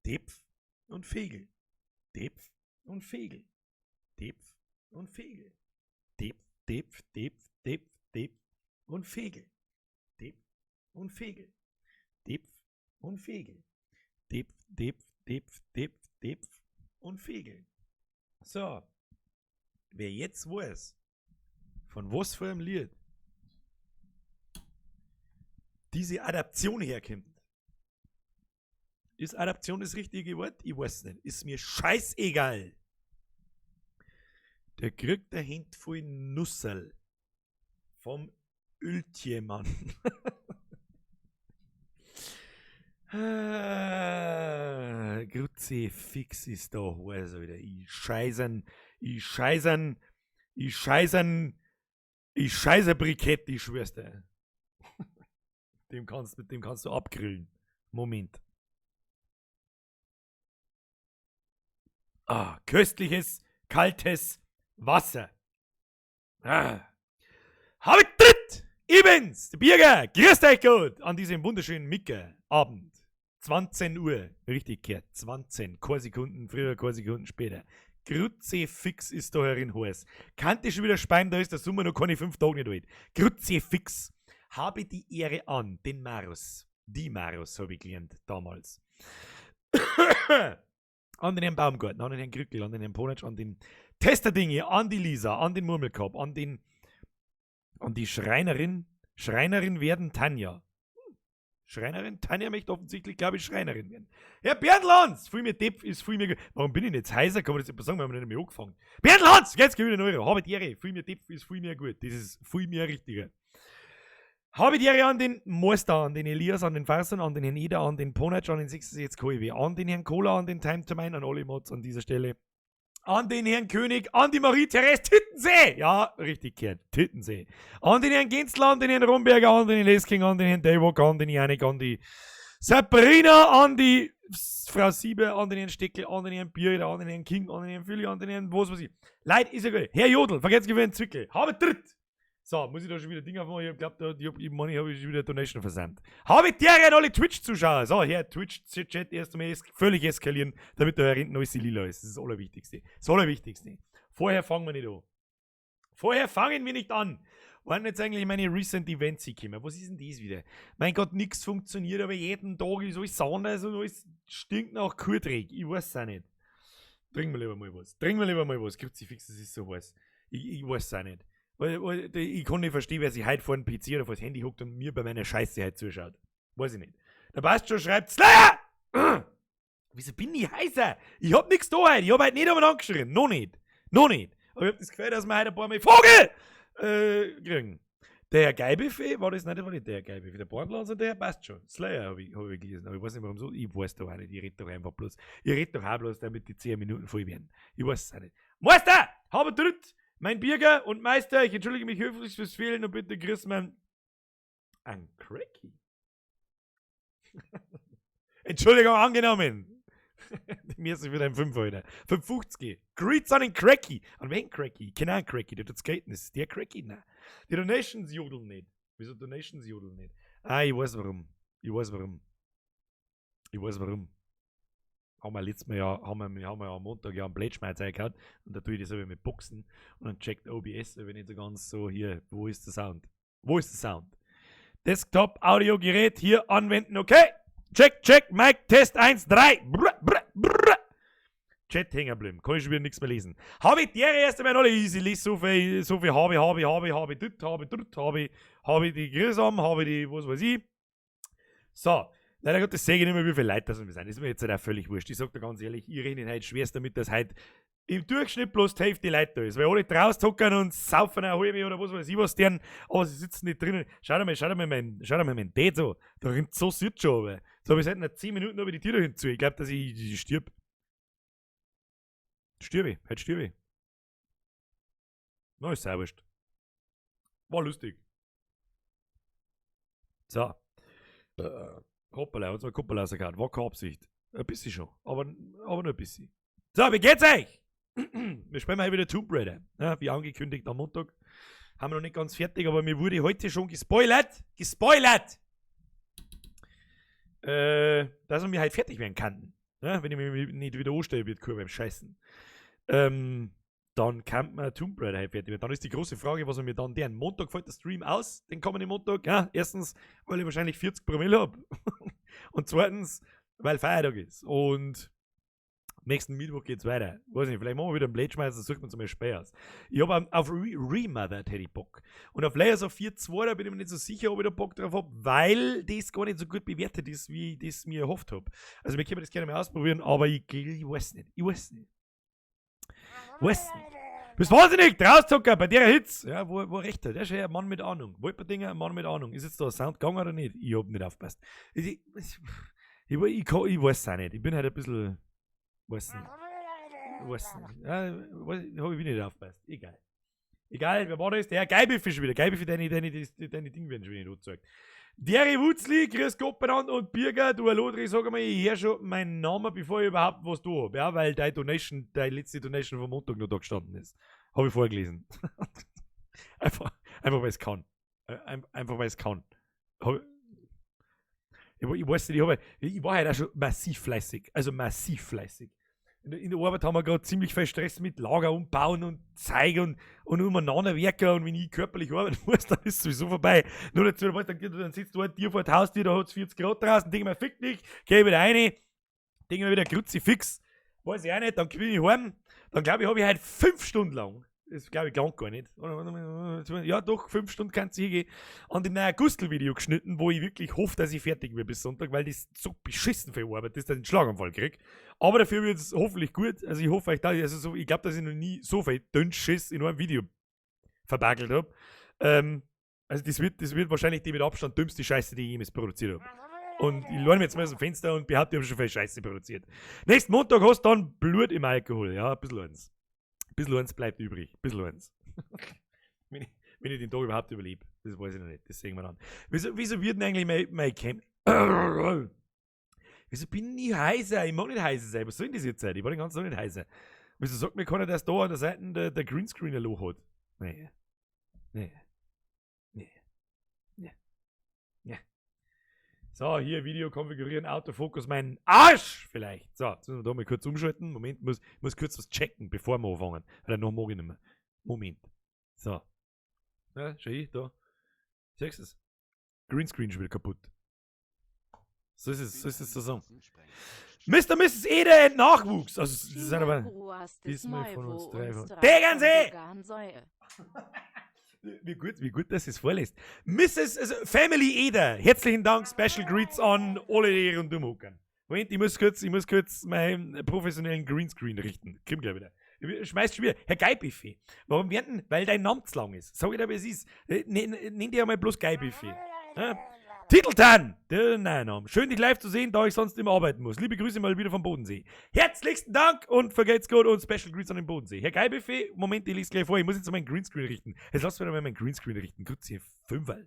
Depf und Fegel. Depf und Fegel. Depf und Fegel. Depf, Depf, Depf, Depf, Depf und Fegel. Depf und Fegel. Depf und Fegel. Depf, Depf, Depf, Depf, Depf und Fegel. So. Wer jetzt weiß, von was für einem Lied diese Adaption herkommt. Ist Adaption das richtige Wort? Ich weiß nicht. Ist mir scheißegal. Der kriegt der Hint voll Nusserl vom Öltjemann. Ah, Kruzifix ist da heiß, wieder. Ich scheißen, ich scheißen, ich scheißen, ich scheiße Brikett, ich schwör's dir. Mit dem kannst du abgrillen. Moment. Ah, köstliches, kaltes Wasser. Ah. Hab ich dritt! Ich bin's, der Birger. Grüßt euch gut an diesem wunderschönen Micke-Abend. 20 Uhr, richtig gehört, 20, keine Sekunden früher, keine Sekunden später. Kruzifix ist da herin heiß. Kannte schon wieder speien, da ist der Sommer noch keine 5 Tage nicht alt. Kruzifix. Habe die Ehre an den Marus. Die Marus habe ich gelernt damals. An den Herrn Baumgarten, an den Herrn Krückel, an den Herrn Ponatsch, an den Testerdinge, an die Lisa, an den Murmelkorb, an die Schreinerin, Schreinerin werden Tanja. Schreinerin? Tanja möchte offensichtlich, glaube ich, Schreinerin werden. Herr Bernd Lanz! Viel mehr Depp ist viel mehr Warum bin ich denn jetzt heiser? Kann man das nicht sagen, wir haben nicht mehr angefangen. Bernd Lanz! Jetzt gewinne ich einen Euro. Habe die Ehre. Viel mehr Depp ist viel mehr gut. Das ist viel mehr richtiger. Habe die Ehre an den Meister, an den Elias, an den Farsan, an den Herrn Eder, an den Ponatsch, an den 66 KIW, an den Herrn Kohler, an den Time to Mine, an alle Mods an dieser Stelle, an den Herrn König, an die Marie-Therese Tittensee! Ja, richtig gehört, Tittensee. An den Herrn Gensler, an den Herrn Romberger, an den Herrn Lesking, an den Herrn Daywalker, an den Janik, an die Sabrina, an die Frau Siebe, an den Herrn Steckel, an den Herrn Biereder, an den Herrn King, an den Herrn Philly, an den Herrn was weiß ich. Leid ist ja gut. Herr Jodl, vergesst gewinnt Zwickel. Habe dritt! So, muss ich da schon wieder Dinge aufmachen? Ich glaub, da, ich hab, ich meine, ich hab schon wieder Donation versandt. Habe ich der an alle Twitch-Zuschauer. So, Herr Twitch-Chat erst einmal völlig eskalieren, damit da hinten alles lila ist. Das ist das Allerwichtigste. Das Allerwichtigste. Vorher fangen wir nicht an. Vorher fangen wir nicht an. Waren jetzt eigentlich meine Recent Events gekommen? Was ist denn das wieder? Mein Gott, nix funktioniert, aber jeden Tag ist alles anders und alles stinkt nach Kuhdreck. Ich weiß es auch nicht. Trinken wir lieber mal was. Trinken wir lieber mal was. Kruzifix, das ist so heiß. Ich weiß es auch nicht. Weil ich kann nicht verstehen, wer sich heute vor den PC oder vor das Handy hockt und mir bei meiner Scheiße heute zuschaut. Weiß ich nicht. Der passt schon, schreibt Slayer! Wieso bin ich heißer? Ich hab nix da heute. Ich hab heute nicht umeinander geschrien. Noch nicht. Noch nicht. Aber ich hab das Gefühl, dass wir heute ein paar Mal Vogel kriegen. Der Herr Geibefe, war das nicht, war nicht der Herr Geibefe? Der Bornlands und der Herr passt schon. Slayer hab ich gelesen, aber ich weiß nicht, warum so. Ich weiß doch auch nicht. Ich red doch einfach bloß. Ich red doch auch bloß, damit die 10 Minuten voll werden. Ich weiß es auch nicht. Meister! Habe dritt! Mein Birger und Meister, ich entschuldige mich höflich fürs Fehlen und bitte grüß mein an Cracky. Entschuldigung, angenommen. Mir ist es wieder ein 5 heute. 5,50. Greets an den Cracky. An wen Cracky? Ich kenn auch einen Cracky, der tut skaten. Ist der Cracky? Nein. Die Donations jodeln nicht. Wieso Donations jodeln nicht? Ah, ich weiß warum. Ich weiß warum. Ich weiß warum. Haben wir letztes Mal ja, haben wir, haben wir ja am Montag ja einen Blödschmeiß gehabt und da tue ich das aber mit Boxen und dann checkt OBS, wenn nicht so ganz so hier, wo ist der Sound? Wo ist der Sound? Desktop, Audiogerät hier anwenden, okay? Check, check, Mic, Test 1, 3. Brr, brr, brr. Chat hängen geblieben, kann ich schon wieder nichts mehr lesen. Habe ich die erste Mal alle easy, lese so viel, so viel habe ich, habe ich, habe ich, habe ich, dort, habe ich, dort, habe ich, habe ich die Grisam, habe ich die, was weiß ich. So. Leider Gottes sehe ich nicht mehr, wie viele Leute das sind. Das ist mir jetzt halt auch völlig wurscht. Ich sag dir ganz ehrlich, ich rechne heute schwerst damit, dass heute im Durchschnitt bloß die Hälfte Leute da ist. Weil alle draußen hocken und saufen eine halbe oder was weiß ich was deren, aber sie sitzen nicht drinnen. Schau dir mal, schau dir mal mein, schau dir mal mein Dad so. Da rinnt so süß schon, aber. So habe ich seit 10 Minuten hab ich die Tür da hinzu. Ich glaub, dass ich stirb. Stirb ich. Heute stirb ich. Na, ist sehr wurscht. War lustig. So. Hoppala, hat's mal Kuppel rausgehauen. War keine Absicht. Ein bisschen schon, aber nur ein bisschen. So, wie geht's euch? Wir spielen heute wieder Tomb Raider. Ja, wie angekündigt am Montag. Haben wir noch nicht ganz fertig, aber mir wurde heute schon gespoilert. Gespoilert! Dass wir heute fertig werden könnten. Ja, wenn ich mich nicht wieder anstelle, wird beim Scheißen. Dann kann man Tomb Raider halt fertig werden. Dann ist die große Frage, was wir mir dann deren Montag fällt der Stream aus, den kommenden Montag. Ja, erstens, weil ich wahrscheinlich 40 Promille hab. Und zweitens, weil Feiertag ist. Und nächsten Mittwoch geht's weiter. Weiß nicht, vielleicht machen wir wieder einen Blade schmeißen, sucht man zum Beispiel aus. Ich hab auf Remothered hätte ich Bock. Und auf Layers of Fear 2, da bin ich mir nicht so sicher, ob ich da Bock drauf hab, weil das gar nicht so gut bewertet ist, wie ich das mir erhofft hab. Also wir können das gerne mal ausprobieren, aber ich weiß nicht. Ich weiß nicht. Weiß nicht. Bist wahnsinnig, Drauszucker bei der Hitze. Ja, wo recht hat. Der ist ja ein Mann mit Ahnung. Wolperdinger, ein Mann mit Ahnung. Ist jetzt da ein Sound gegangen oder nicht? Ich hab nicht aufgepasst. Ich weiß es auch nicht. Ich bin halt ein bisschen. Weiß nicht. Weiß nicht. Ja, hab ich nicht aufgepasst. Egal. Egal, wer war das? Der Geibiffi schon wieder. Geibiffi, deine Ding werden schon wieder nicht angezeigt. Dere Wutzli, grüß Gott benannt und Birger, du Lodri, sag mal, ich hör schon meinen Namen, bevor ich überhaupt was da hab. Ja, weil deine Donation, deine letzte Donation vom Montag noch da gestanden ist. Hab ich vorgelesen. Einfach weil es kann. Einfach weil es kann. Hab, ich weiß nicht, ich war halt auch schon massiv fleißig. Also massiv fleißig. In der Arbeit haben wir gerade ziemlich viel Stress mit Lager umbauen und zeigen und umeinander werken und wenn ich körperlich arbeiten muss, dann ist es sowieso vorbei. Nur dazu, weißt, dann sitzt du halt dir vor dem Haustür, da hat's 40 Grad draußen, denk ich mir, fick dich, geh wieder rein, denk mir wieder Kruzifix, weiß ich auch nicht, dann bin ich heim, dann glaube ich, hab ich halt 5 Stunden lang, das glaube ich klang gar nicht, ja doch, 5 Stunden kannst du hingehen, an dem neuen Gustl-Video geschnitten, wo ich wirklich hoffe, dass ich fertig werde bis Sonntag, weil das so beschissen viel Arbeit ist, dass ich einen Schlaganfall krieg. Aber dafür wird es hoffentlich gut, also ich hoffe euch da, also so, ich glaub, dass ich noch nie so viel Dünnschiss in einem Video verbackelt hab. Also das wird wahrscheinlich die mit Abstand dümmste Scheiße, die ich jemals produziert hab. Und ich lehne mich jetzt mal aus dem Fenster und behaupte, ich hab schon viel Scheiße produziert. Nächsten Montag hast du dann Blut im Alkohol, ja, ein bisschen eins. Ein bisschen eins bleibt übrig, ein bisschen eins. Wenn ich den Tag überhaupt überlebe, das weiß ich noch nicht, das sehen wir dann. Wieso wird denn eigentlich mein Camp... Wieso bin ich heiser? Ich mag nicht heiser sein. Was soll denn das jetzt sein? Ich war den ganzen Tag nicht heiser. Wieso sagt mir keiner, dass da an der Seite der Greenscreen ein Loch hat? Nee. Nee. Nee. Nee. Nee. So, hier Video konfigurieren, Autofokus, meinen Arsch vielleicht. So, jetzt müssen wir da mal kurz umschalten. Moment, muss kurz was checken, bevor wir anfangen. Weil dann mag ich nicht mehr. Moment. So. Ja, schau ich, da. Siehst du es? Greenscreen schon wieder kaputt. So ist es, so ist es zu sagen. Mister, Misses Ede and Nachwuchs. Also, das ist aber diesmal von uns drei von Tegernsee! Wie gut, dass es vorliest. Misses, also Family Eder, herzlichen Dank, Special Greets an alle, die rundum hocken. Moment, ich muss kurz meinen professionellen Greenscreen richten. Komm gleich wieder. Schmeißt schon wieder. Herr Geibiffi. Warum werden? Weil dein Name zu lang ist. Sag ich dir, wie es ist. Nenn dich einmal bloß Geibiffi. Ja? Titeltan, der Name. Schön, dich live zu sehen, da ich sonst immer arbeiten muss. Liebe Grüße mal wieder vom Bodensee. Herzlichsten Dank und vergelt's Gott und Special Greets an den Bodensee. Herr Geibiffi, Moment, ich lese gleich vor. Ich muss jetzt mal meinen Greenscreen richten. Jetzt lass mich mal meinen Greenscreen richten. Grüezi, Fünferl.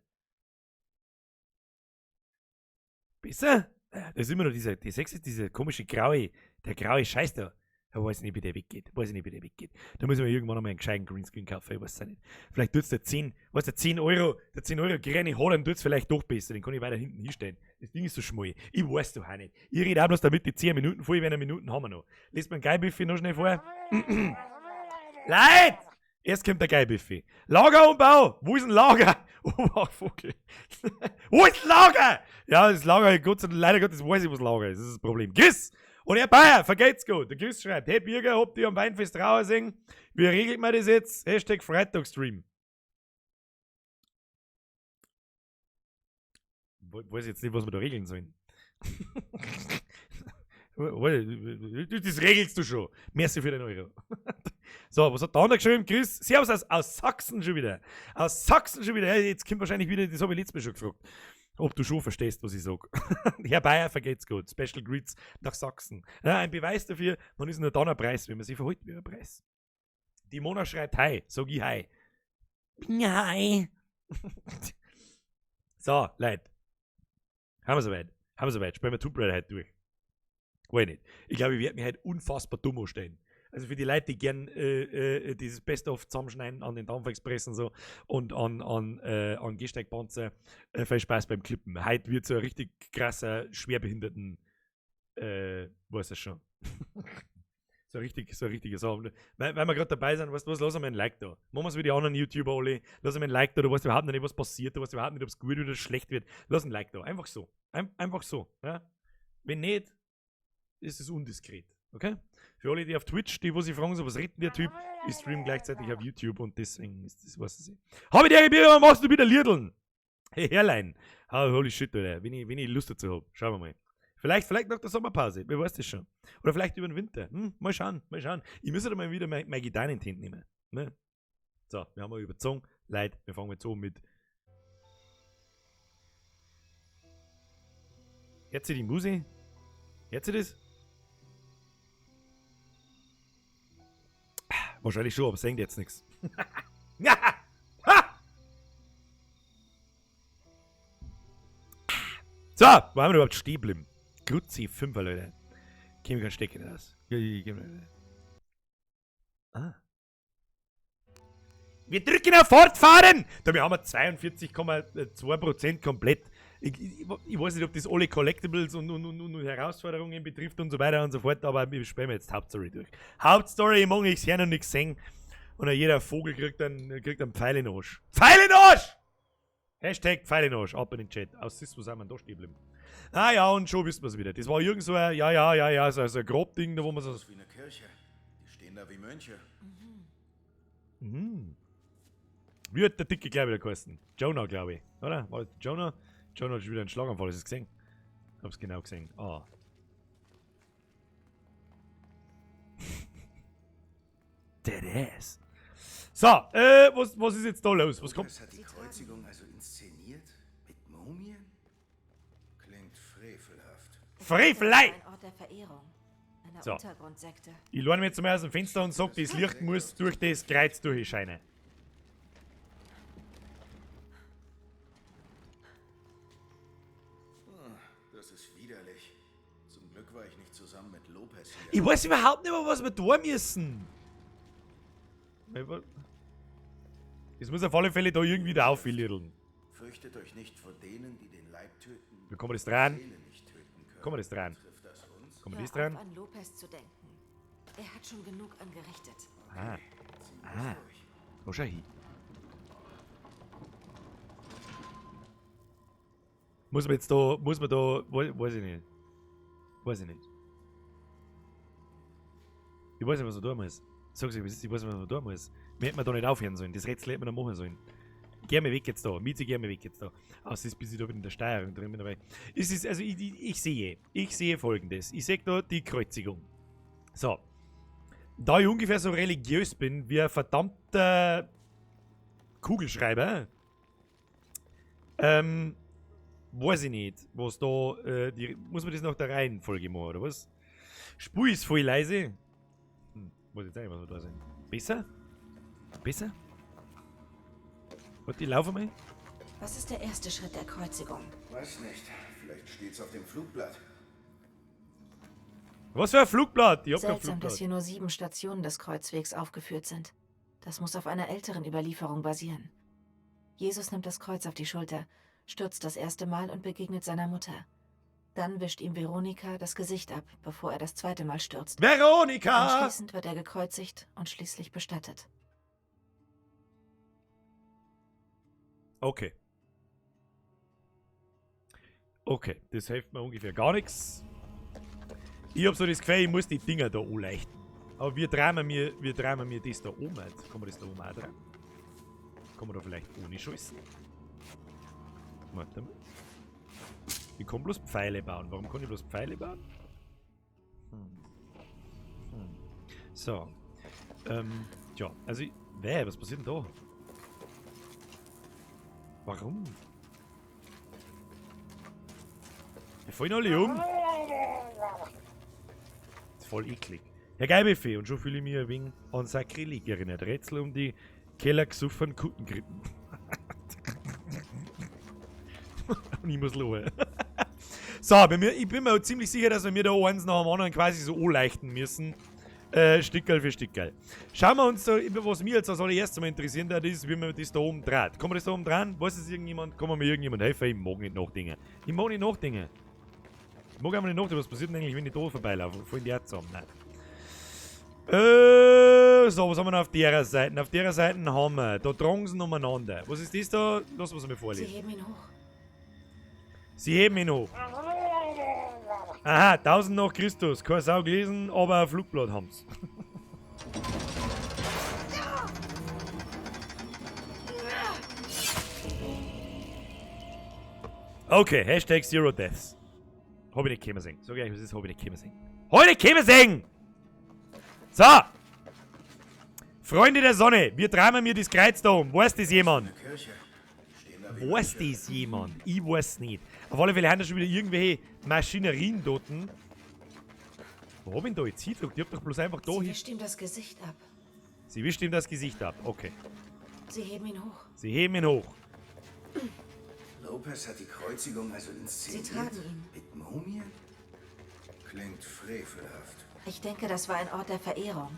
Besser? Ja, das ist immer noch dieser, die Sechs ist dieser komische graue, der graue Scheiß da. Ja, weiß nicht, wie der weggeht. Weiß nicht, wie der weggeht. Da müssen wir irgendwann einmal einen gescheiten Greenscreen kaufen. Ich weiß es nicht. Vielleicht tut's der 10, weißt du, der 10 Euro, der 10 Euro grüne hat, dann tut's vielleicht doch besser. Den kann ich weiter hinten hinstellen. Das Ding ist so schmal. Ich weiß doch auch nicht. Ich rede auch bloß damit die 10 Minuten voll, wenn Minuten haben wir noch. Lest mir einen Geibiffi noch schnell vor. Leid! Erst kommt der Geibiffi. Lagerumbau! Wo ist ein Lager? Oh, Vogel. Wo ist ein Lager? Ja, das Lager, Gott sei Dank, leider Gottes weiß ich, was Lager ist. Das ist das Problem. Chris! Und Herr Bayer, vergeht's gut. Der Chris schreibt, hey Birger, habt ihr am Weinfest Trauer sehen? Wie regelt man das jetzt? Hashtag Freitagstream. Weiß jetzt nicht, was wir da regeln sollen. Das regelst du schon. Merci für den Euro. So, was hat der andere geschrieben? Chris, Servus aus Sachsen schon wieder. Aus Sachsen schon wieder. Jetzt kommt wahrscheinlich wieder, das habe ich letztes Mal schon gefragt. Ob du schon verstehst, was ich sag. Herr Bayer, vergeht's gut. Special Greets nach Sachsen. Ja, ein Beweis dafür, man ist nur dann ein Preis, wenn man sich verhält wie ein Preis. Die Mona schreibt Hi, sag ich Hi. Hi. So, Leute. Haben wir soweit. Haben wir soweit. Spielen wir Tomb Raider heute durch. Weiß nicht. Ich glaube, ich werde mich heute unfassbar dumm anstellen. Also für die Leute, die gern dieses Best-of zusammenschneiden an den Dampfexpress und so und an Gehsteigpanzer, viel Spaß beim Klippen. Heute wird so ein richtig krasser, schwerbehinderten Weiß es schon. So eine richtige Sache. Weil wir gerade dabei sind, weißt du was, lass einmal ein Like da. Machen wir es wie die anderen YouTuber alle. Lass einmal ein Like da, du weißt überhaupt noch nicht, was passiert, du weißt überhaupt nicht, ob es gut oder schlecht wird. Lass ein Like da. Einfach so. Einfach so. Ja? Wenn nicht, ist es undiskret. Okay? Für alle, die auf Twitch, die wo sich fragen, so, was redet denn der Typ? Ich stream gleichzeitig auf YouTube und deswegen ist das, was ich. Hab ich dir, was machst du wieder Liederln? Hey, Herrlein. Oh, holy shit, Alter. Wenn ich Lust dazu hab. Schauen wir mal. Vielleicht nach der Sommerpause, wer weiß das schon. Oder vielleicht über den Winter. Mal schauen, mal schauen. Ich muss halt mal wieder meine Gitarre in die Hände nehmen. Ne? So, wir haben mal überzogen. Leute, wir fangen jetzt an mit. Hört sich die Musik? Hört sich das? Wahrscheinlich schon, aber singt jetzt nichts. So, wo haben wir überhaupt stehen geblieben? Grüezi 5er, Leute. Käme kein Stecker raus. Ah. Wir drücken auf Fortfahren! Da haben wir 42,2% komplett. Ich weiß nicht, ob das alle Collectibles und Herausforderungen betrifft und so weiter und so fort, aber wir spielen jetzt Hauptstory durch. Hauptstory, ich mag nichts hören und nichts sehen. Und jeder Vogel kriegt einen Pfeil in den Arsch. Pfeil in den Arsch! Hashtag Pfeil in den Arsch, ab in den Chat. Aus Sismus sind wir da stehen geblieben. Ah ja, und schon wissen wir es wieder. Das war irgend so ein, ja, so ein Grobding, da wo man so. Das ist wie eine Kirche. Die stehen da wie Mönche. Mhm. Wie hat der Dicke gleich wieder geheißen? Jonah, glaube ich. Oder? War das Jonah? Jonah hat schon wieder einen Schlaganfall, hast du es gesehen? Hab's genau gesehen. Ah. Dead ass. So, was ist jetzt da los? Was kommt? Das hat die Kreuzigung also inszeniert? Mit Mumien? Klingt frevelhaft. Frevelei! Ein Ort der Verehrung. Einer So. Untergrundsekte. Ich lehne mich jetzt mal aus dem Fenster und sag, das Licht muss durch das Kreuz durchscheinen. Das ist widerlich. Zum Glück war ich nicht zusammen mit Lopez hier. Ich weiß überhaupt nicht mehr, was wir tun müssen. Das muss auf alle Fälle da irgendwie da aufwillen. Fürchtet euch nicht vor denen, die den Leib töten. Wie kommen wir das dran? die Seele nicht töten können. Kommen wir das dran? Trifft das uns? Kommen wir das Hör auf, dran? an Lopez zu denken. Er hat schon genug angerichtet. Ah. Ziehen Ah. wir's durch. Wo schau hin? Muss man jetzt da, muss man da, weiß ich nicht. Weiß ich nicht. Ich weiß nicht, was man tun muss. Sag's euch, ich weiß nicht, was man tun muss. Wir hätten da nicht aufhören sollen. Das Rätsel hätten wir noch machen sollen. Geh mir weg jetzt da. Mieze, geh mir weg jetzt da. Außer ist, bis ich da in der Steuerung drin bin. Aber es ist, also ich sehe Folgendes. Ich sehe da die Kreuzigung. So. Da ich ungefähr so religiös bin wie ein verdammter Kugelschreiber, weiß ich nicht, was da, die, muss man das nach der Reihenfolge machen, oder was? Spur ist voll leise. Weiß jetzt auch nicht, was wir da sind. Besser? Besser? Warte, ich laufe mal. Was ist der erste Schritt der Kreuzigung? Weiß nicht. Vielleicht steht's auf dem Flugblatt. Was für ein Flugblatt? Ich hab kein Seltsam, Flugblatt. dass hier nur 7 Stationen des Kreuzwegs aufgeführt sind. Das muss auf einer älteren Überlieferung basieren. Jesus nimmt das Kreuz auf die Schulter, stürzt das erste Mal und begegnet seiner Mutter. Dann wischt ihm Veronika das Gesicht ab, bevor er das zweite Mal stürzt. Veronika! Anschließend wird er gekreuzigt und schließlich bestattet. Okay. Okay, das hilft mir ungefähr gar nichts. Ich hab so das Gefühl, ich muss die Dinger da anleichten. Aber wir drehen mir das da oben jetzt. Kann man das da oben auch drehen? Kann man da vielleicht ohne scheißen? Warte mal. Ich kann bloß Pfeile bauen. Warum kann ich bloß Pfeile bauen? So. Tja, also ich, weh, was passiert denn da? Warum? Wir fallen alle um. Das ist voll eklig. Herr Geibefee, und schon fühle ich mich ein wenig an Sakrileg erinnert. Rätsel um die Kellergesuffenen Kuttengrippen. Und ich muss lachen. So, bei mir, ich bin mir ziemlich sicher, dass wir mir da eins nach dem anderen quasi so anleichten müssen. Stickerl für Stickerl. Schauen wir uns da, was mir jetzt als allererstes mal interessieren würde, ist, wie man das da oben dreht. Kann man das da oben drehen? Weiß es irgendjemand? Kann man mir irgendjemand helfen? Ich mag nicht nachdenken. Ich mag nicht nachdenken. Ich mag einfach nicht nachdenken, was passiert denn eigentlich, wenn ich da vorbeilaufe? Fallen die auch zusammen? Nein. So, was haben wir noch auf der Seite? Auf der Seite haben wir, da tragen sie umeinander. Was ist das da? Lass uns mal vorlesen. Sie heben ihn hoch. Sie heben ihn hoch. Aha, 1000 nach Christus. Keine Sau gelesen, aber ein Flugblatt haben's. Okay, Hashtag Zero Deaths. Hab ich nicht kommen sehen. Sag ich euch, was ist, hab ich nicht kommen sehen. Hab ich nicht kommen sehen! So! Freunde der Sonne, wir tragen mir das Kreuz da um. Weiß das jemand? Weiß das jemand? Ich weiß nicht. Auf alle Fälle haben da schon wieder irgendwelche Maschinerien dort. Wo hab ich denn da jetzt hingedrückt? Ich hab doch bloß einfach da Sie hin. wischt ihm das Gesicht ab. Sie wischt ihm das Gesicht ab, okay. Sie heben ihn hoch. Sie heben ihn hoch. Lopez hat die Kreuzigung also inszeniert. Sie tragen ihn. Mit Mumien? Klingt frevelhaft. Ich denke, das war ein Ort der Verehrung.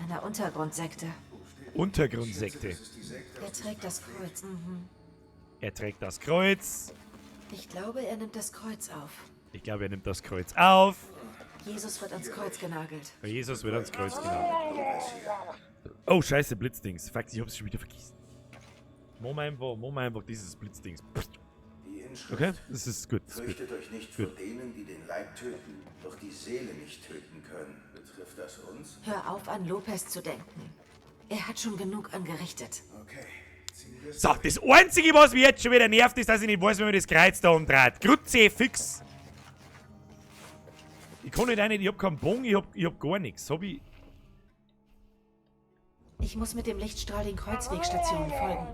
Einer Untergrundsekte. Untergrundsekte. Er trägt das Kreuz. Mhm. Er trägt das Kreuz. Ich glaube, er nimmt das Kreuz auf. Ich glaube, er nimmt das Kreuz auf. Jesus wird ans Kreuz genagelt. Jesus wird ans Kreuz genagelt. Oh, scheiße, Blitzdings. Fuck, ich hab's schon wieder vergessen. Machen wir einfach dieses Blitzdings. Die Inschrift. Okay, das ist gut. Das ist gut. Fürchtet euch nicht vor denen, die den Leib töten, doch die Seele nicht töten können. Betrifft das uns? Hör auf, an Lopez zu denken. Er hat schon genug angerichtet. Okay. Ziehen wir's So, das Einzige, was mich jetzt schon wieder nervt, ist, dass ich nicht weiß, wie man das Kreuz da umdreht. Kruzifix. Ich kann nicht rein, ich hab keinen Bogen, ich hab gar nichts. Hab ich. Ich muss mit dem Lichtstrahl den Kreuzwegstationen folgen.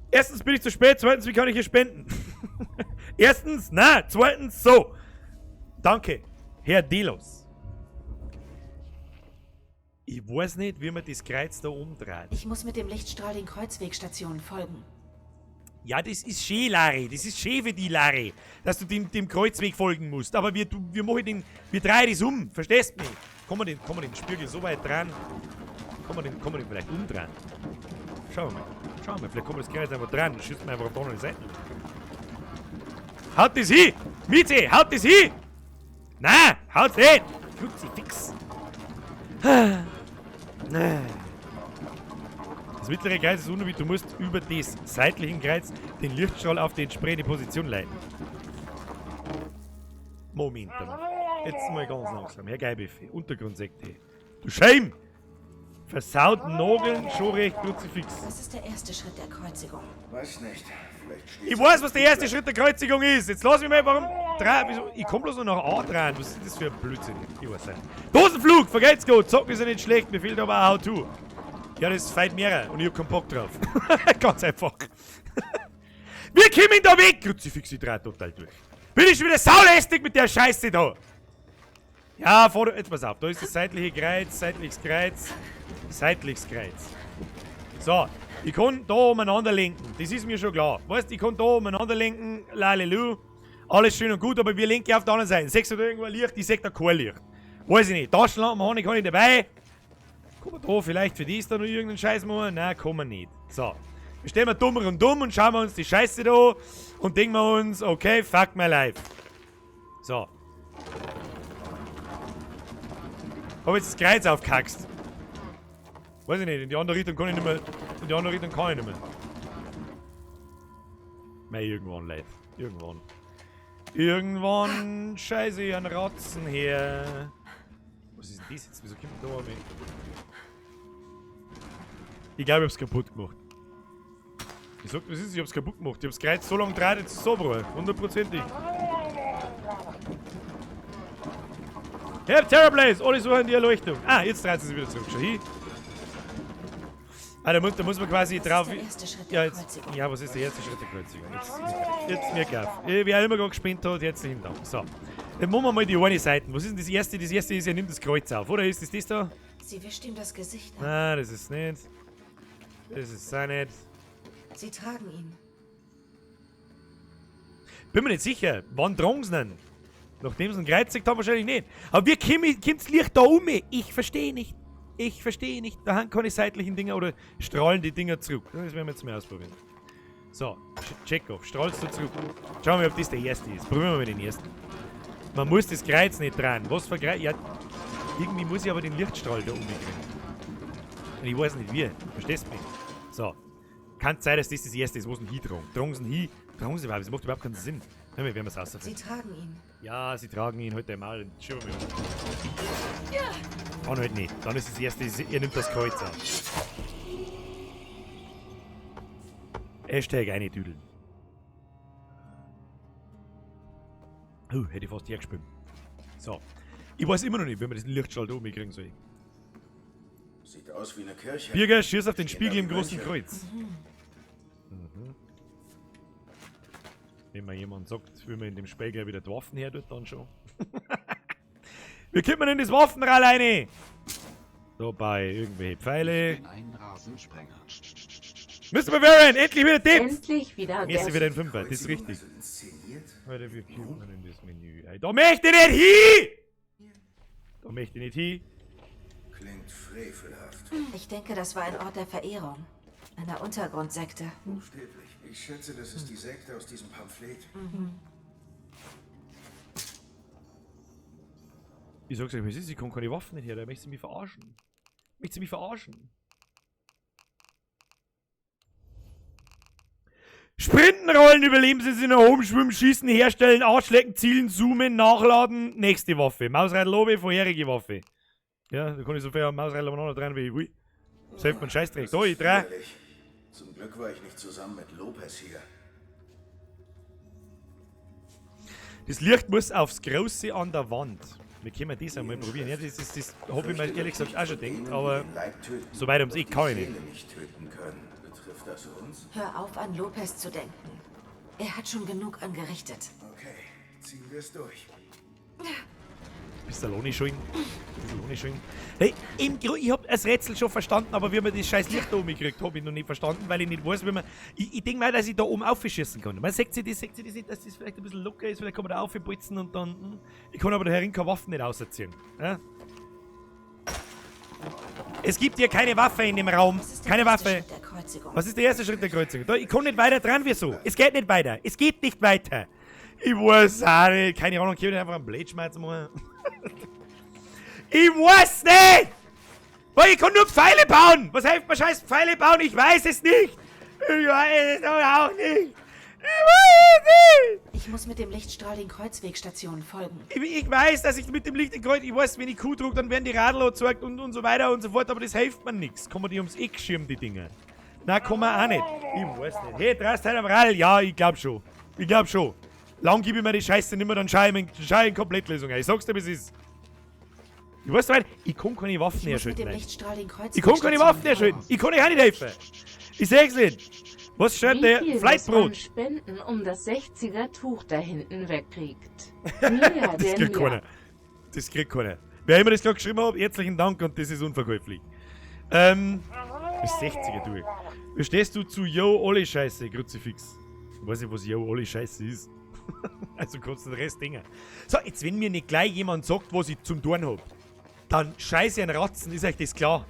Erstens bin ich zu spät, zweitens, wie kann ich hier spenden? Erstens, na, zweitens, so. Danke, Herr Delos. Ich weiß nicht, wie man das Kreuz da umdreht. Ich muss mit dem Lichtstrahl den Kreuzwegstationen folgen. Ja, das ist schön, Larry. Das ist schön für die, Larry, dass du dem Kreuzweg folgen musst. Aber wir machen den, wir drehen das um. Verstehst du mich? Kann man den Spiegel so weit dran? Kann man den vielleicht umdrehen? Schauen wir mal. Schauen wir mal. Vielleicht kommt das Kreuz einfach dran. Dann schießt man einfach auf die andere Seite. Haut das hin! Mieze, haut das hin! Nein, haut's nicht! Kruzifix! Das mittlere Kreuz ist unruhig, du musst über das seitlichen Kreuz den Lichtstrahl auf die entsprechende Position leiten. Moment einmal. Jetzt mal ganz langsam. Herr Geibiffe, Untergrundsekte. Du Scheim! Versaut Nageln, schon recht Kruzifix. Was ist der erste Schritt der Kreuzigung? Weiß nicht. Vielleicht steht Ich weiß, was der erste Schritt der Kreuzigung ist. Jetzt lass mich mal, warum. Drei, wieso? Ich komm bloß noch nach A dran. Was ist das für ein Blödsinn? Ich weiß nicht. Dosenflug! Vergelt's gut! Zocken ist ja nicht schlecht, mir fehlt aber auch How-To. Ja, das fehlt mehrere und ich hab keinen Bock drauf. Ganz einfach. Wir kommen da weg! Kruzifix, ich dreh total durch. Bin ich schon wieder saulästig mit der Scheiße da! Ja, vor, jetzt pass auf. Da ist das seitliche Kreuz, seitliches Kreuz, seitliches Kreuz. So, ich kann da umeinander lenken. Das ist mir schon klar. Weißt, ich kann da umeinander lenken, lalelu. Alles schön und gut, aber wir lenken auf der anderen Seite. Siehst du da irgendwo ein Licht? Ich seh da kein Licht. Weiß ich nicht. Taschenlampen habe ich gar nicht dabei. Kann man da vielleicht für das da noch irgendeinen Scheiß machen? Nein, kann man nicht. So. Wir stehen mal dumm und dumm und schauen wir uns die Scheiße da an und denken wir uns, okay, fuck my life. So. Hab jetzt das Kreuz aufgehackst. Weiß ich nicht, in die andere Richtung kann ich nicht mehr. In die andere Richtung kann ich nicht mehr. Mei, irgendwann, Leute. Irgendwann. Irgendwann scheiße ich einen Ratzen her. Was ist denn das jetzt? Wieso kommt denn da mit? Ich glaube, ich hab's kaputt gemacht. Ich sag, was ist? Ich hab's kaputt gemacht. Ich hab's Kreuz so lange gedreht, jetzt ist es sauber. Hundertprozentig. Help Terrorblaze! Alle suchen die Erleuchtung. Ah, jetzt dreht sie sich wieder zurück. Schau hin. Ah, da muss man quasi Was drauf. ist der erste Schritt Ja, der jetzt, Kreuzigung? ja, was ist der erste Schritt der Kreuzigung? Jetzt mir klar. Wer immer gerade gespielt hat, herzlichen Dank. So. Dann machen wir mal die eine Seite. Was ist denn das erste? Das erste ist, er nimmt das Kreuz auf, oder? Ist das das da? Sie wischt ihm das Gesicht ab. Nein, das ist nicht. Das ist auch nicht. Sie tragen ihn. Bin mir nicht sicher. Wann tragen sie denn? Nachdem sie ihn gekreuzigt haben, wahrscheinlich nicht. Aber wie kommt das Licht da um? Ich verstehe nicht. Ich verstehe nicht. Da haben keine seitlichen Dinger oder strahlen die Dinger zurück. Das werden wir jetzt mal ausprobieren. So, check off. Strahlst du zurück. Schauen wir mal, ob das der erste ist. Probieren wir mal den ersten. Man muss das Kreuz nicht dran. Was für Kreuz? Ja, irgendwie muss ich aber den Lichtstrahl da umkriegen. Und ich weiß nicht wie. Verstehst du mich? So. Kann sein, dass das das erste ist, wo sie ihn hintragen. Tragen sie ihn hin, tragen sie überhaupt. Das macht überhaupt keinen Sinn. Ja, wir werden es rausfinden. Sie tragen ihn. Ja, sie tragen ihn heute einmal. Schau mal. Dann halt nicht. Dann ist das erste, er nimmt das Kreuz auf. Hashtag eine Düdeln. Oh, hätte ich fast hergespielt. So. Ich weiß immer noch nicht, wie man diesen Lichtstrahl da oben kriegen soll. Sieht aus wie eine Kirche. Birger, schieß auf den Stehen Spiegel da im die großen Mönche? Kreuz. Mhm. Wenn mir jemand sagt, wie man in dem Spiegel wieder die Waffen her tut, dann schon. Wie kommt man denn das Waffenrad rein? Da bei irgendwelche Pfeile. Ich bin ein Rasensprenger. Mr. Bavarian, endlich wieder Tipps! Endlich wieder Mir ist wieder ein Fünfer, das ist Kreuzigung richtig. Also inszeniert? Alter, wie kommt man in das Menü? Ey, da möchte ich nicht hin! Da möchte ich nicht hin. Klingt frevelhaft. Ich denke, das war ein Ort der Verehrung. Einer Untergrundsekte. Buchstäblich. Ich schätze, das ist die Sekte aus diesem Pamphlet. Ich sag's euch, wie es ist, ich kann keine Waffen nicht her, da möchte sie mich verarschen. Möchte sie mich verarschen? Sprinten, rollen, überleben sie nach oben, schwimmen, schießen, herstellen, Arschlecken, zielen, zoomen, nachladen. Nächste Waffe. Mausradl oben, vorherige Waffe. Ja, da kann ich so viel am Mausradl umeinander drehen, wie ich will. Das hilft mir einen Scheißdreck. Das Da, ich ist dreh. widerlich. Zum Glück war ich nicht zusammen mit Lopez hier. Das Licht muss aufs Große an der Wand. Wir können das einmal probieren. Ja, das habe ich mir ehrlich gesagt auch schon gedacht, aber so weit ums Eck kann ich nicht. Seele nicht töten können. Betrifft das uns? Hör auf, an Lopez zu denken. Er hat schon genug angerichtet. Okay, ziehen wir es durch. Bist du alleine schuld? Bist du alleine schuld? Hey, im Gru ich hab das Rätsel schon verstanden, aber wie man das scheiß Licht da oben gekriegt, hab ich noch nicht verstanden, weil ich nicht weiß, wie man. Ich denk mal, dass ich da oben aufschießen kann. Man sieht sich das, sieht sich das nicht, dass das vielleicht ein bisschen locker ist, vielleicht kann man da aufputzen und dann. Ich kann aber da herin keine Waffen nicht ausziehen. Ja? Es gibt hier keine Waffe in dem Raum. Was ist der Keine erste Waffe. Schritt der Kreuzigung? Was ist der erste Schritt der Kreuzung? Da, ich komme nicht weiter dran, wieso? Es geht nicht weiter. Es geht nicht weiter. Ich weiß auch nicht. Keine Ahnung, ich kann einfach einen Blödschmerz machen. Ich weiß nicht! Weil ich kann nur Pfeile bauen! Was hilft mir scheiß Pfeile bauen? Ich weiß es nicht! Ich weiß es doch auch nicht! Ich weiß es nicht! Ich muss mit dem Lichtstrahl den Kreuzwegstationen folgen. Ich weiß, dass ich mit dem Licht in Kreuz. Ich weiß, wenn ich Q drücke, dann werden die Radl angezeigt und so weiter und so fort, aber das hilft mir nichts. Kann man die ums Eck schirmen, die Dinger? Na, kann man auch nicht. Ich weiß nicht. Hey, drehst halt am Radl? Ja, ich glaub schon. Ich glaub schon. Lang gebe ich mir die Scheiße nicht mehr, dann schau ich mir schau ich in Komplettlösung an. Ich sag's dir, wie es ist. Ich weiß nicht, ich kann keine Waffen Ich muss mit herschalten. dem Leute. Lichtstrahl den Ich kann keine Kreuzwegstationen Waffen herschalten. folgen. Ich kann euch auch nicht helfen. Ich seh's nicht. Was schreibt Wie der? viel muss man Flightbrot. spenden, um das 60er Tuch da hinten wegkriegt? Mia, Das der kriegt Mia. keiner. Das kriegt keiner. Wer immer das gerade geschrieben hat, herzlichen Dank und das ist unverkäuflich. Das 60er du. Wie stehst du zu Yo Olli Scheiße, Kruzifix? Ich weiß nicht, was Yo Olli Scheiße ist. Also kannst du den Rest denken. So, jetzt wenn mir nicht gleich jemand sagt, was ich zum tun hab, dann scheiße ein Ratzen, ist euch das klar?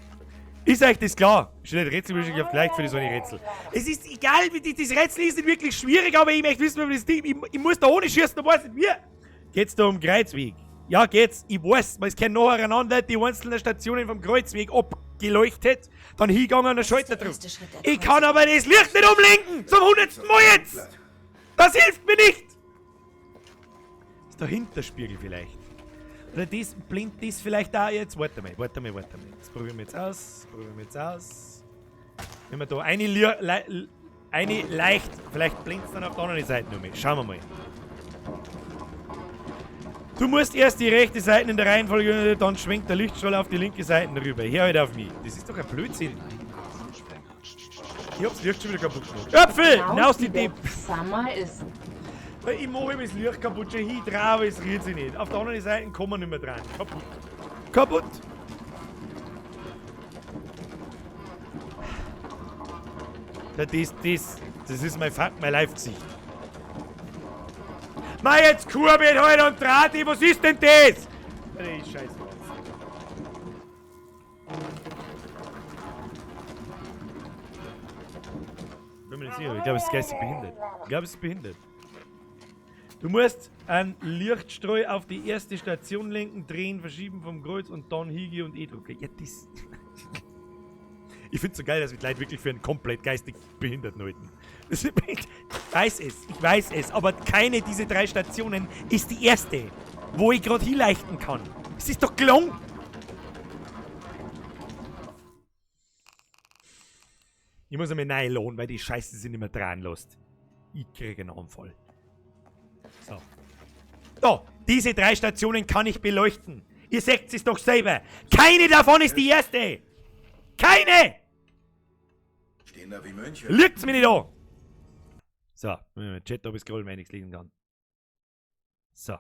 Ist euch das klar? Steht Rätsel wahrscheinlich auf gleich für so eine Rätsel. Es ist egal, wie das Rätsel ist nicht wirklich schwierig, aber ich möchte wissen, wie das Ding. Ich muss da ohne schießen, da weiß nicht wie. Geht's da um Kreuzweg? Ja, geht's. Ich weiß, man ist kein nacheinander die einzelnen Stationen vom Kreuzweg abgeleuchtet, dann hingegangen und einen Schalter der drauf. erste Schritt der Ich kann aber das Licht nicht umlenken! Zum 100. Mal jetzt! Das hilft mir nicht! Ist der Hinterspiegel vielleicht? Oder das blindet das vielleicht auch jetzt? Warte mal, warte mal, warte mal. Das probieren wir jetzt aus. Probieren wir jetzt aus. Wenn wir da eine leicht, vielleicht blinkt es dann auf der anderen Seite noch mehr. Schauen wir mal. Du musst erst die rechte Seite in der Reihenfolge, dann schwenkt der Lichtstrahl auf die linke Seite rüber. Hör halt auf mich. Das ist doch ein Blödsinn. Ich hab's Licht schon wieder kaputt gemacht. Äpfel! Hinaus die der Depp! Summer ist. Weil ich mache ihm das Licht kaputt, schon hin, drauf, aber es rührt sich nicht. Auf der anderen Seite kommen wir nicht mehr dran. Kaputt. Kaputt! Ja, das ist mein Fuck, mein Live-Gesicht. Mach jetzt Kurbel halt und Draht, was ist denn das? Ey, scheiße. Bin mir nicht sicher, ich glaube, es ist geistig behindert. Ich glaube, es ist behindert. Du musst einen Lichtstrahl auf die erste Station lenken, drehen, verschieben vom Kreuz und dann hingehen und E drücken. Ja, das. Ich find's so geil, dass wir die Leute wirklich für einen komplett geistig Behinderten halten. Ich weiß es, aber keine dieser drei Stationen ist die erste, wo ich gerade hinleichten kann. Es ist doch gelungen! Ich muss einmal neu lohnen, weil die Scheiße sind nicht mehr dran lässt. Ich kriege einen Anfall. So. Da, diese drei Stationen kann ich beleuchten. Ihr seht es doch selber. Keine davon ist die erste! Keine! Stehen da wie Mönche. Lügt's mir nicht an! So, Chat, ob ich scrollen, wenn ich nichts lesen kann. So.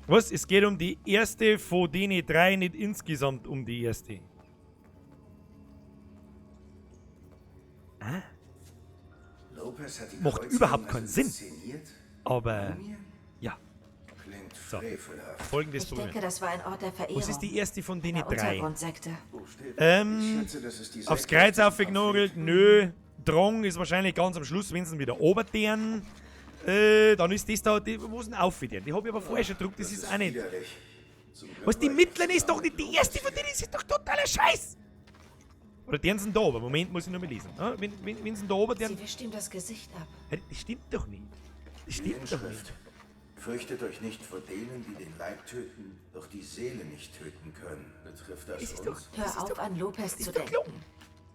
Was? Es geht um die erste von denen drei, nicht insgesamt um die erste. Ah? Lopez hat die Macht Kreuzigung überhaupt keinen also Sinn. inszeniert? Aber Mumien? ja, Klingt So. frevelhaft. folgendes Ich Problem. denke, das war ein Ort der Verehrung. Was ist die erste von denen Einer drei? Untergrundsekte. Wo steht? Ich schätze, das ist die Aufs Sekte Kreuz aus diesem aufgenagelt? Pamphlet. Nö. Drang ist wahrscheinlich ganz am Schluss, wenn sie ihn wieder obertern. Dann ist das da, die, wo ist denn aufwidern? Die habe ich aber vorher schon gedruckt, das, ist auch nicht. widerlich. Zum Glück Was, die war ich mittlere ist doch zusammen nicht mit die erste Lopez von denen, das ist doch totaler Scheiß! Oder deren sind da oben. Moment, muss ich noch mal lesen. Ja, wenn sie da oben, deren. Sie wischt ihm das Gesicht ab. Das stimmt doch nicht. Das Die stimmt doch nicht. Inschrift. Fürchtet euch nicht vor denen, die den Leib töten, doch die Seele nicht töten können. Betrifft das Es ist uns? doch- Hör Das ist auf, doch- an Lopez ist zu doch denken. gelungen.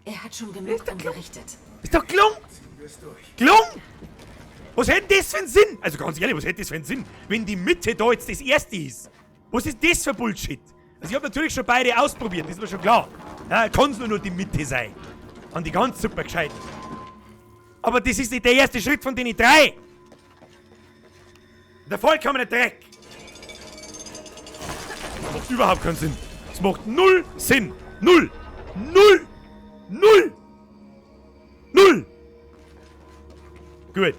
Er hat schon genug ist doch gelungen. angerichtet. Ist doch gelungen! Ziehen wir es durch. Gelungen! Was hätte das für einen Sinn? Also ganz ehrlich, was hätte das für einen Sinn, wenn die Mitte da jetzt das erste ist? Was ist das für Bullshit? Also ich habe natürlich schon beide ausprobiert, das ist mir schon klar. Ja, kann's nur die Mitte sein. An die ganz super gescheiten. Aber das ist nicht der erste Schritt von den drei. Der vollkommene Dreck. Das macht überhaupt keinen Sinn. Es macht null Sinn. Null. Null. Null. Null. Gut.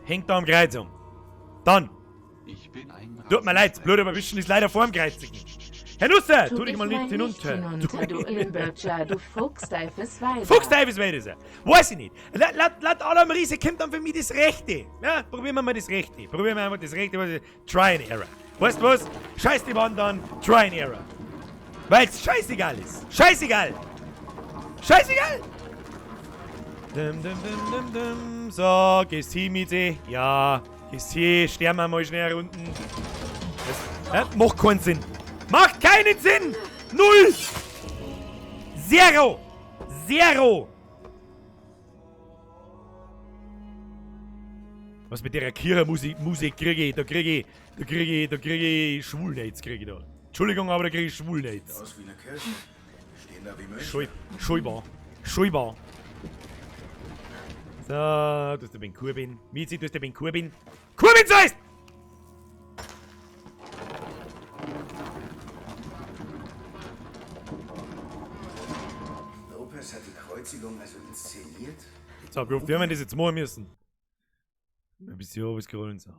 Hängt da am Kreuz um. Dann. Ich bin ein Tut mir leid, blöd, aber Wischen ist leider vorm Kreuzigen. Herr Nusser, tu dich dich mal nicht hinunter. hinunter, du Ölbötscher, du Fuchsteifes Weiber. Fuchsteufelsweide ist er. Weiß ich nicht. Laut allem Riese kommt dann für mich das Rechte. Ja, probieren wir mal das Rechte. Probieren wir einmal das Rechte. Was ist- Try and Error. Weißt du was? Scheiß die Wand an. Try and Error. Weil's scheißegal ist. Scheißegal. Scheißegal. Dum, dum, dum, dum, dum. So, gehst hin, Miete. Ja, gehst hier. Sterben wir mal schnell unten. Das, ja, macht keinen Sinn. Macht keinen Sinn! Null! Zero! Zero! Was mit der Kira-Musik Musik kriege ich, da kriege ich Schwulneids kriege ich da. Entschuldigung, aber da kriege ich Schwulneids. Aus wie eine Kirche. Stehen da wie Mönche. Schulbar. Schulbar. So, du hast den Kurbin. Mizi, du hast den Kurbin. Kurbin sollst! Lopez hat die Kreuzigung also inszeniert? So, wie oft werden wir das jetzt machen müssen? Ein bisschen oben scrollen, so.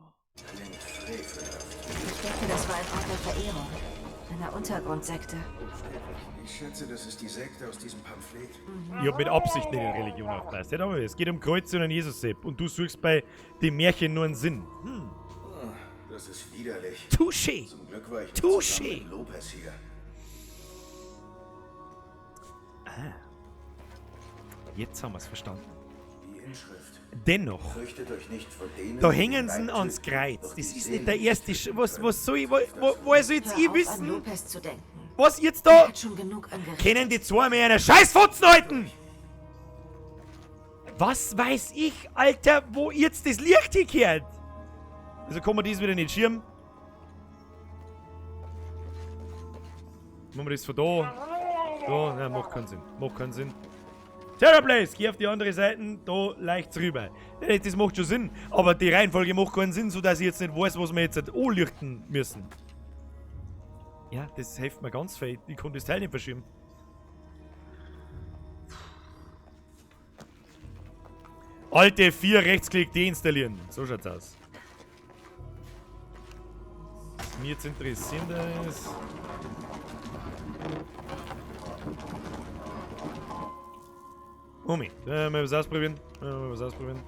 Klingt frevelhaft. Ich denke, das war ein Ort der Verehrung. Einer Untergrundsekte. Ich schätze, das ist die Sekte aus diesem Pamphlet. Ich hab mit Absicht nicht in Religion aufgepasst. Ja, aber es geht um Kreuze und einen Jesus-Sepp. Und du suchst bei dem Märchen nur einen Sinn. Hm. Das ist widerlich. Touché! Zum Glück war ich nicht Touché. zusammen mit Lopez hier. Jetzt haben wir's verstanden. Die Inschrift. Dennoch, Fürchtet euch nicht vor denen, da die den hängen sie Leib ans töten, Kreuz. doch Das die ist Seele nicht der erste töten Sch Was, können. was soll ich, woher soll jetzt Hör ich auf, an wissen, Lopez zu denken. was jetzt Er da... hat schon genug angerichtet. Kennen die zwei mir einer Scheißfotzen halten? Was weiß ich, Alter, wo jetzt das Licht hingehört? Also kann man das wieder nicht schirmen. Machen wir das von da. Da, nein, macht keinen Sinn. Macht keinen Sinn. Terrorplace, geh auf die andere Seite, da leicht rüber. Das macht schon Sinn, aber die Reihenfolge macht keinen Sinn, sodass ich jetzt nicht weiß, was wir jetzt anlichten müssen. Ja, das hilft mir ganz viel. Ich konnte das Teil nicht verschieben. Alte 4 Rechtsklick deinstallieren. So schaut's aus. Was mir jetzt interessiert ist. Moment, mal was ausprobieren. Mal was ausprobieren.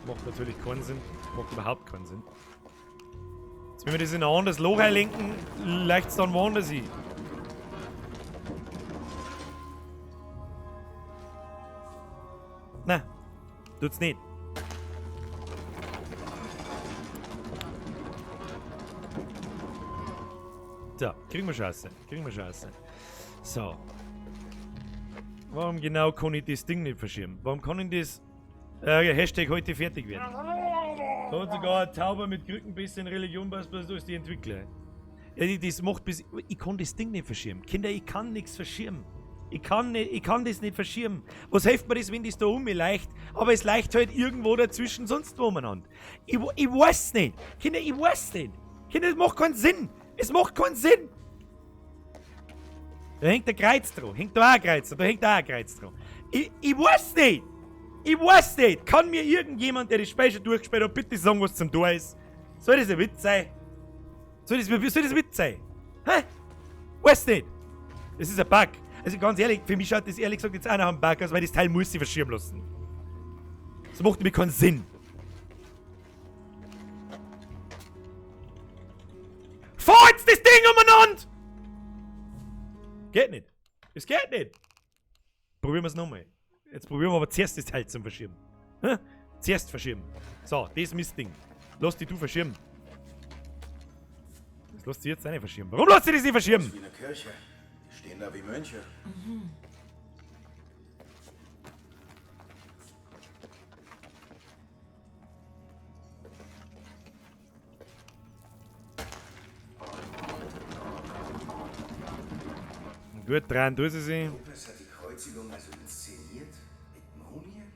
Macht natürlich keinen Sinn. Macht überhaupt keinen Sinn. Jetzt, wenn wir das in ein anderes Loch einlenken, leicht es dann woanders hin. Nein, tut's nicht. So, kriegen wir Scheiße. Kriegen wir Scheiße. So. Warum genau kann ich das Ding nicht verschieben? Warum kann ich das... Hashtag heute fertig werden. Da hat sogar ein Tauber mit Krückenbiss in Religion passt, bloß durch die Entwickler. Ja, das macht bis... Ich kann das Ding nicht verschieben. Kinder, ich kann nichts verschieben. Ich kann das nicht verschieben. Was hilft mir das, wenn das da um mich leicht? Aber es leicht halt irgendwo dazwischen sonst wo umeinander. Ich weiß nicht. Kinder, ich weiß nicht. Kinder, das macht keinen Sinn. Es macht keinen Sinn. Da hängt der Kreuz dran. Hängt da auch ein Kreuz dran. Da hängt auch ein Kreuz dran. Ich weiß nicht. Ich weiß nicht. Kann mir irgendjemand, der das Spiel schon durchgespielt hat, bitte sagen, was zum Tor ist? Soll das ein Witz sein? Soll das ein Witz sein? Hä? Weiß nicht. Das ist ein Bug. Also ganz ehrlich, für mich schaut das ehrlich gesagt jetzt auch nach einem Bug aus, weil das Teil muss sich verschieben lassen. Das macht nämlich keinen Sinn. Fahr jetzt das Ding umeinander! Geht nicht. Es geht nicht. Probieren wir es nochmal. Jetzt probieren wir aber zuerst das Teil zum Verschieben. Hä? Zuerst verschieben. So, das Mistding. Lass dich du verschieben. Das lässt sich jetzt auch nicht verschieben. Warum lässt sich das nicht verschieben? Das ist wie eine Kirche. Die stehen da wie Mönche. Mhm. Gut, dran tut sie sich. Lopez hat die Kreuzigung also inszeniert? Mit Mumien?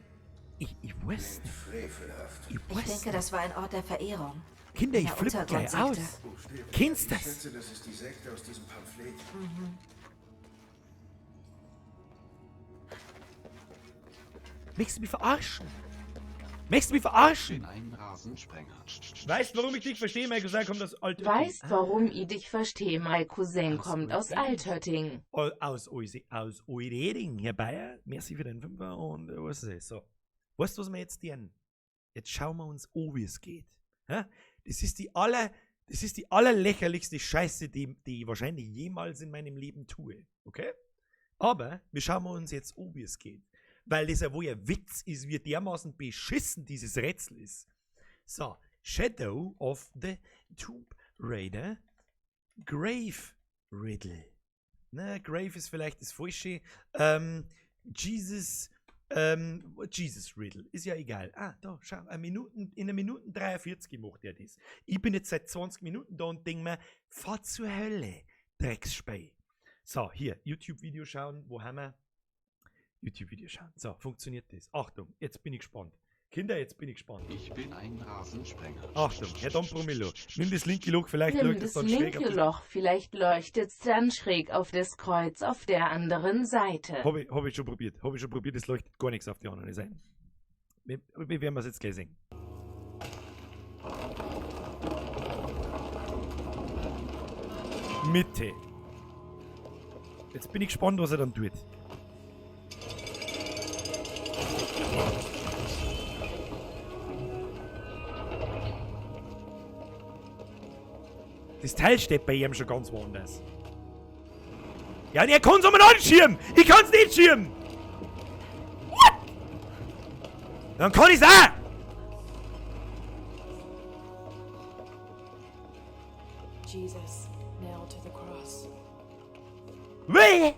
Ich weiß nicht. Frevelhaft. Ich denke, das war ein Ort der Verehrung. Kinder, ich flippe gleich aus. Kennst du das? Ich schätze, das ist die Sekte aus diesem Pamphlet. Mhm. Möchtest du mich verarschen? Möchtest du mich verarschen? Ich bin ein Rasensprenger. Weißt, warum ich dich verstehe, mein Cousin kommt aus Altötting. Weißt, warum ich dich verstehe, mein Cousin kommt aus Altötting. Aus Eureding, Herr Bayer. Merci für den Fünfer und was ist das? So. Weißt du, was wir jetzt tun? Jetzt schauen wir uns an, wie es geht. Ja? Das ist die allerlächerlichste Scheiße, die ich wahrscheinlich jemals in meinem Leben tue. Okay? Aber wir schauen uns jetzt an, wie es geht. Weil das ja wohl ein Witz ist, wie dermaßen beschissen dieses Rätsel ist. So, Shadow of the Tomb Raider Grave Riddle. Na, Grave ist vielleicht das Falsche. Jesus Riddle. Ist ja egal. Ah, da, schau, in einer Minute 43 macht er das. Ich bin jetzt seit 20 Minuten da und denk mir, fahr zur Hölle, Drecksspei. So, hier, YouTube-Video schauen, wo haben wir? YouTube-Video schauen. So, funktioniert das? Achtung, jetzt bin ich gespannt. Kinder, jetzt bin ich gespannt. Ich bin ein Rasensprenger. Achtung, Herr Don Promillo, nimm das linke Loch, vielleicht leuchtet es dann schräg auf das Loch, vielleicht leuchtet es dann schräg auf das Kreuz auf der anderen Seite. Hab ich schon probiert. Hab ich schon probiert, es leuchtet gar nichts auf die andere Seite. Wir werden es jetzt gleich sehen. Mitte. Jetzt bin ich gespannt, was er dann tut. Das Teil steht bei ihm schon ganz woanders. Ja, und er kann's aber nicht schirmen! Ich kann's nicht schirmen! What? Dann kann ich's auch! Jesus nailed to the cross. Weh!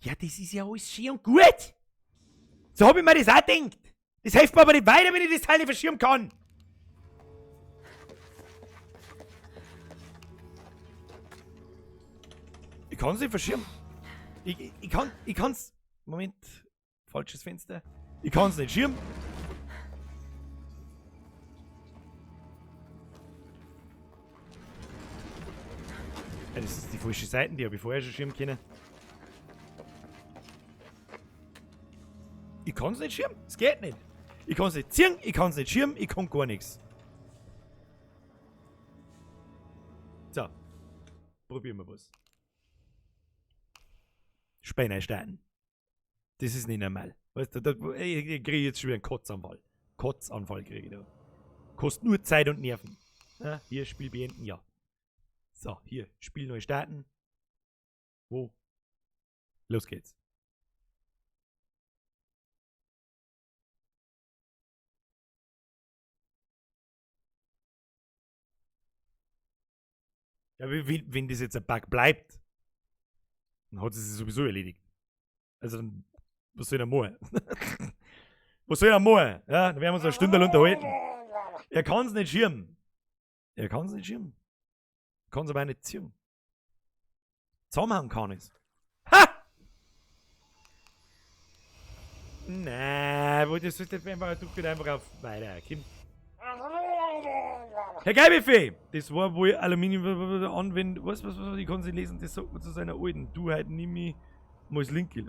Ja, das ist ja alles schön und gut. So hab ich mir das auch gedacht. Das hilft mir aber nicht weiter, wenn ich das Teil nicht verschirmen kann. Ich kann's nicht verschirmen. Ich kann's. Moment. Falsches Fenster. Ich kann's nicht schirmen. Ja, das die falsche Seite, die habe ich vorher schon schirmen können. Ich kann's nicht schirmen, es geht nicht. Ich kann's nicht ziehen, ich kann's nicht schirmen, ich kann gar nichts. So. Probieren wir was. Spinner starten. Das ist nicht normal. Weißt du, da, ich kriege jetzt schon wieder einen Kotzanfall. Kotzanfall kriege ich da. Kostet nur Zeit und Nerven. Ja, hier, Spiel beenden, ja. So, hier, Spiel neu starten. Wo? Los geht's. Ja, wenn das jetzt ein Bug bleibt, dann hat es sich sowieso erledigt. Also dann, was soll ich denn machen? Was soll ich denn machen? Ja, dann werden wir uns eine Stunde unterhalten. Er kann's nicht schirmen. Er kann's nicht schirmen. Kann's aber auch nicht ziehen. Zusammenhang kann es. Ha! Nein, wo das ist einfach, du gehst einfach auf weiter. Komm. Herr Geibefee! Das war wohl Aluminium anwenden. Was, ich kann es nicht lesen, das sagt man zu seiner alten. Du halt nimm mich mal das linke.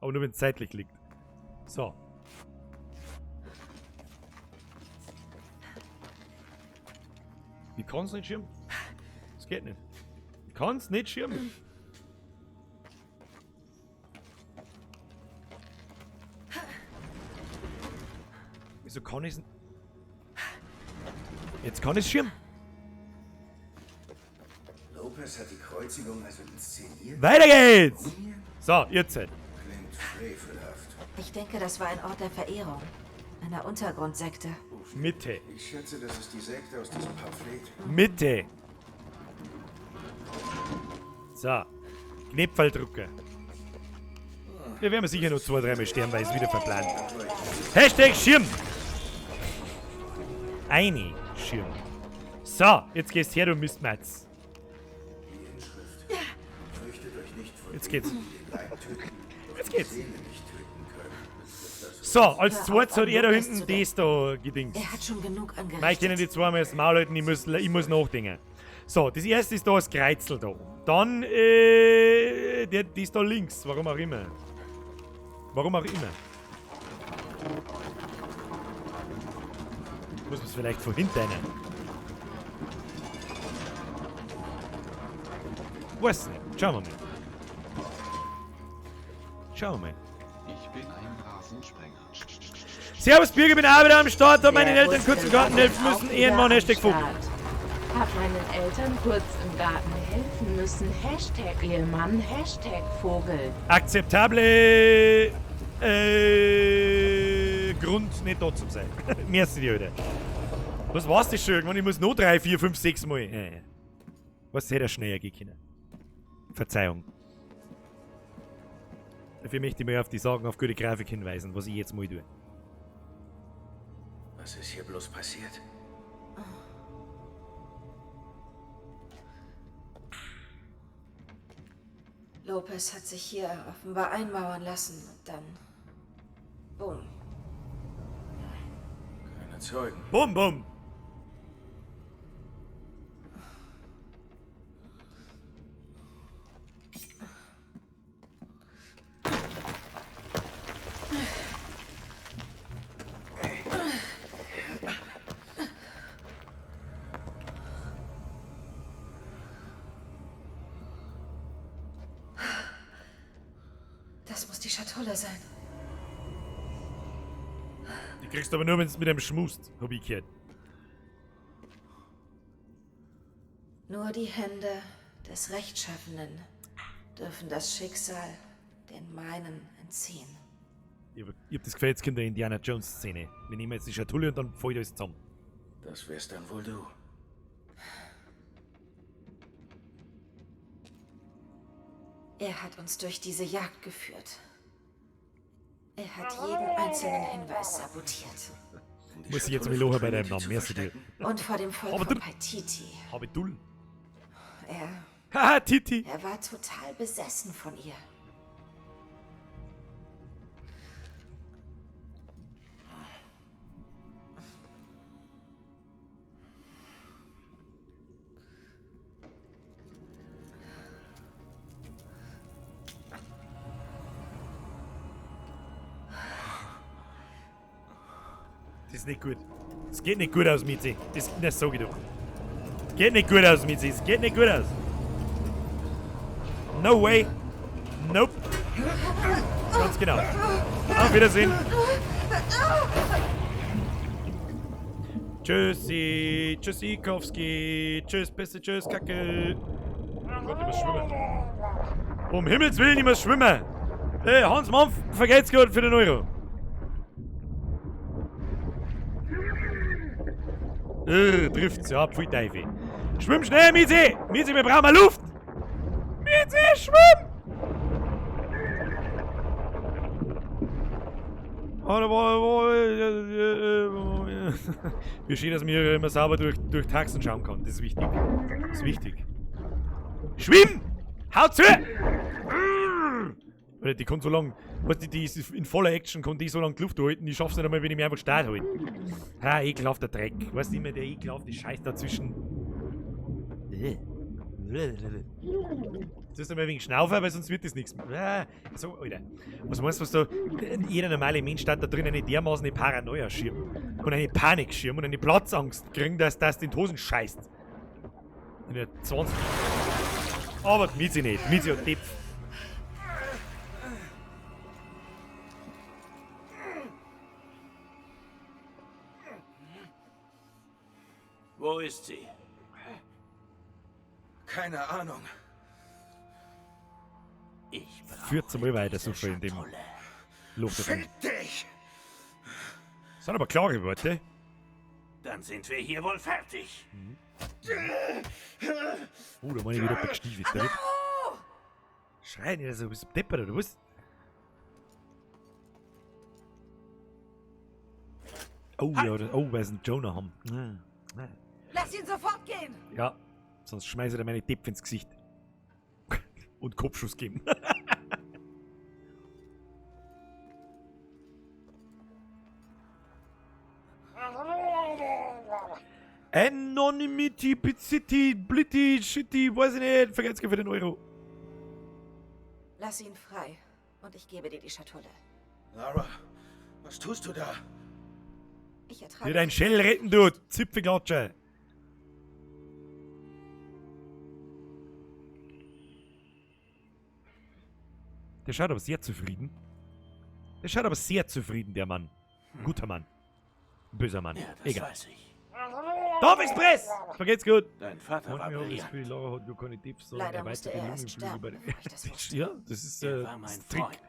Aber nur wenn es zeitlich liegt. So. Ich kann's nicht schirmen. Das geht nicht. Ich kann's nicht schirmen. Wieso kann ich's nicht? Jetzt kann ich's schirmen. Lopez hat die Kreuzigung also inszeniert? Weiter geht's! Mumie? So, ihr Zeit. Klingt frevelhaft. Ich denke, das war ein Ort der Verehrung. Einer Untergrundsekte. Mitte. Ich schätze, das ist die Sekte aus diesem Pamphlet. Mitte. So. Knöpfeldrucker. Wir werden sicher noch 2-3 Mal sterben, weil es wieder verplant. Hashtag Schirm. Eine Schirm. So, jetzt gehst her, du Mistmatz. Die Inschrift. Fürchtet euch nicht vor Jetzt geht's. denen, die den Leib töten, doch Jetzt die geht's. Seele nicht töten können. Betrifft das So, als Hör auf, zweites hat an er da Lopez hinten zu das da gedingst. Er hat schon genug angerichtet. Nein, ich kenne die zweimal das Maul halten, ich muss nachdenken. So, das erste ist da das Kreuzel da oben. Dann, die ist da links, warum auch immer. Warum auch immer. Muss man es vielleicht von hinten rein. Weiß nicht. Schauen wir mal. Schauen wir mal. Ich bin ein Rasensprenger. Servus, Birger, bin auch wieder am Start. Hab meinen Servus, Eltern kurz im Garten helfen auch müssen. wieder Ehrenmann, am Hashtag Vogel. Start. Hab meinen Eltern kurz im Garten helfen müssen. Hashtag Ehemann, Hashtag Vogel. Akzeptable Grund, nicht da zu sein. Merci dir, Alter. Was war's das schon? Irgendwann, ich muss noch 3, 4, 5, 6 Mal. Was hätte er schneller gehen können? Verzeihung. Dafür möchte ich mal auf die Sagen, auf gute Grafik hinweisen, was ich jetzt mal tue. Was ist hier bloß passiert? Lopez hat sich hier offenbar einmauern lassen und dann... Boom. Keine Zeugen. Bum, bum! Das muss die Schatulle sein. Die kriegst du aber nur, wenn du mit einem schmust, hab ich gehört. Nur die Hände des Rechtschaffenen dürfen das Schicksal den meinen entziehen. Ich hab das Gefühl, jetzt kommt eine Indiana Jones Szene. Wir nehmen jetzt die Schatulle und dann fällt alles zusammen. Das wärst dann wohl du. Er hat uns durch diese Jagd geführt. Er hat jeden einzelnen Hinweis sabotiert. Um die Muss ich jetzt Schatulle mal lachen von bei deinem Trinity Namen. zu Merci dir. verstecken? Und vor dem Volk Aber von du- Paititi. Habe Dull. Er, Haha, Titi. er war total besessen von ihr. Das ist nicht gut. Das geht nicht gut aus, Mizi. Das sag ich doch. Geht nicht gut aus, Mizi. Es geht nicht gut aus. No way. Nope. Ganz genau. Auf Wiedersehen. Tschüssi. Tschüssikowski. Tschüss, Pisse, tschüss, Kacke. Oh Gott, ich muss schwimmen. Um Himmels Willen, ich muss schwimmen. Hey, Hans Mampf, vergelt's gut für den Euro. Trifft's, ja, pfui Teufel. Schwimm schnell, Mizi! Mizi, wir brauchen mal Luft! Mizi, schwimm! Wie schön, dass man hier immer sauber durch Taxen schauen kann. Das ist wichtig. Das ist wichtig. Schwimm! Hau zu! Alter, die kann so lang, weißt du, die ist in voller Action, kann die so lange die Luft halten, ich schaff's nicht einmal, wenn ich mich einfach stark halte. Ha, ekelhafter Dreck. Weißt du, immer der ekelhafte Scheiß dazwischen. Jetzt ist einmal wegen Schnaufer, weil sonst wird das nichts mehr. So, Alter. Was meinst du, was da. Jeder normale Mensch hat da drin eine dermaßen eine Paranoia schirm und eine Panik schirm und eine Platzangst kriegen, dass das in die Hosen scheißt. In der 20. Aber Mizi nicht. Mizi hat Depf. Wo ist sie? Keine Ahnung. Ich Führt zum weiter so viel in dem Luft. Fick dich! Das sind aber klare Worte. Dann sind wir hier wohl fertig. Mhm. Oh, da meine ich wieder gestiefelt. Schrei nicht so, bist du deppert oder was? Oh, ja, das, oh, weil sie einen Jonah haben. Lass ihn sofort gehen! Ja, sonst schmeiße ich dir meine Depp ins Gesicht. Und Kopfschuss geben. Anonymity, City, Blitti, Shitty, weiß ich nicht. Vergesst für den Euro. Lass ihn frei und ich gebe dir die Schatulle. Lara, was tust du da? Ich ertrage. Dir dein Shell retten, du Zipfelklatscher. Der schaut aber sehr zufrieden. Der schaut aber sehr zufrieden, der Mann. Guter Mann. Böser Mann. Ja, das Egal. weiß ich. Dorf Express! Vergeht's gut. Dein Vater war Manchmal habe ich das brillant. Gefühl, Lara hat gar keine Tipps, sondern Leider musste erweiterte er erst Lungenflügel sterben, bei bevor ich das wusste. Ja, das ist, Er war mein das ist Trick. Freund.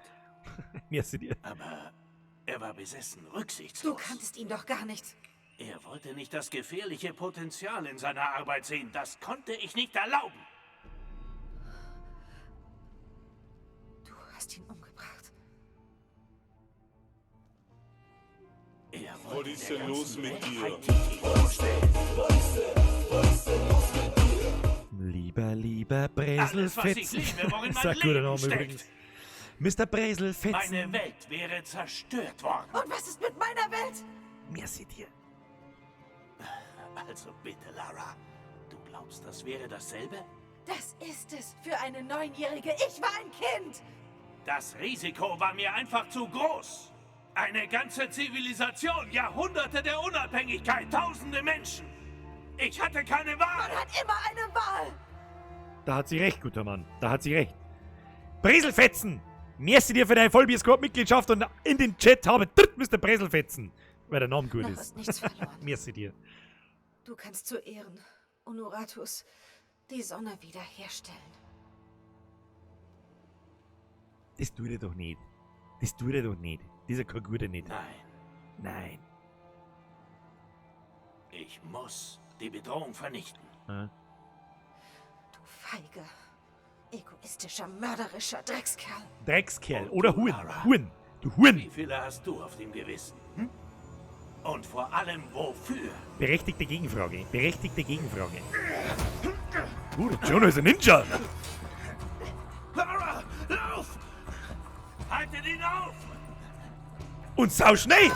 Merci dir. Aber er war besessen, Du rücksichtslos. kanntest ihn doch gar nicht. Er wollte nicht das gefährliche Potenzial in seiner Arbeit sehen. Das konnte ich nicht erlauben. Du hast ihn umgebracht. Er wollte Was ist der denn los ganzen mit Welt dir? Paititi vorstellen. Lieber, lieber Alles, was ich Breselfetzen. liebe, worin Ist mein ein guter Leben Name steckt. übrigens. Mr. Breselfetzen. Meine Welt wäre zerstört worden. Und was ist mit meiner Welt? Merci dir. Also bitte, Lara. Du glaubst, das wäre dasselbe? Das ist es für eine Neunjährige. Ich war ein Kind. Das Risiko war mir einfach zu groß. Eine ganze Zivilisation, Jahrhunderte der Unabhängigkeit, tausende Menschen. Ich hatte keine Wahl. Man hat immer eine Wahl. Da hat sie recht, guter Mann. Da hat sie recht. Breselfetzen! Merci dir für deine Vollbier-Squad-Mitgliedschaft und in den Chat habe dritt Mr. Breselfetzen. Weil der Name gut Noch ist. ist nichts verloren. Merci dir. Du kannst zu Ehren Honoratus die Sonne wiederherstellen. Das tut er doch nicht. Das tut er doch nicht. Dieser kein guter nicht. Nein, Nein. ich muss die Bedrohung vernichten. Ah. Du feiger, egoistischer, mörderischer Dreckskerl. Dreckskerl. Und Oder du, Huren. Lara. Huren. Du Huren. Wie viele hast du auf dem Gewissen? Hm? Und vor allem wofür? Berechtigte Gegenfrage. Berechtigte Gegenfrage. Der Jonah ist ein Ninja. Lara, lauf! Haltet ihn auf! Und sau schnell.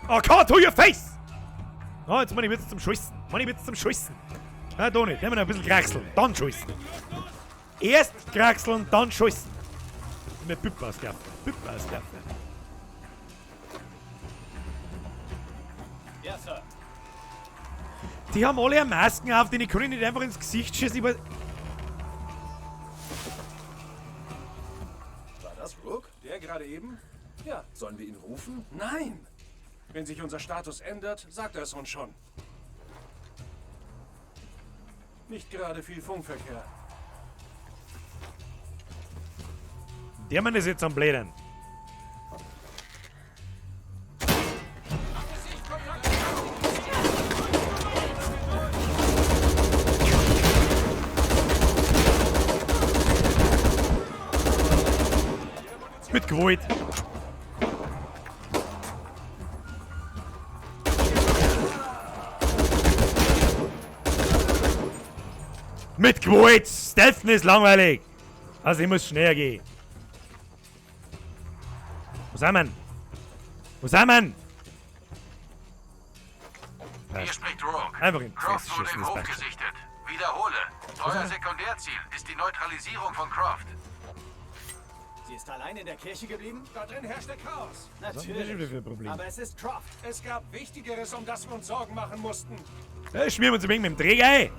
Oh, car to your face! Oh, jetzt meine ich jetzt zum Schießen. Meine ich jetzt zum Schießen. Na, da nicht. Nehmen wir noch ein bisschen Kraxeln. Dann schießen. Erst kraxeln, dann schießen. Mit Pippe auslaufen. Pippe auslaufen. Ja, Sir. Die haben alle Masken auf, denen kann ich nicht einfach ins Gesicht schießen. Ich weiß. War das Rook? Der gerade eben? Ja. Sollen wir ihn rufen? Nein! Wenn sich unser Status ändert, sagt er es uns schon. Nicht gerade viel Funkverkehr. Der Mann ist jetzt am Blädern. Mit Gewalt. Mit Gewalt! Stealthen ist langweilig! Also ich muss schneller gehen. Wo sind wir? Wo sind wir? Hier spricht Rourke. Einfach in Croft wurde schießen, im das Hof passt schon. gesichtet. Wiederhole. Euer Sekundärziel ist die Neutralisierung von Croft. Sie ist allein in der Kirche geblieben? Da drin herrschte Chaos. Was haben wir schon wieder für ein Problem? Aber es ist Croft. Es gab Wichtigeres, um das wir uns Sorgen machen mussten. Ja, schmieren wir uns ein wenig mit dem Träger ein.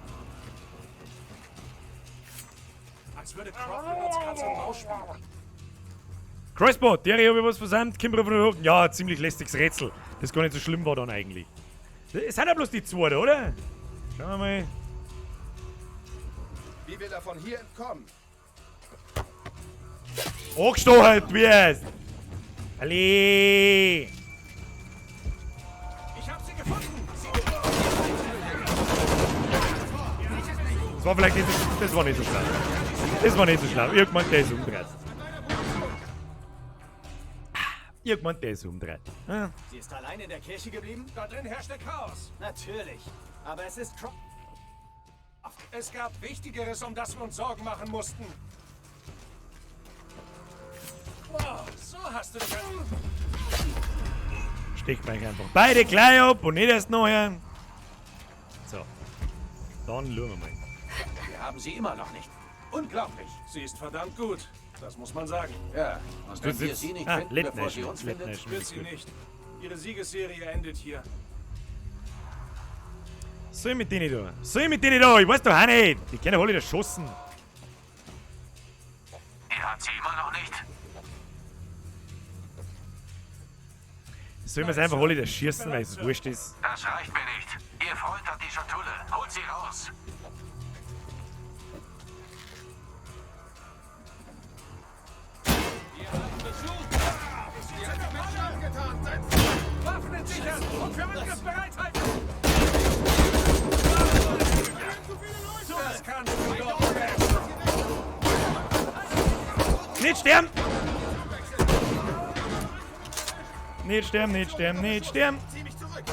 Als würde Croft mit uns Katze und Maus spielen. Crossbow, der habe ich was versäumt. Kimber von der Hocken. Ja, ziemlich lästiges Rätsel. Das gar nicht so schlimm war dann eigentlich. Es sind ja bloß die zwei da, oder? Schauen wir mal. Wie will er von hier entkommen? Angestochen wirst! Alle! Ich hab sie gefunden! Das war vielleicht nicht so, das war nicht so schlau. Das war nicht so schlau. Ich hab gemeint, der ist umgedreht. Ich hab gemeint, der ist umgedreht. Ah. Sie ist allein in der Kirche geblieben? Da drin herrschte Chaos. Natürlich. Aber es ist Croft. Es gab Wichtigeres, um das wir uns Sorgen machen mussten. Wow, so hast du dich... Steckt mich einfach beide gleich ab und nicht erst nachher. So. Dann schauen wir mal. Wir haben sie immer noch nicht. Unglaublich. Sie ist verdammt gut. Das muss man sagen. Ja, und wenn wir sie nicht finden, Late bevor sie Nation, uns Late findet, Nation Wird ist sie gut. nicht. Ihre Siegesserie endet hier. Soll ich mit denen da? Soll ich mit denen da? Ich weiß doch auch nicht. Die können alle erschossen. Ihr habt sie immer noch nicht. Sollen wir es einfach alle erschießen, weil es wurscht ist? Das reicht mir nicht. Ihr Freund hat die Schatulle. Holt sie raus. Waffen entsichern und für Angriff bereithalten! Das kannst du doch nicht! Nicht sterben! Nicht sterben, nicht sterben, nicht sterben! Zieh mich zurück!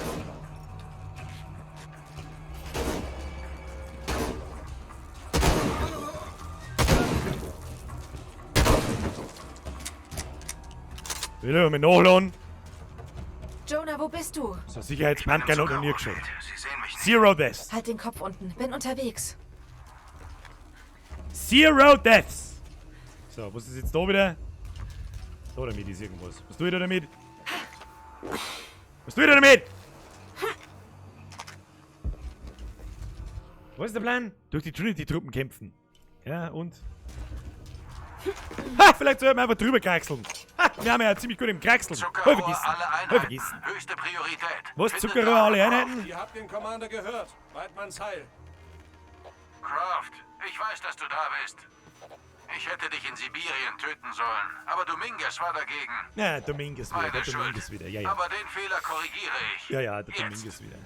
Will ich mich nachladen? Jonah, wo bist du? So, Sicherheitspumpgun hat noch nie geschaut. Sie sehen mich nicht. Zero Deaths. Halt den Kopf unten. Bin unterwegs. Zero Deaths. So, was ist jetzt da wieder? Da damit ist irgendwas. Was tue ich da damit? Was tue ich da damit? Was ist der Plan? Durch die Trinity-Truppen kämpfen. Ja, und? Ha, vielleicht sollten wir einfach drüber kraxeln. Ha, wir haben ja ziemlich gut im Kraxeln. Voll Zuckerrohr, vergessen. alle Voll Einheiten. vergessen. Höchste Priorität. Was, Findet Zuckerrohr, alle Lara Einheiten? Ihr habt den Commander gehört. Weidmanns Heil. Croft, ich weiß, dass du da bist. Ich hätte dich in Sibirien töten sollen, aber Dominguez war dagegen. Ja, Dominguez wieder, Meine der Schuld. Dominguez wieder. Ja, ja. Aber den Fehler korrigiere ich. Ja, ja, der Jetzt. Dominguez wieder.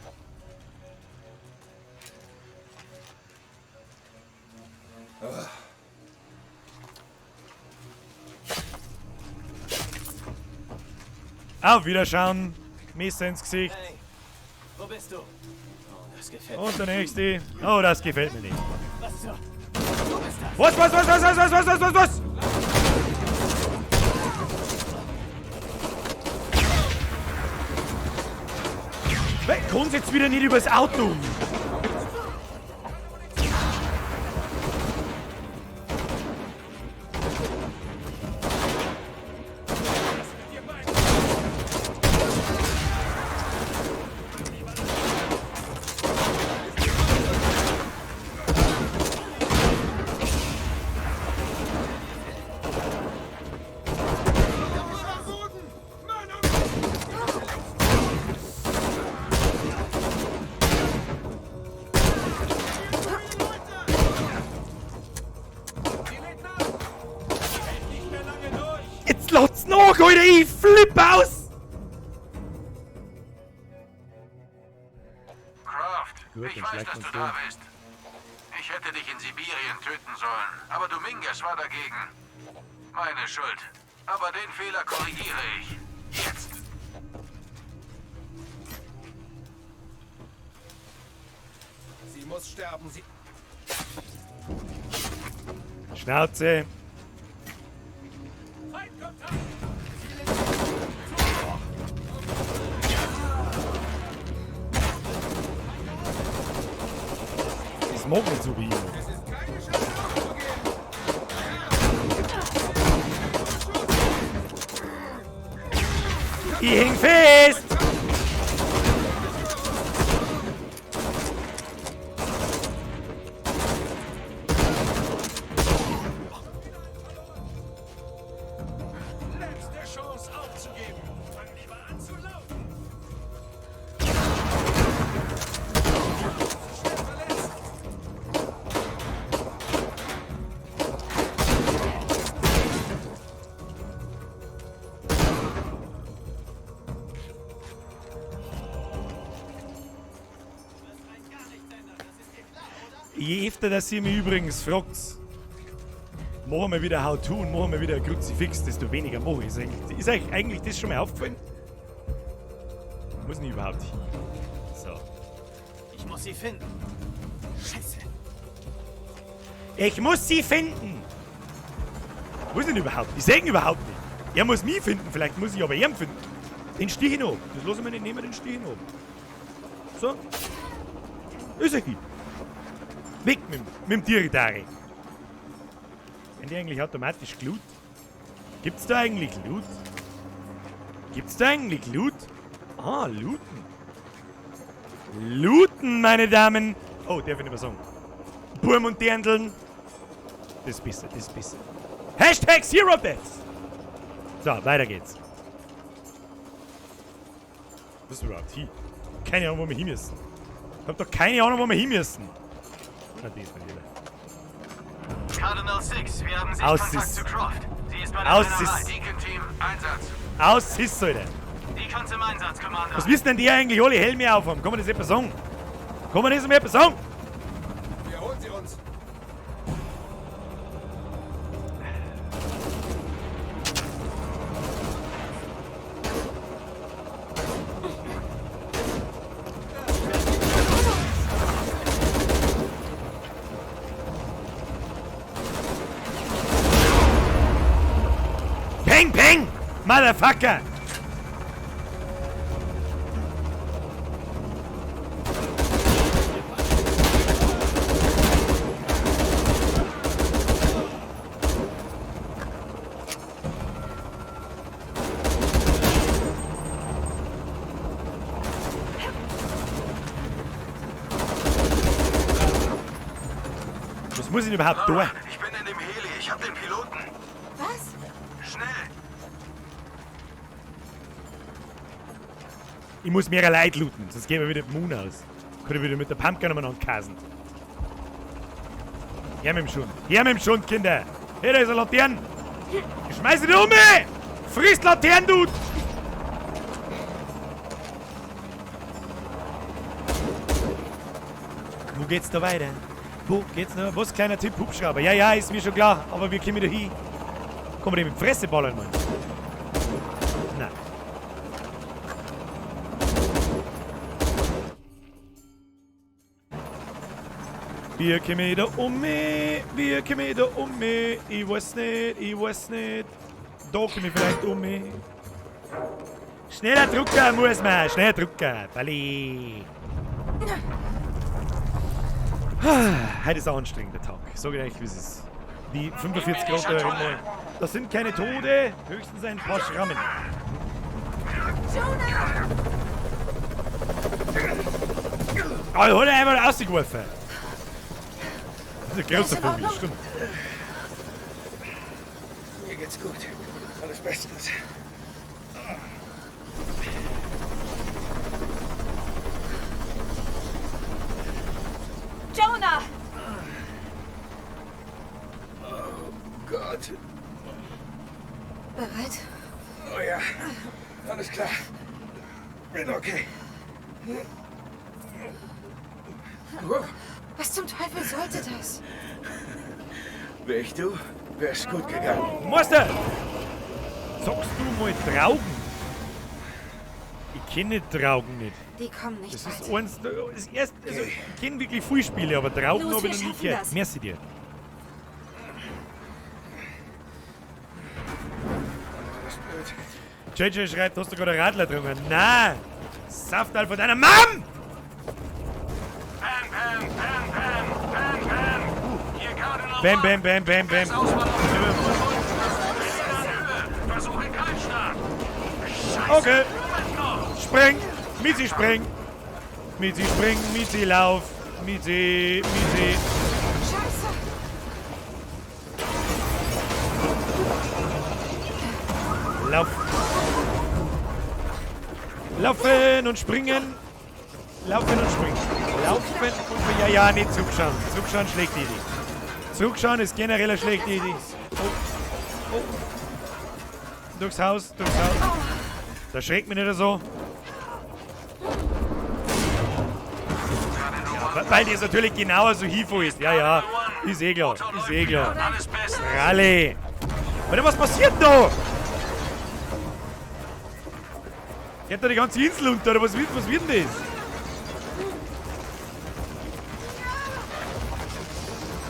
Auf Wiederschauen. Messer ins Gesicht. Hey, wo bist du? Oh, das gefällt mir. Und der nächste. Oh, das gefällt mir nicht. Was zur... Du bist das! Was, was, was, was, was, was, was, was, was, was? Hey, kommst jetzt wieder nicht übers Auto? fuck, Alter, ich flipp aus! Croft, Gut, ich dann weiß, schleicht dass uns du so. da bist. Ich hätte dich in Sibirien töten sollen, aber Dominguez war dagegen. Meine Schuld. Aber den Fehler korrigiere ich. Jetzt. Sie muss sterben. Sie. Schnauze. Das mag nicht so wie ich. Ich häng fest! Letzte Chance aufzugeben. Fang lieber an zu laufen. Je öfter, dass ihr mich übrigens fragt, machen wir wieder How-To und machen wir wieder ein Kruzifix, desto weniger mache ich. Ist euch eigentlich das schon mal aufgefallen? Muss nicht überhaupt hin. So. Ich muss sie finden. Scheiße. Ich muss sie finden! Wo ist denn überhaupt? Ich sehe ihn überhaupt nicht. Er muss mich finden, vielleicht muss ich aber ihn finden. Den Stich noch. Das lassen wir nicht nehmen, den Stich noch. So. Ist er hier. Weg mit dem Tiridari. Wenn die eigentlich automatisch Glut? Gibt's da eigentlich Loot? Gibt's da eigentlich Loot? Ah, Looten. Looten, meine Damen. Oh, darf ich nicht mehr sagen. Burm und Dirndln. Das ist besser, das ist besser. Hashtag Zero Deaths. So, weiter geht's. Was ist überhaupt hin? Keine Ahnung, wo wir hin müssen. Ich hab doch keine Ahnung, wo wir hin müssen. Na, das ist wieder. Cardinal 6, wir haben Aus Sichtkontakt ist- zu Croft. Sie ist bei der Aus Brennerei. ist- Deacon Team, Einsatz. Aus ist, Alter. Deacons im Einsatz, Commander. Was wissen denn die eigentlich alle Helme aufhaben? Kann man das etwa sagen? Kann man das mir etwa sagen? Wir holen sie uns. Peng, peng! Motherfucker! Was muss ich denn überhaupt tun? Lara, ich bin in dem Heli. Ich hab den Piloten. Was? Schnell. Ich muss mehrere Leute looten, sonst gehen wir wieder den Moon aus. Kann ich wieder mit der Pumpgun umeinander kasen. Her mit dem Schund. Her mit dem Schund, Kinder. Hier, da ist eine Laterne. Ich schmeiße dich um! Friss Laternen, du! Wo geht's da weiter? Wo geht's noch? Was, kleiner Tipp, Hubschrauber? Ja, ja, ist mir schon klar. Aber wir kommen da hin. Kommen wir dem mit Fresse ballern, Mann? Nein. Wir kommen da um mich, wir kommen da um mich. Ich weiß nicht, ich weiß nicht. Da komme ich vielleicht um mich. Schneller drucken muss man, schneller drucken. Balli. Heute ist ein anstrengender Tag. Sag ich euch, wie es ist. Die 45 Grad da immer. Das sind keine Tode, höchstens ein paar Schrammen. Ah, da hat er einmal rausgeworfen. Das ist ein großer Vogel, stimmt. Mir geht's gut. Alles bestens. Jonah! Oh Gott. Bereit? Bin okay. Was zum Teufel sollte das? Wär ich du, wär's gut gegangen. Meister! Sagst du mal Trauben? Ich kenne Traugen nicht. Die kommen nicht Das ist weit. eins, das erste, also ich kenne wirklich viele Spiele, aber Traugen Los, habe ich wir noch nie schaffen gehört. das. Merci dir. JJ schreibt, hast du gerade Radler getrunken? Nein! Saftal von deiner Mom! Pam, Pam, Pam, Pam, Pam, Pam. Hier Cardinal Bam, bam, bam, bam, bam. Versuche Kaltstart. Scheiße. Okay. Moment noch. Spring! Mizi, spring! Mizi, spring! Mizi, lauf! Mizi, Mizi. Scheiße! Lauf! Laufen und springen! Laufen und springen! Laufen und springen! Ja, ja, nicht zurückschauen. Zurückschauen, schlechte Idee. Zurückschauen ist generell eine schlechte Idee. Oh. Oh. Durchs Haus, durchs Haus. Da schreckt mich nicht so. Ja, weil das natürlich genauer so Hifo ist. Ja, ja. Ist eh klar. Ist eh klar. Rallye. Alter, was passiert da? Geht da die ganze Insel unter, oder was wird denn das?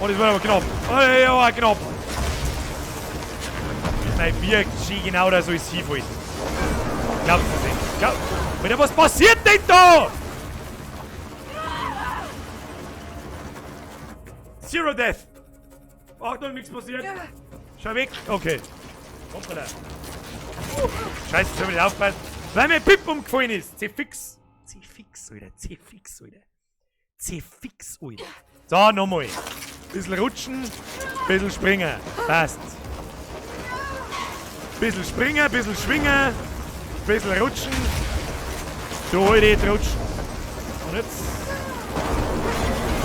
Oh, das war aber knapp. Oh, ja, knapp. Nein, wir schön genau da so ist Hifo ist. Glaubst du nicht? Glaub. Alter, was passiert denn da? Zero Death. Achtung, nichts passiert. Schau weg. Okay. Hoppala. Scheiße, jetzt hab ich nicht aufpassen. Weil mein Pip umgefallen ist. C-Fix. C-Fix, Alter. C-Fix, Alter. C-Fix, Alter. So, nochmal. Bisschen rutschen, bisschen springen. Passt. Bisschen springen, bisschen schwingen, bisschen rutschen. Du alte rutschen. Und jetzt.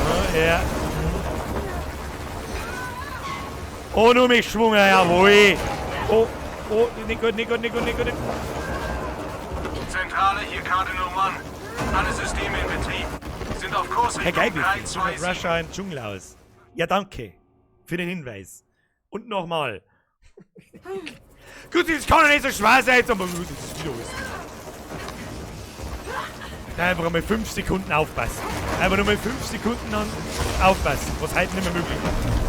Oh, ja. Oh, nur mich schwungen, jawohl. Oh, oh, nicht gut, nicht gut, nicht gut, nicht gut. Zentrale, hier Cardinal One. Alle Systeme in Betrieb. Sind auf Kurs Herr Richtung Geil, 3, 2, 7. Russia im Dschungel aus. Ja, danke. Für den Hinweis. Und nochmal. Gut, das kann doch nicht so schwer sein, aber gut, das ist wieder alles. Da einfach mal 5 Sekunden aufpassen. Einfach nur mal 5 Sekunden an aufpassen, was heute nicht mehr möglich ist.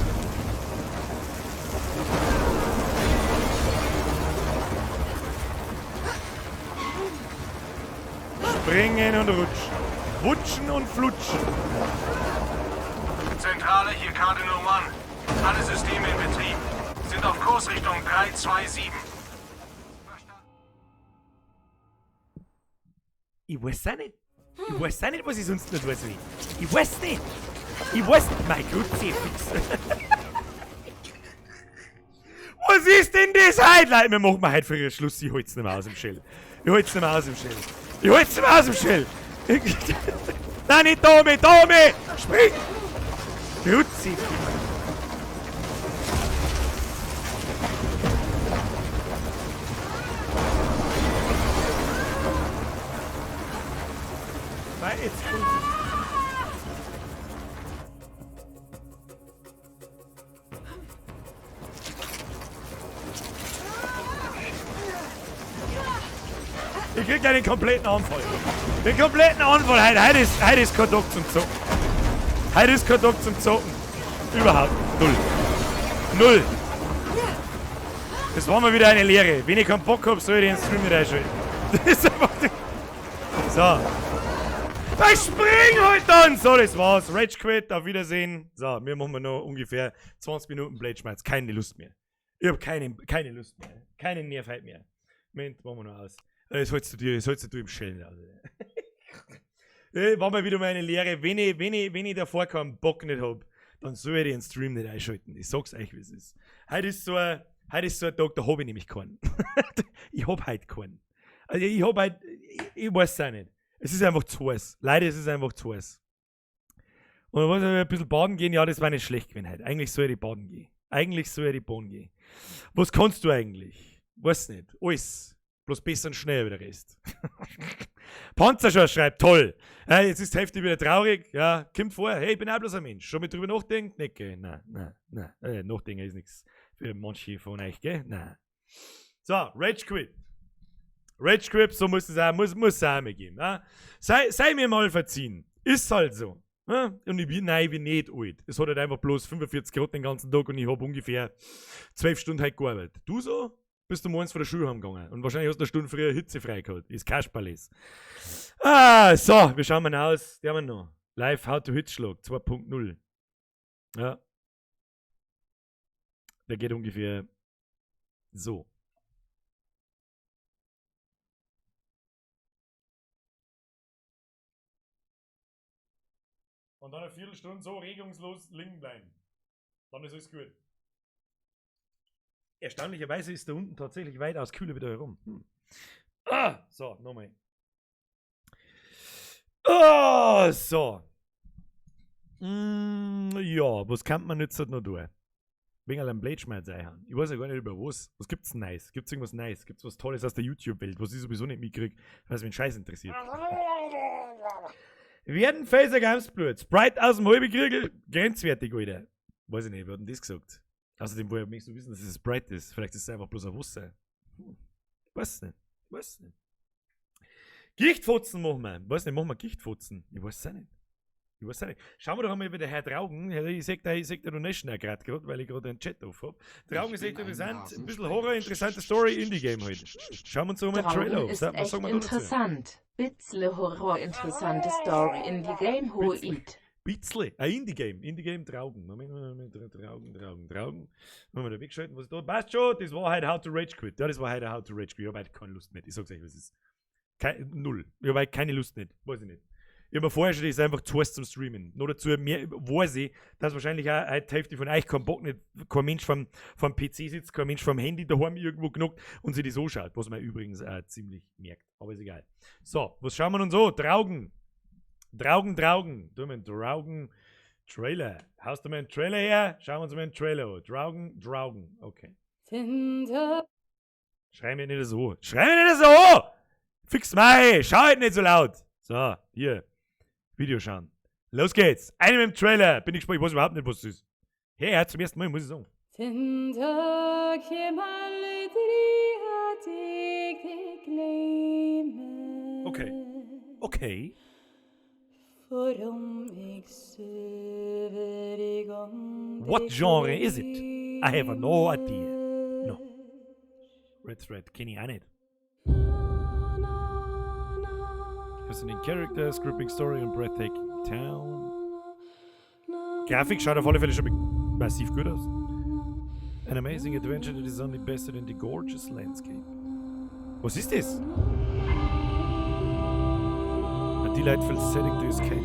Springen und rutschen. Wutschen und flutschen. Zentrale, hier Cardinal One. Alle Systeme in Betrieb. Sind auf Kurs Richtung 327. Ich weiß auch nicht. Ich weiß auch nicht, was ich sonst noch tun soll. Ich weiß nicht. Ich weiß nicht. Mein Gott, fix. Was ist denn das heute? Leute, wir machen heute früher Schluss. Ich hol's nicht mehr aus dem Shell. Ich hol's nicht mehr aus dem Shell. Ich hol's nicht mehr aus dem Shell. Nein, nicht Dome, Dome! Spring! Kruzifix. Nein, jetzt kommt. Ich krieg einen kompletten Anfall. Den kompletten Anfall. Heute ist kein Tag zum Zocken. Heute ist kein Tag zum Zocken. Überhaupt. Null. Null. Das war mal wieder eine Lehre. Wenn ich keinen Bock hab, soll ich den Stream nicht einschalten. Das ist einfach... So. Ich spring halt dann! So, das war's. Rage Quit, auf Wiedersehen. So, wir machen noch ungefähr 20 Minuten Blade Schmerz. Keine Lust mehr. Ich hab keine Lust mehr. Keinen Nerv halt mehr. Moment, machen wir noch aus. Das holst du dir, das holst du im Schellen aus. War mal wieder mal eine Lehre. Wenn ich davor keinen Bock nicht hab, dann soll ich den Stream nicht einschalten. Ich sag's euch, wie es ist. Heute ist so ein Tag, da hab ich nämlich keinen. Ich hab heute keinen. Also ich hab heute, ich weiß es auch nicht. Es ist einfach zu heiß. Leider ist es einfach zu heiß. Und dann wollte ich ein bisschen baden gehen. Ja, das war nicht schlecht gewesen heute. Eigentlich soll ich baden gehen. Eigentlich soll ich baden gehen. Was kannst du eigentlich? Weiß nicht. Alles. Bloß besser und schneller wie der Rest. Panzerschor schreibt, toll. Ja, jetzt ist die Hälfte wieder traurig. Ja, kommt vor, hey, ich bin auch bloß ein Mensch. Schon mit drüber nachdenken? Nicht, gell? Nein, nein, nein. Nachdenken ist nichts für manche von euch, gell? Nein. So, Rage Quit. Rage Quit, so muss es auch, muss es auch mal geben. Ja? Sei mir mal verziehen. Ist halt so. Ja? Und ich bin, nein, ich bin nicht alt. Es hat halt einfach bloß 45 Grad den ganzen Tag und ich hab ungefähr 12 Stunden heute gearbeitet. Du so? Bist du morgens von der Schule heimgegangen. Und wahrscheinlich hast du eine Stunde früher Hitze frei gehabt. Ist Kasperles. Ah, so, wir schauen mal aus. Die haben wir noch. Live How to Hitzschlag 2.0. Ja. Der geht ungefähr so. Und dann eine Viertelstunde so regungslos liegen bleiben. Dann ist alles gut. Erstaunlicherweise ist da unten tatsächlich weitaus kühler wieder herum. Ah, so, nochmal. Ah, so. Ja, was kann man jetzt noch tun? Wegen einem Blade-Schmerz einhauen. Ich weiß ja gar nicht über was. Was gibt's denn Nice? Gibt's irgendwas Nice? Gibt's was Tolles aus der YouTube-Welt, was ich sowieso nicht mitkrieg, was mich Scheiß interessiert? Werden Phaser Gamsblut. Sprite aus dem halben Kriegel. Grenzwertig, Alter. Weiß ich nicht, wer hat denn das gesagt? Außerdem, woher möchtest du wissen, dass es Sprite ist? Vielleicht ist es einfach bloß ein Wasser. Weiß nicht. Weiß nicht. Gichtfotzen machen wir. Weiß nicht, machen wir Gichtfotzen? Ich weiß es auch nicht. Ich weiß auch nicht. Schauen wir doch einmal wieder Herr Draugen. Ich seh da, ich seh da Donation auch grad, weil ich grad einen Chat auf hab. Draugen ist echt Ich bin ein interessant. Ein bisschen Rasensprenger. Horror, interessante Story, Indie-Game halt. Schauen wir uns doch mal einen Draugen Trailer an. ist Was echt sagen wir da dazu? interessant. Bitzle Horror, interessante Story, Indie-Game, Hoit. Bitzle. Ein Indie-Game. Indie-Game, Draugen. Moment, Moment, Moment, Draugen, Draugen, Draugen. Wollen wir da wegschalten, was ist da? Passt schon, das war heute How to Rage Quit. Ja, das war heute How to Rage Quit. Ich hab heute keine Lust mehr. Ich sag's euch, was ist. Null. Ich hab heute keine Lust nicht. Weiß ich nicht. Ich hab mir vorher schon, das ist einfach zu heiß zum Streamen. Nur dazu mehr, weiß ich, dass wahrscheinlich auch heute die Hälfte von euch keinen Bock nicht, kein Mensch vom PC sitzt, kein Mensch vom Handy daheim irgendwo genug und sich das anschaut, was man übrigens auch ziemlich merkt. Aber ist egal. So, was schauen wir nun so? Draugen. Draugen, Draugen. Tu mir einen Draugen Trailer. Haust du mir einen Trailer her? Schauen wir uns mal einen Trailer an. Draugen, Draugen. Okay. Schrei mir nicht so. Schrei mir nicht so! Fix mei! Schau halt nicht so laut! So, hier. Video schauen. Los geht's. Eine mit dem Trailer. Bin ich gespannt. Ich weiß überhaupt nicht, was das ist. Hey, ja, zum ersten Mal, muss ich sagen. Okay. Okay. What genre is it? I have no idea. No. Red Thread kenn ich auch nicht. Fascinating Characters, Gripping Story und Breathtaking Town. Grafik schaut auf alle Fälle schon massiv gut aus. An amazing adventure that is only bested in the gorgeous landscape. Was ist das? A delightful setting to escape.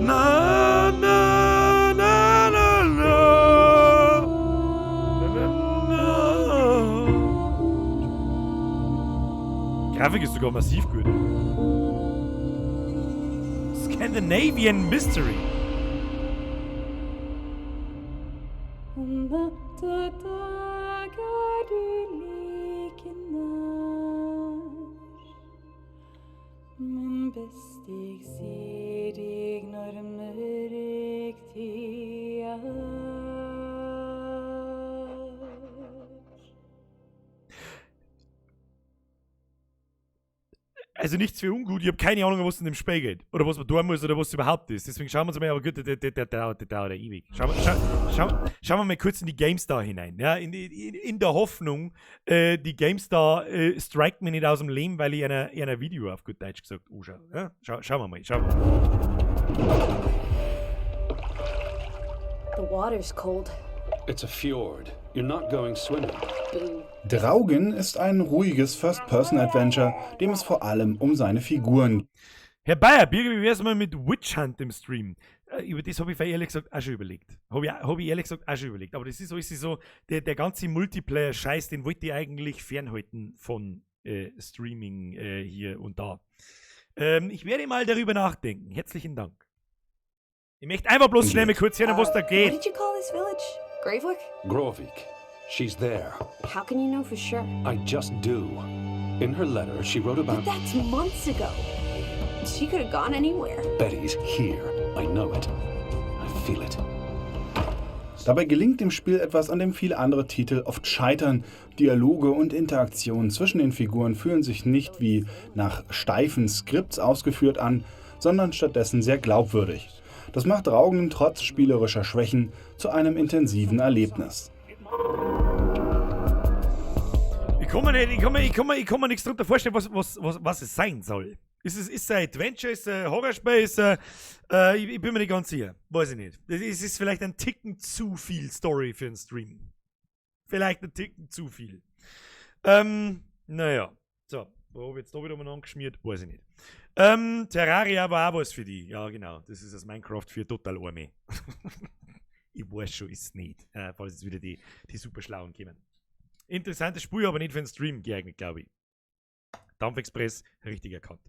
Na, na, na, na, na. Na, na, na. Grafik ist sogar massiv gut. Scandinavian Mystery. Also nichts für ungut, ich hab keine Ahnung, was in dem Spiel geht. Oder was man tun muss oder was es überhaupt ist. Deswegen schauen wir uns mal, aber gut, der dauert ja ewig. Schauen wir mal kurz in die GameStar hinein. Ja, in der Hoffnung, die GameStar strikt mich nicht aus dem Leben, weil ich einer Video auf gut Deutsch gesagt anschaue. Ja? Schauen wir mal, schauen wir mal. The water's cold. It's a fjord. You're not going swimming. Boo. Draugen ist ein ruhiges First-Person-Adventure, dem es vor allem um seine Figuren geht. Herr Bayer, Birger, wie wär's mal mit Witch Hunt im Stream? Über das hab ich ehrlich gesagt auch schon überlegt. Hab ich ehrlich gesagt auch schon überlegt. Aber das ist alles so, der ganze Multiplayer-Scheiß, den wollte ich eigentlich fernhalten von Streaming hier und da. Ich werde mal darüber nachdenken. Herzlichen Dank. Ich möchte einfach bloß schnell mal kurz hören, was da What geht. did you call this village? Gravwick? Grovik. She's there. How can you know for sure? I just do. In her letter, she wrote But about that's months ago. She could have gone anywhere. Betty's here. I know it. I feel it. Dabei gelingt dem Spiel etwas, an dem viele andere Titel oft scheitern. Dialoge und Interaktionen zwischen den Figuren fühlen sich nicht wie nach steifen Skripts ausgeführt an, sondern stattdessen sehr glaubwürdig. Das macht Draugen trotz spielerischer Schwächen zu einem intensiven Erlebnis. Ich kann mir, nicht, ich kann mir, ich kann mir, ich kann mir nichts darunter vorstellen, was es sein soll. Ist es ein Adventure, ist es ein Horrorspiel, ist es, ich bin mir nicht ganz sicher. Weiß ich nicht. Es ist vielleicht ein Ticken zu viel Story für einen Stream. Vielleicht ein Ticken zu viel. Naja. So, wo hab ich jetzt da wieder mal angeschmiert? Weiß ich nicht. Terraria war auch was für die. Ja, genau. Das ist das Minecraft für total Arme. Ich weiß schon, ist es nicht. Falls jetzt wieder die super Schlauen kommen. Interessantes Spiel, aber nicht für den Stream geeignet, glaube ich. Dampfexpress, richtig erkannt.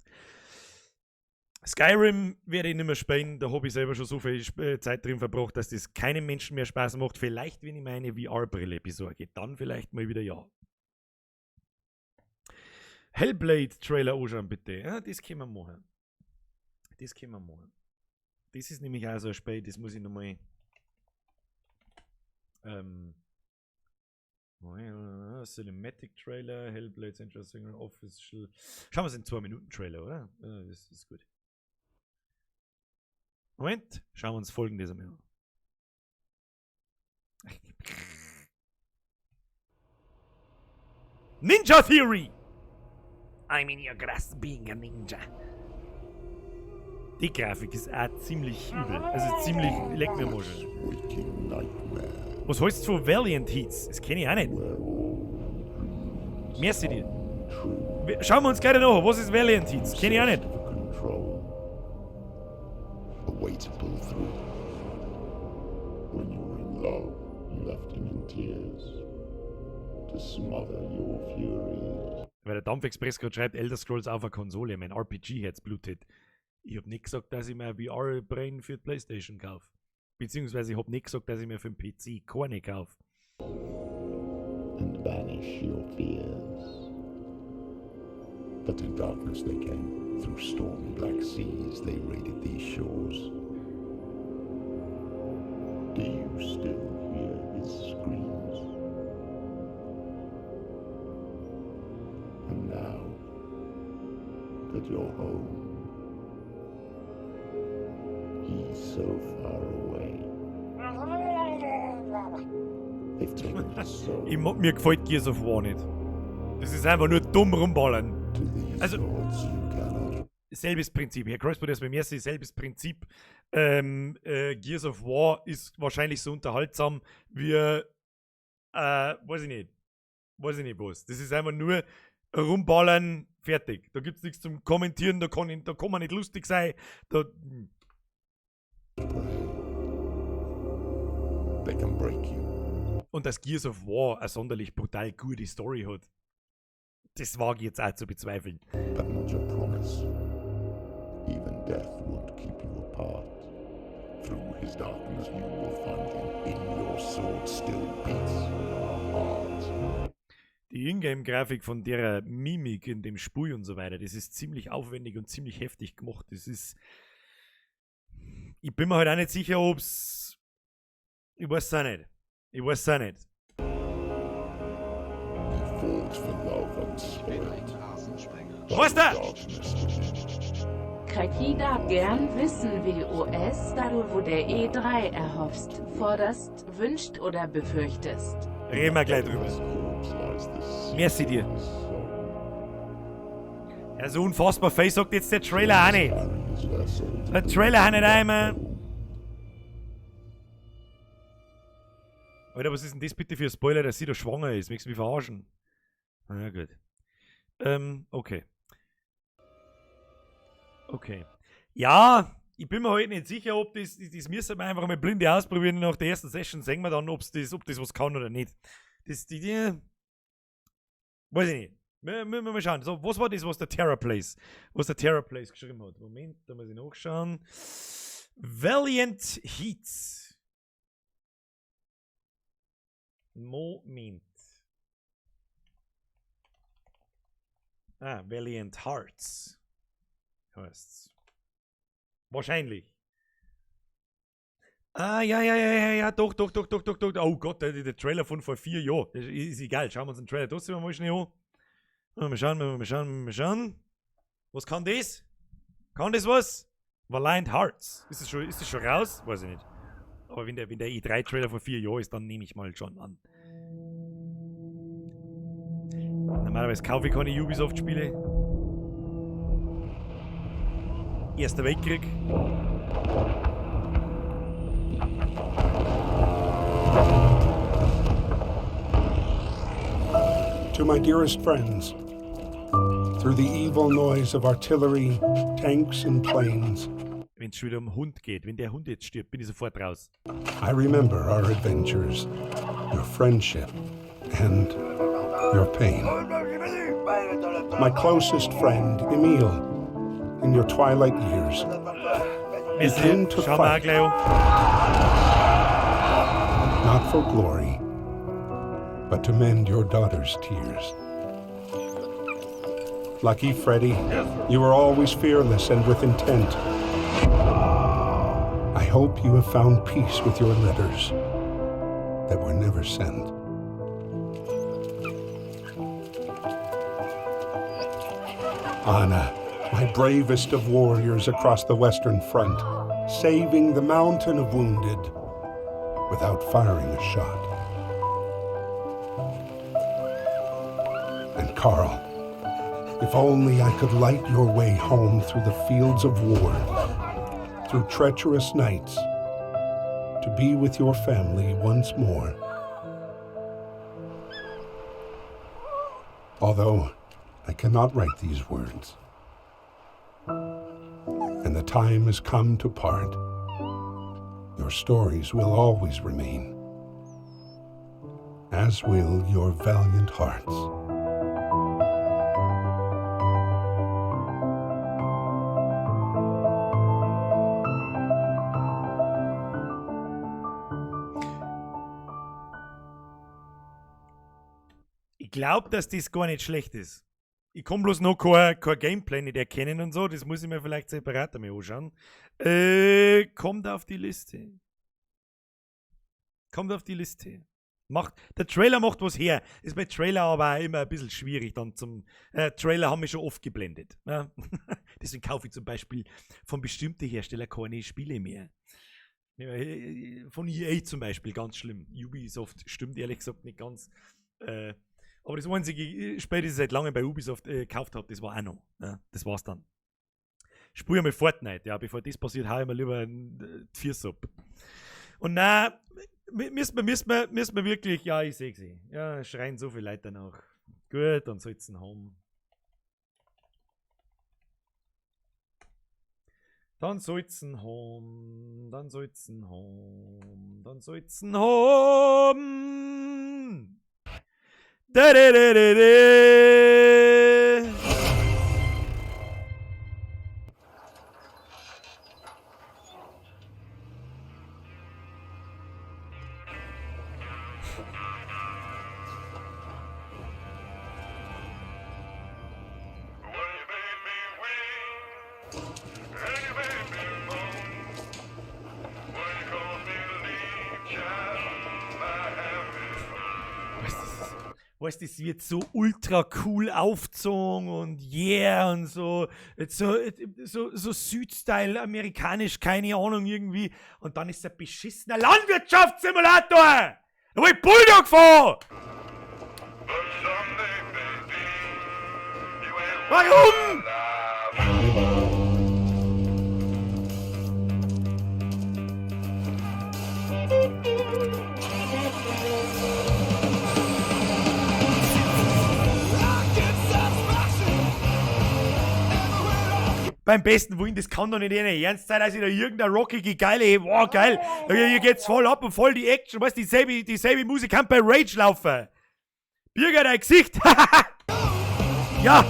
Skyrim werde ich nicht mehr spielen, da habe ich selber schon so viel Zeit drin verbracht, dass das keinem Menschen mehr Spaß macht. Vielleicht, wenn ich meine VR-Brille besorge, dann vielleicht mal wieder ja. Hellblade-Trailer anschauen, bitte. Ja, das können wir machen. Das können wir machen. Das ist nämlich auch so ein Spiel, das muss ich nochmal. Cinematic Trailer, Hellblade Central Single Official. Schauen wir uns den 2-Minuten-Trailer, oder? Ja, das ist gut. Moment, schauen wir uns folgendes einmal an. Ninja Theory! I'm in your grasp being a ninja. Die Grafik ist auch ziemlich übel. Also ziemlich, leck mir mal schon. Was heißt von Valiant Heats? Das kenne ich auch nicht. Merci dir. Schauen wir uns gleich noch an. Was ist Valiant Heats? Kenne ich auch nicht. Control. A way to pull through. When you were in love, you left him in tears. To smother your furies. Weil der Dampfexpress gerade schreibt, Elder Scrolls auf der Konsole, mein RPG-Herz blutet. Ich hab nicht gesagt, dass ich mir VR-Brillen für die Playstation kaufe. Beziehungsweise ich hab nicht gesagt, dass ich mir für den PC keine kaufe. And banish your fears. But in darkness they came. Through storm black seas they raided these shores. Do you still hear his screams? And now that you're home, he's so far away. They've taken his soul. Mir gefällt Gears of War nicht. Das ist einfach nur dumm rumballern. Also, selbes Prinzip. Herr Crossbow, das bei mir ist selbes Prinzip. Gears of War ist wahrscheinlich so unterhaltsam wie, weiß ich nicht. Weiß ich nicht was. Das ist einfach nur rumballern, fertig. Da gibt's nichts zum Kommentieren, da kann man nicht lustig sein. Da. They can break you. Und dass Gears of War eine sonderlich brutal gute Story hat, das wage ich jetzt auch zu bezweifeln. But not your promise. Even death won't keep you apart. Through his darkness you will find him. In your sword still beats a heart. Die Ingame-Grafik von der Mimik in dem Spiel und so weiter, das ist ziemlich aufwendig und ziemlich heftig gemacht. Das ist. Ich bin mir halt auch nicht sicher, ob's. Ich weiß es auch nicht. Ich weiß es auch nicht. You fought for love unspoiled. Was da? Kraki darf gern wissen, WOS, da du wo der E3 erhoffst, forderst, wünscht oder befürchtest. Reden wir gleich drüber. Merci dir. Ja, so unfassbar viel sagt jetzt der Trailer auch nicht. Der Trailer auch nicht einmal. Alter, was ist denn das bitte für ein Spoiler, dass sie da schwanger ist? Möchtest du mich verarschen? Na ja, gut. Okay. Okay. Ja, ich bin mir halt nicht sicher, ob das müssen wir einfach mal blind ausprobieren. Nach der ersten Session sehen wir dann, ob das was kann oder nicht. Das, die, die, weiß ich nicht. Wir mal schauen. So, was war das, was der Terra Place, was der Terra Place geschrieben hat? Moment, da muss ich nachschauen. Valiant Heats. Moment. Ah, Valiant Hearts heißt's. Wahrscheinlich. Ah, ja, ja, ja, ja, ja, doch, doch, doch, doch, doch, doch. Oh Gott, der Trailer von vor 4 Jahren. Das ist egal. Schauen wir uns den Trailer trotzdem mal schnell an. Mal schauen, mal schauen, mal schauen. Was kann das? Kann das was? Valiant Hearts. Ist das schon raus? Weiß ich nicht. Aber wenn der E3-Trailer vor 4 Jahren ist, dann nehme ich mal schon an. Normalerweise kaufe ich keine Ubisoft-Spiele. Erster Weltkrieg. To my dearest friends, through the evil noise of artillery, tanks and planes. Wenn es schon wieder um Hund geht, wenn der Hund jetzt stirbt, bin ich sofort raus. I remember our adventures, your friendship and your pain. My closest friend, Emil, in your twilight years, you came to fight, not for glory, but to mend your daughter's tears. Lucky Freddy, you were always fearless and with intent. I hope you have found peace with your letters that were never sent. Anna, my bravest of warriors across the Western Front, saving the mountain of wounded without firing a shot. And Carl, if only I could light your way home through the fields of war, through treacherous nights, to be with your family once more. Although I cannot write these words, and the time has come to part, your stories will always remain, as will your valiant hearts. Ich glaub, dass das gar nicht schlecht ist. Ich kann bloß noch kein Gameplay nicht erkennen und so. Das muss ich mir vielleicht separat einmal anschauen. Kommt auf die Liste. Kommt auf die Liste. Der Trailer macht was her. Ist bei Trailer aber auch immer ein bisschen schwierig dann zum... Trailer haben mich schon oft geblendet. Ja? Deswegen kaufe ich zum Beispiel von bestimmten Herstellern keine Spiele mehr. Von EA zum Beispiel, ganz schlimm. Ubisoft stimmt ehrlich gesagt nicht ganz. Aber das einzige Spiel, das ich seit langem bei Ubisoft gekauft habe, das war auch noch. Ja, das war's dann. Spiel einmal Fortnite, ja, bevor das passiert, hau ich mir lieber die Füße ab. Und nein, müssen wir wirklich, ja, ich sehe sie. Ja, schreien so viele Leute danach. Gut, dann soll's haben. Dann soll's haben, dann soll's haben, dann soll's haben. Da, da, da, da, da. Weißt, das wird so ultra cool aufgezogen und yeah und so, so Südstyle, amerikanisch, keine Ahnung irgendwie. Und dann ist der beschissener Landwirtschaftssimulator! Da wo ich Bulldog fahr! Warum? Beim besten Willen, das kann doch nicht ernst sein, dass ich da irgendeine rockige, geile, wow, geil, hier geht's voll ab und voll die Action, weißt du, dieselbe Musik kann bei Rage laufen. Birger, dein Gesicht! Ja!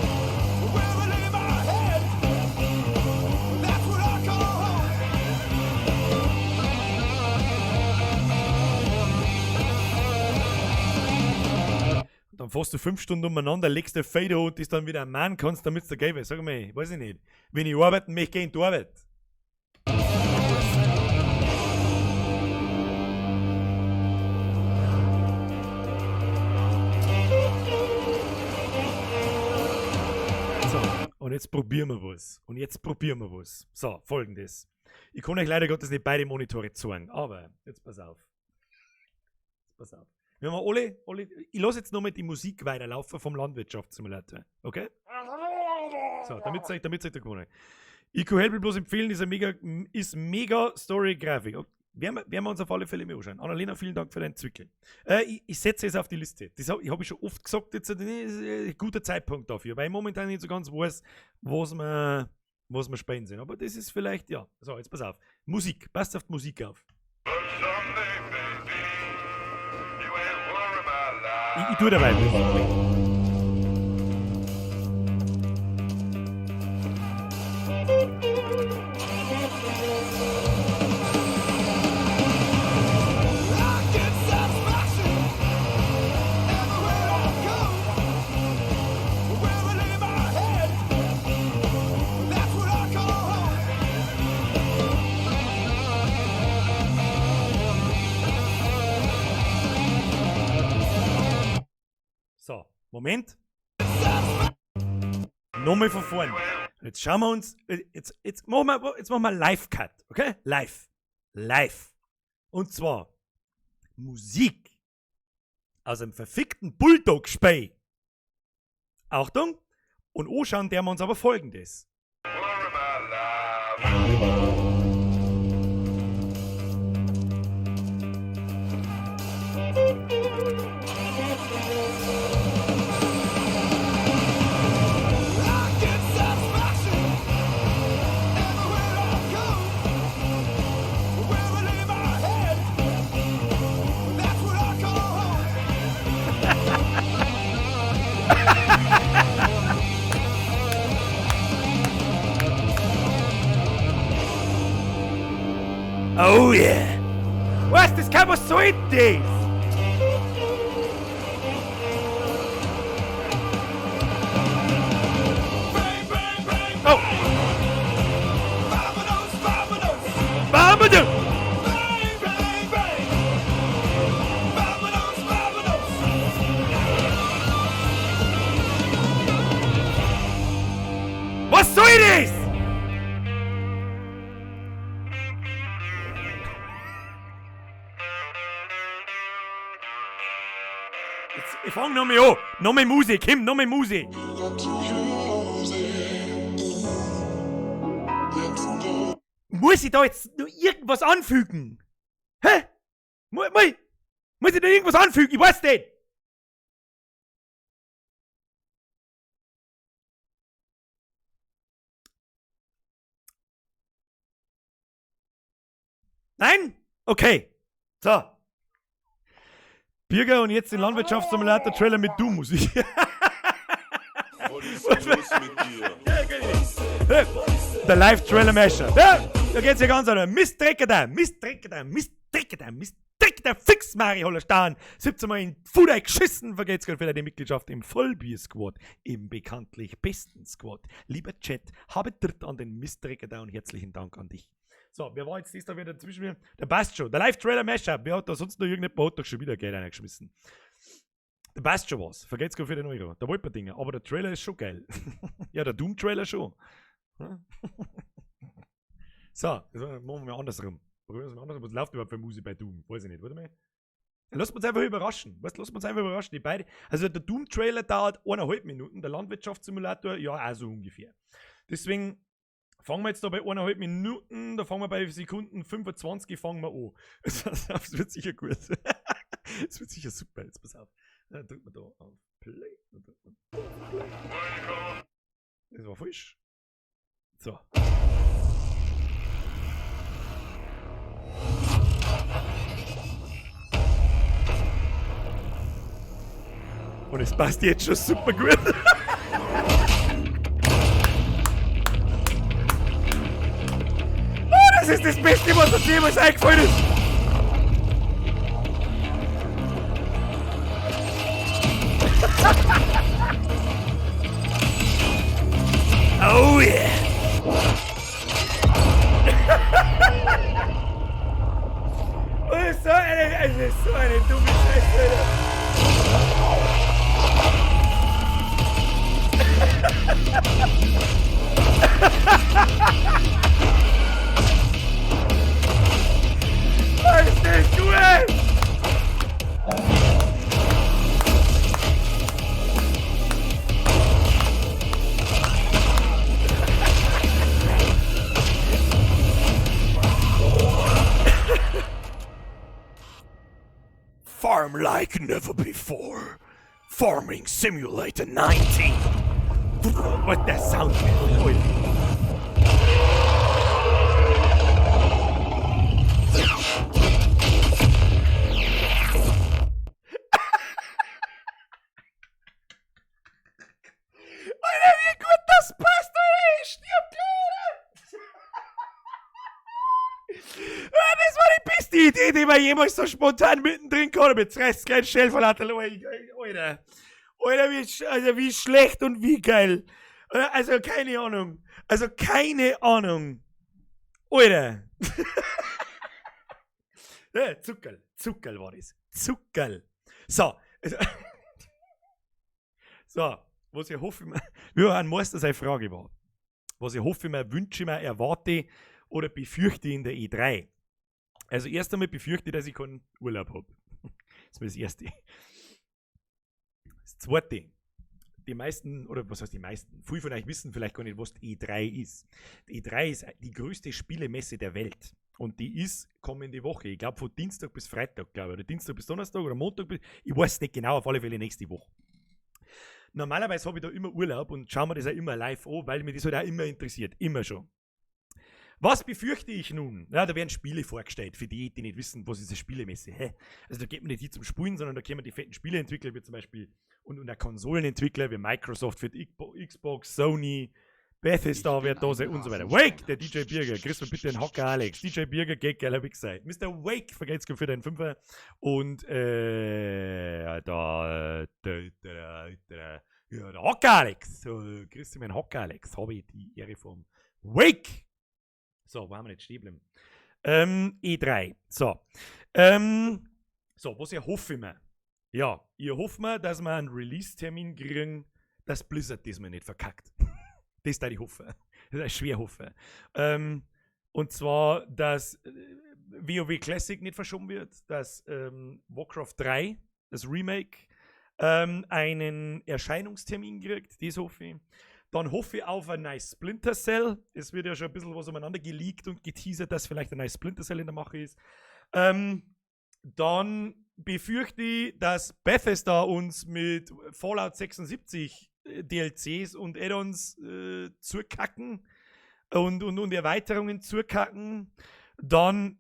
Und dann fährst du 5 Stunden umeinander, legst den Fader und das dann wieder am Mann kannst, damit du geben. Sag mal, weiß ich nicht. Wenn ich arbeiten möchte, geh in die Arbeit. So, und jetzt probieren wir was. Und jetzt probieren wir was. So, folgendes. Ich kann euch leider Gottes nicht beide Monitore zeigen, aber jetzt pass auf. Jetzt pass auf. Wir haben alle, ich lasse jetzt nochmal die Musik weiterlaufen vom Landwirtschaftssimulator. Okay? So, damit euch der gewohnt. Ich kann Help bloß empfehlen, ist mega Story-Grafik. Werden wir uns auf alle Fälle mehr anschauen. Annalena, vielen Dank für deinen Zwickel. Ich setze es auf die Liste. Das habe ich schon oft gesagt, jetzt ist ein guter Zeitpunkt dafür, weil ich momentan nicht so ganz weiß, was wir spielen sind. Aber das ist vielleicht, ja. So, jetzt pass auf. Musik. Passt auf die Musik auf. Ich tue dabei. So, Moment. Nochmal von vorn. Jetzt schauen wir uns, jetzt machen wir Live-Cut, okay? Live. Live. Und zwar Musik aus einem verfickten Bulldog-Spiel. Achtung. Und anschauen der wir uns aber Folgendes. Oh yeah! Was, das kann was soll das? Oh! Vamonos! Bang, bang, bang! Vamonos, vamonos! Was soll das? Ich fang nochmal an. Nochmal Musik, Kim, nochmal Musik. Muss ich da jetzt noch irgendwas anfügen? Hä? Muss ich da irgendwas anfügen? Ich weiß nicht. Nein? Okay. So. Birger und jetzt den Landwirtschaftssimulator-Trailer mit Doom-Musik. Was ist los mit dir? Der Live-Trailer-Masher. Ja, da geht's ja ganz anders. Mistdrecker da, Mistdrecker da, Mistdrecker da, Mistdrecker da, fix Mari Hollerstein. 17 Mal in Fuder geschissen, vergeht's gerade für die Mitgliedschaft im Vollbier-Squad, im bekanntlich besten Squad. Lieber Chat, habe Dritt an den Mistdrecker da und herzlichen Dank an dich. So, wer war jetzt das da wieder dazwischen mir? Der passt schon. Der Live-Trailer-Mashup. Wer hat da sonst noch irgendjemand hat doch schon wieder Geld reingeschmissen? Der passt schon was. Vergeht's gerade für den Euro. Da wollt man Dinge. Aber der Trailer ist schon geil. Ja, der Doom-Trailer schon. So, das machen wir andersrum. Probieren wir es mal andersrum. Was läuft überhaupt für Musik bei Doom? Weiß ich nicht. Warte mal. Lass uns einfach überraschen. Weißt, lass uns einfach überraschen. Die beiden. Also der Doom-Trailer dauert 1,5 Minuten. Der Landwirtschaftssimulator, ja, auch so ungefähr. Deswegen fangen wir jetzt da bei 1,5 Minuten, da fangen wir bei Sekunden 25, fangen wir an. Das wird sicher gut. Das wird sicher super. Jetzt pass auf. Dann drückt man da auf Play. Dann drückt man Play. Das war falsch. So. Und es passt jetzt schon super gut. Das ist das Beste, was uns jemals eingefallen ist! Oh yeah! Das ist so eine, es ist so eine dumme Scheiße, Alter. Ist das gut! Farm like never before. Farming Simulator 19. What that sound? Alter, wie gut das passt, Alter! Ich stirb gleich, Alter! Ah, das war die beste Idee, die wir jemals so spontan mittendrin gehabt haben. Jetzt reißt's gleich schnell von Alter. Alter, also wie schlecht und wie geil. Also keine Ahnung. Also keine Ahnung. Alter. Ja, Zuckerl. Zuckerl war das. Zuckerl. So. So, was ich hoffe, wie ein Meister seine Frage war. Was ich hoffe, mir wünsche, mir erwarte oder befürchte in der E3. Also erst einmal befürchte ich, dass ich keinen Urlaub hab. Das ist das Erste. Das Zweite. Die meisten, oder was heißt die meisten? Viele von euch wissen vielleicht gar nicht, was die E3 ist. Die E3 ist die größte Spielemesse der Welt. Und die ist kommende Woche. Ich glaub, von Dienstag bis Freitag, glaub ich. Oder Dienstag bis Donnerstag oder Montag bis. Ich weiß nicht genau, auf alle Fälle nächste Woche. Normalerweise hab ich da immer Urlaub und schaue mir das auch immer live an, weil mich das halt auch immer interessiert. Immer schon. Was befürchte ich nun? Ja, da werden Spiele vorgestellt, für die, die nicht wissen, was ist eine Spielemesse. Hä? Also da geht man nicht hin zum Spielen, sondern da kommen die fetten Spieleentwickler, wie zum Beispiel, und auch Konsolenentwickler, wie Microsoft für die Xbox, Sony, Bethesda wird da sein und so weiter. Wake, der DJ Birger, kriegst du bitte einen Hocker, Alex. DJ Birger, geht geiler Wichser. Mr. Wake, vergelt's für deinen Fünfer. Und, der Hocker, Alex. So, kriegst du mir einen Hocker, Alex. Habe ich die Ehre vom Wake. So, wo haben wir jetzt stehen geblieben? E3. So. So, was erhoffe ich mir? Ja, ich hoffe mir, dass wir einen Release-Termin kriegen, dass Blizzard diesmal nicht verkackt. Das da ich hoffe. Das ist schwer hoffe. Und zwar, dass WoW Classic nicht verschoben wird, dass Warcraft 3, das Remake, einen Erscheinungstermin kriegt, das hoffe ich. Dann hoffe ich auf ein neues Splinter Cell. Es wird ja schon ein bisschen was umeinander geleakt und geteasert, dass vielleicht ein neues Splinter Cell in der Mache ist. Dann befürchte ich, dass Bethesda uns mit Fallout 76 DLCs und Add-ons zukacken und Erweiterungen zukacken. Dann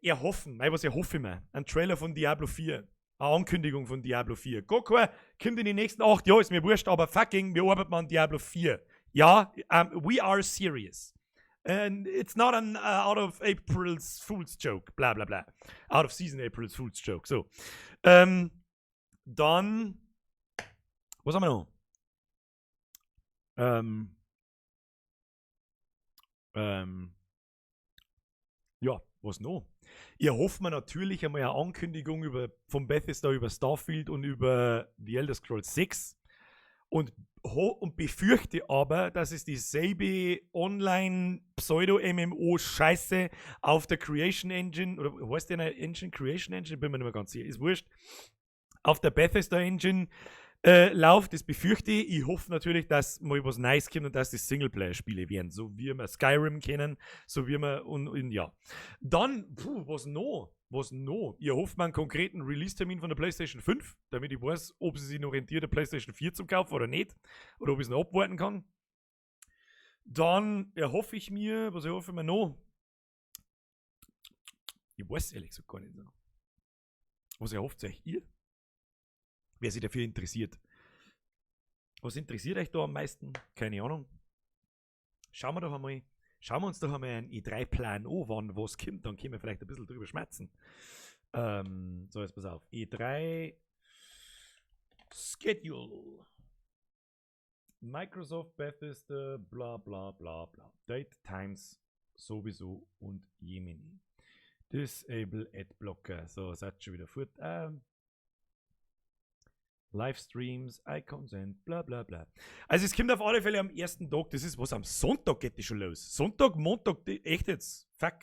erhoffen, nein, was erhoffe ich mir? Ein Trailer von Diablo 4. Eine Ankündigung von Diablo 4. Gar kein, kommt in die nächsten 8 Jahre, ist mir wurscht, aber fucking, wir arbeiten an Diablo 4. Ja, we are serious. And it's not an out of April's Fool's joke, bla bla bla. Out of season April's Fool's joke. So. Dann, was haben wir noch? Ja, was noch? Ich hoffe mir natürlich einmal eine Ankündigung von Bethesda über Starfield und über The Elder Scrolls 6 und befürchte aber, dass es dieselbe Online-Pseudo-MMO-Scheiße auf der Creation Engine, oder heißt die eine Engine? Creation Engine? Bin mir nicht mehr ganz sicher, ist wurscht. Auf der Bethesda Engine läuft, das befürchte ich. Ich hoffe natürlich, dass mal was Neues kommt und dass das Singleplayer-Spiele werden, so wie wir Skyrim kennen, so wie wir und ja. Dann, was noch? Was noch? Ich hoffe mir einen konkreten Release-Termin von der PlayStation 5, damit ich weiß, ob sie sich noch rentiert, der PlayStation 4 zu kaufen oder nicht, oder ob ich es noch abwarten kann. Dann erhoffe ich mir, was erhoffe ich mir noch? Ich weiß ehrlich gesagt gar nicht so. Was erhofft euch ihr? Wer sich dafür interessiert. Was interessiert euch da am meisten? Keine Ahnung. Schauen wir doch einmal. Schauen wir uns doch einmal einen E3-Plan an, wann was kommt, dann können wir vielleicht ein bisschen drüber schmerzen. So, jetzt pass auf. E3 Schedule. Microsoft, Bethesda, bla bla bla bla. Date, Times, sowieso und Jemini. Disable Adblocker. So, seid schon wieder fort. Livestreams, Icons and bla bla bla. Also es kommt auf alle Fälle am ersten Tag, das ist was, am Sonntag geht die schon los. Sonntag, Montag, die, echt jetzt, fuck.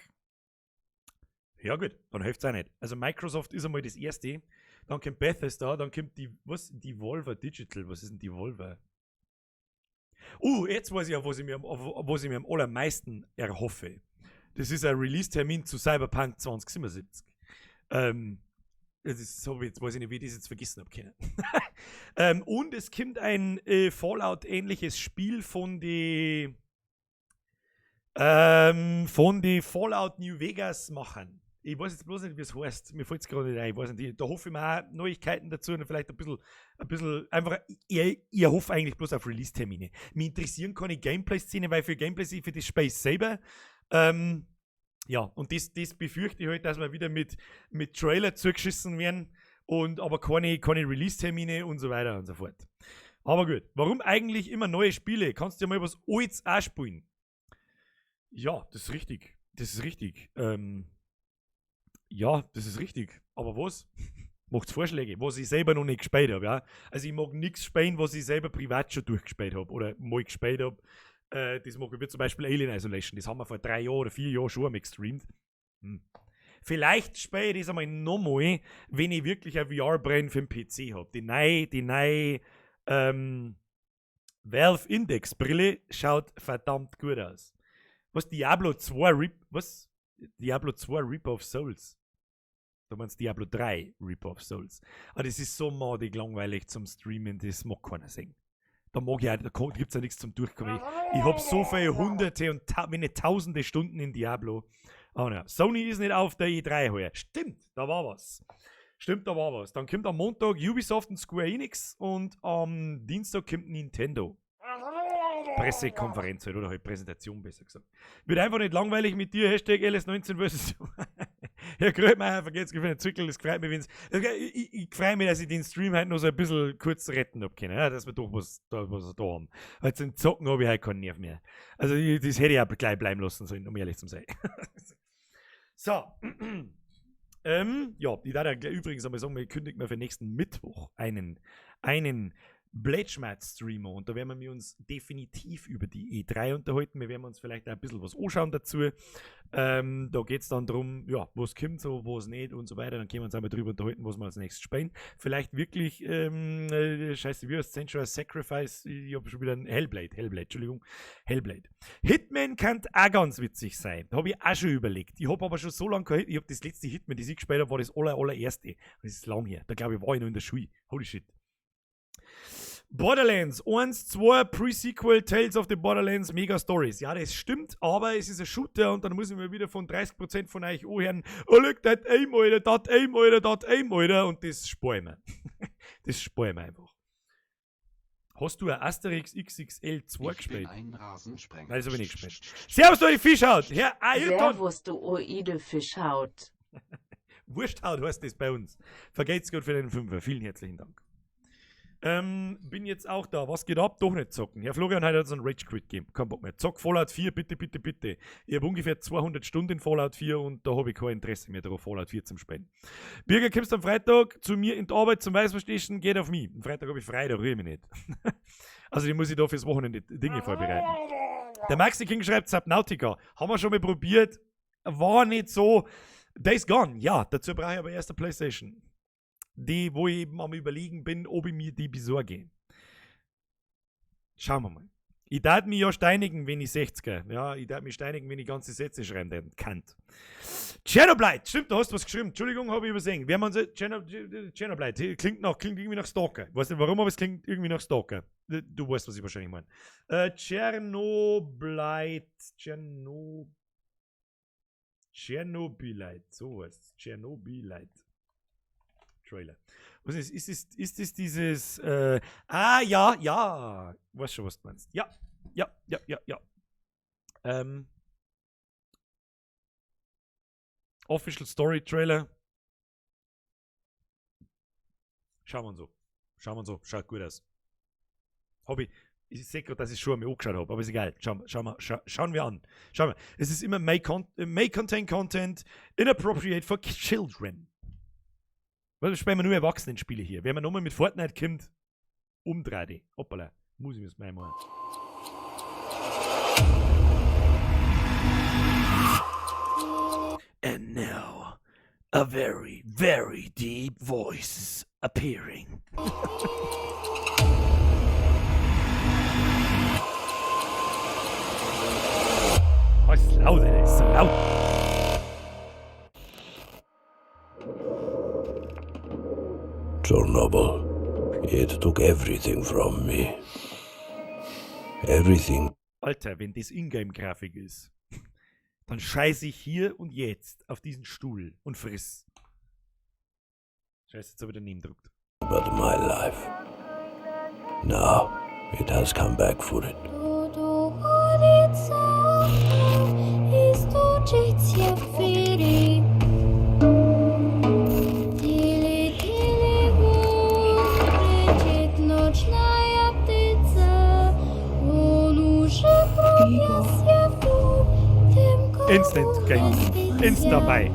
Ja gut, dann hilft's auch nicht. Also Microsoft ist einmal das erste, dann kommt Bethesda, dann kommt die, was, Devolver Digital, was ist denn Devolver? Jetzt weiß ich ja, was ich mir am allermeisten erhoffe. Das ist ein Release-Termin zu Cyberpunk 2077. Das ist so, jetzt weiß ich nicht, wie ich das jetzt vergessen hab können. Und es kommt ein Fallout-ähnliches Spiel von die Fallout New Vegas Machern. Ich weiß jetzt bloß nicht, wie es heißt. Mir fällt's gerade nicht ein. Ich weiß nicht. Da hoffe ich mir auch Neuigkeiten dazu und vielleicht ein bisschen einfach, ich hoffe eigentlich bloß auf Release-Termine. Mich interessieren keine Gameplay-Szene, weil für Gameplay ich für das Space selber. Ja, und das befürchte ich halt, dass wir wieder mit Trailer zugeschissen werden und aber keine Release-Termine und so weiter und so fort. Aber gut, warum eigentlich immer neue Spiele? Kannst du ja mal was Altes auch spielen? Ja, das ist richtig. Das ist richtig. Ja, das ist richtig. Aber was? Macht's Vorschläge, was ich selber noch nicht gespielt hab, ja? Also ich mag nix spielen, was ich selber privat schon durchgespielt hab oder mal gespielt hab. Das mag ich wie zum Beispiel Alien Isolation. Das haben wir vor 3 Jahren oder 4 Jahren schon einmal gestreamt. Vielleicht spiele ich das einmal nochmal, wenn ich wirklich ein V R-Brand für den PC hab. Die neue Valve Index Brille schaut verdammt gut aus. Was Diablo 2 Reap, was? Diablo 2 Reaper of Souls. Du meinst Diablo 3 Reaper of Souls. Aber das ist so madig langweilig zum Streamen, das mag keiner sehen. Da mag ich auch, da gibt's ja nichts zum Durchkommen. Ich hab so viele Hunderte und wenn nicht Tausende Stunden in Diablo. Oh ja. Sony ist nicht auf der E3 heuer. Stimmt, da war was. Stimmt, da war was. Dann kommt am Montag Ubisoft und Square Enix und am Dienstag kommt Nintendo. Pressekonferenz halt, oder halt Präsentation besser gesagt. Wird einfach nicht langweilig mit dir, Hashtag LS19 versus Herr Gröbmeier, vergesst für den Zwickel, das freut mich, wenn's, das, ich, ich, ich freue mich, dass ich den Stream heute noch so ein bisschen kurz retten hab können, ja, dass wir doch was da haben. Weil zum Zocken hab ich heute keinen Nerv mehr. Also ich, das hätte ich auch gleich bleiben lassen sollen, um ehrlich zu sein. So. Ja, ich darf ja gleich übrigens einmal sagen, wir kündigen mal für nächsten Mittwoch einen Blätschmerz-Streamer und da werden wir uns definitiv über die E3 unterhalten. Wir werden uns vielleicht auch ein bisschen was anschauen dazu. Da geht's dann drum, ja, was kommt so, was nicht und so weiter. Dann können wir uns einmal drüber unterhalten, was wir als nächstes spielen. Vielleicht wirklich, scheiße, wie heißt Sensual Sacrifice? Ich hab schon wieder ein Hellblade, Hellblade, Entschuldigung, Hellblade. Hitman kann auch ganz witzig sein. Da hab ich auch schon überlegt. Ich hab aber schon so lange kein Hit, ich hab das letzte Hitman, das ich gespielt hab, war das allererste. Das ist lang her. Da glaub ich, war ich noch in der Schule. Holy shit. Borderlands 1, 2, Pre-Sequel, Tales of the Borderlands, Mega Stories. Ja, das stimmt, aber es ist ein Shooter und dann muss ich mir wieder von 30% von euch anhören, oh, look, that aim, Alter, that aim, Alter, that aim, Alter, und das spar ich mir. Das spar ich mir einfach. Hast du ein Asterix XXL 2 Ich bin gespielt? ein Rasensprenger. Nein, das hab ich nicht gespielt. Servus, du Fischhaut! Herr Ailton! Servus, du oide Fischhaut. Wursthaut heißt das bei uns. Vergelt's Gott für den Fünfer. Vielen herzlichen Dank. Bin jetzt auch da. Was geht ab? Doch nicht zocken. Herr Florian hat uns einen Rage Quit gegeben. Kein Bock mehr. Zock Fallout 4, bitte, bitte, bitte. Ich hab ungefähr 200 Stunden in Fallout 4 und da hab ich kein Interesse mehr drauf, Fallout 4 zum Spielen. Birger, kommst am Freitag zu mir in die Arbeit zum Weißwurstessen? Geht auf mich. Am Freitag hab ich frei, da rühre ich mich nicht. Also, die muss ich da fürs Wochenende Dinge vorbereiten. Der Maxi King schreibt Subnautica. Haben wir schon mal probiert. War nicht so. Days Gone. Ja, dazu brauche ich aber erst eine Playstation. Die, wo ich eben am Überlegen bin, ob ich mir die besorge. Schauen wir mal. Ich darf mich ja steinigen, wenn ich 60er. Ja, ich darf mich steinigen, wenn ich ganze Sätze schreiben kann. Chernobylite, stimmt, da hast du was geschrieben. Entschuldigung, hab ich übersehen. Wer man so, Chernobylite, klingt irgendwie nach Stalker. Ich weiß nicht warum, aber es klingt irgendwie nach Stalker. Du weißt, was ich wahrscheinlich meine. Chernobylite, Chernobylite, so heißt's. Chernobylite. Trailer. Was ist, ist es, ist es dieses, ah, ja, ja, weiß schon, was du meinst. Ja, ja, ja, ja, ja. Official Story Trailer. Schauen wir uns an. Schauen wir uns an. Schaut gut aus. Hab ich, ich sehe gerade, dass ich schon einmal angeschaut habe, aber ist egal. Schauen wir an. Schauen wir. Es ist immer may contain content inappropriate for children. Weil wir spielen wir nur Erwachsenenspiele hier. Wenn man nochmal mit Fortnite kommt, umdrehen. Hoppala. Muss ich mir mal machen. And now, a very, very deep voice is appearing. Oh, ist laut, ey. Ist so laut. Chernobyl. It took everything from me. Everything. Alter, wenn das Ingame-Grafik ist, dann scheiße ich hier und jetzt auf diesen Stuhl und friss. Scheiße, jetzt habe ich daneben gedrückt. But my life. Now, it has come back for it. Instant Game. Insta dabei.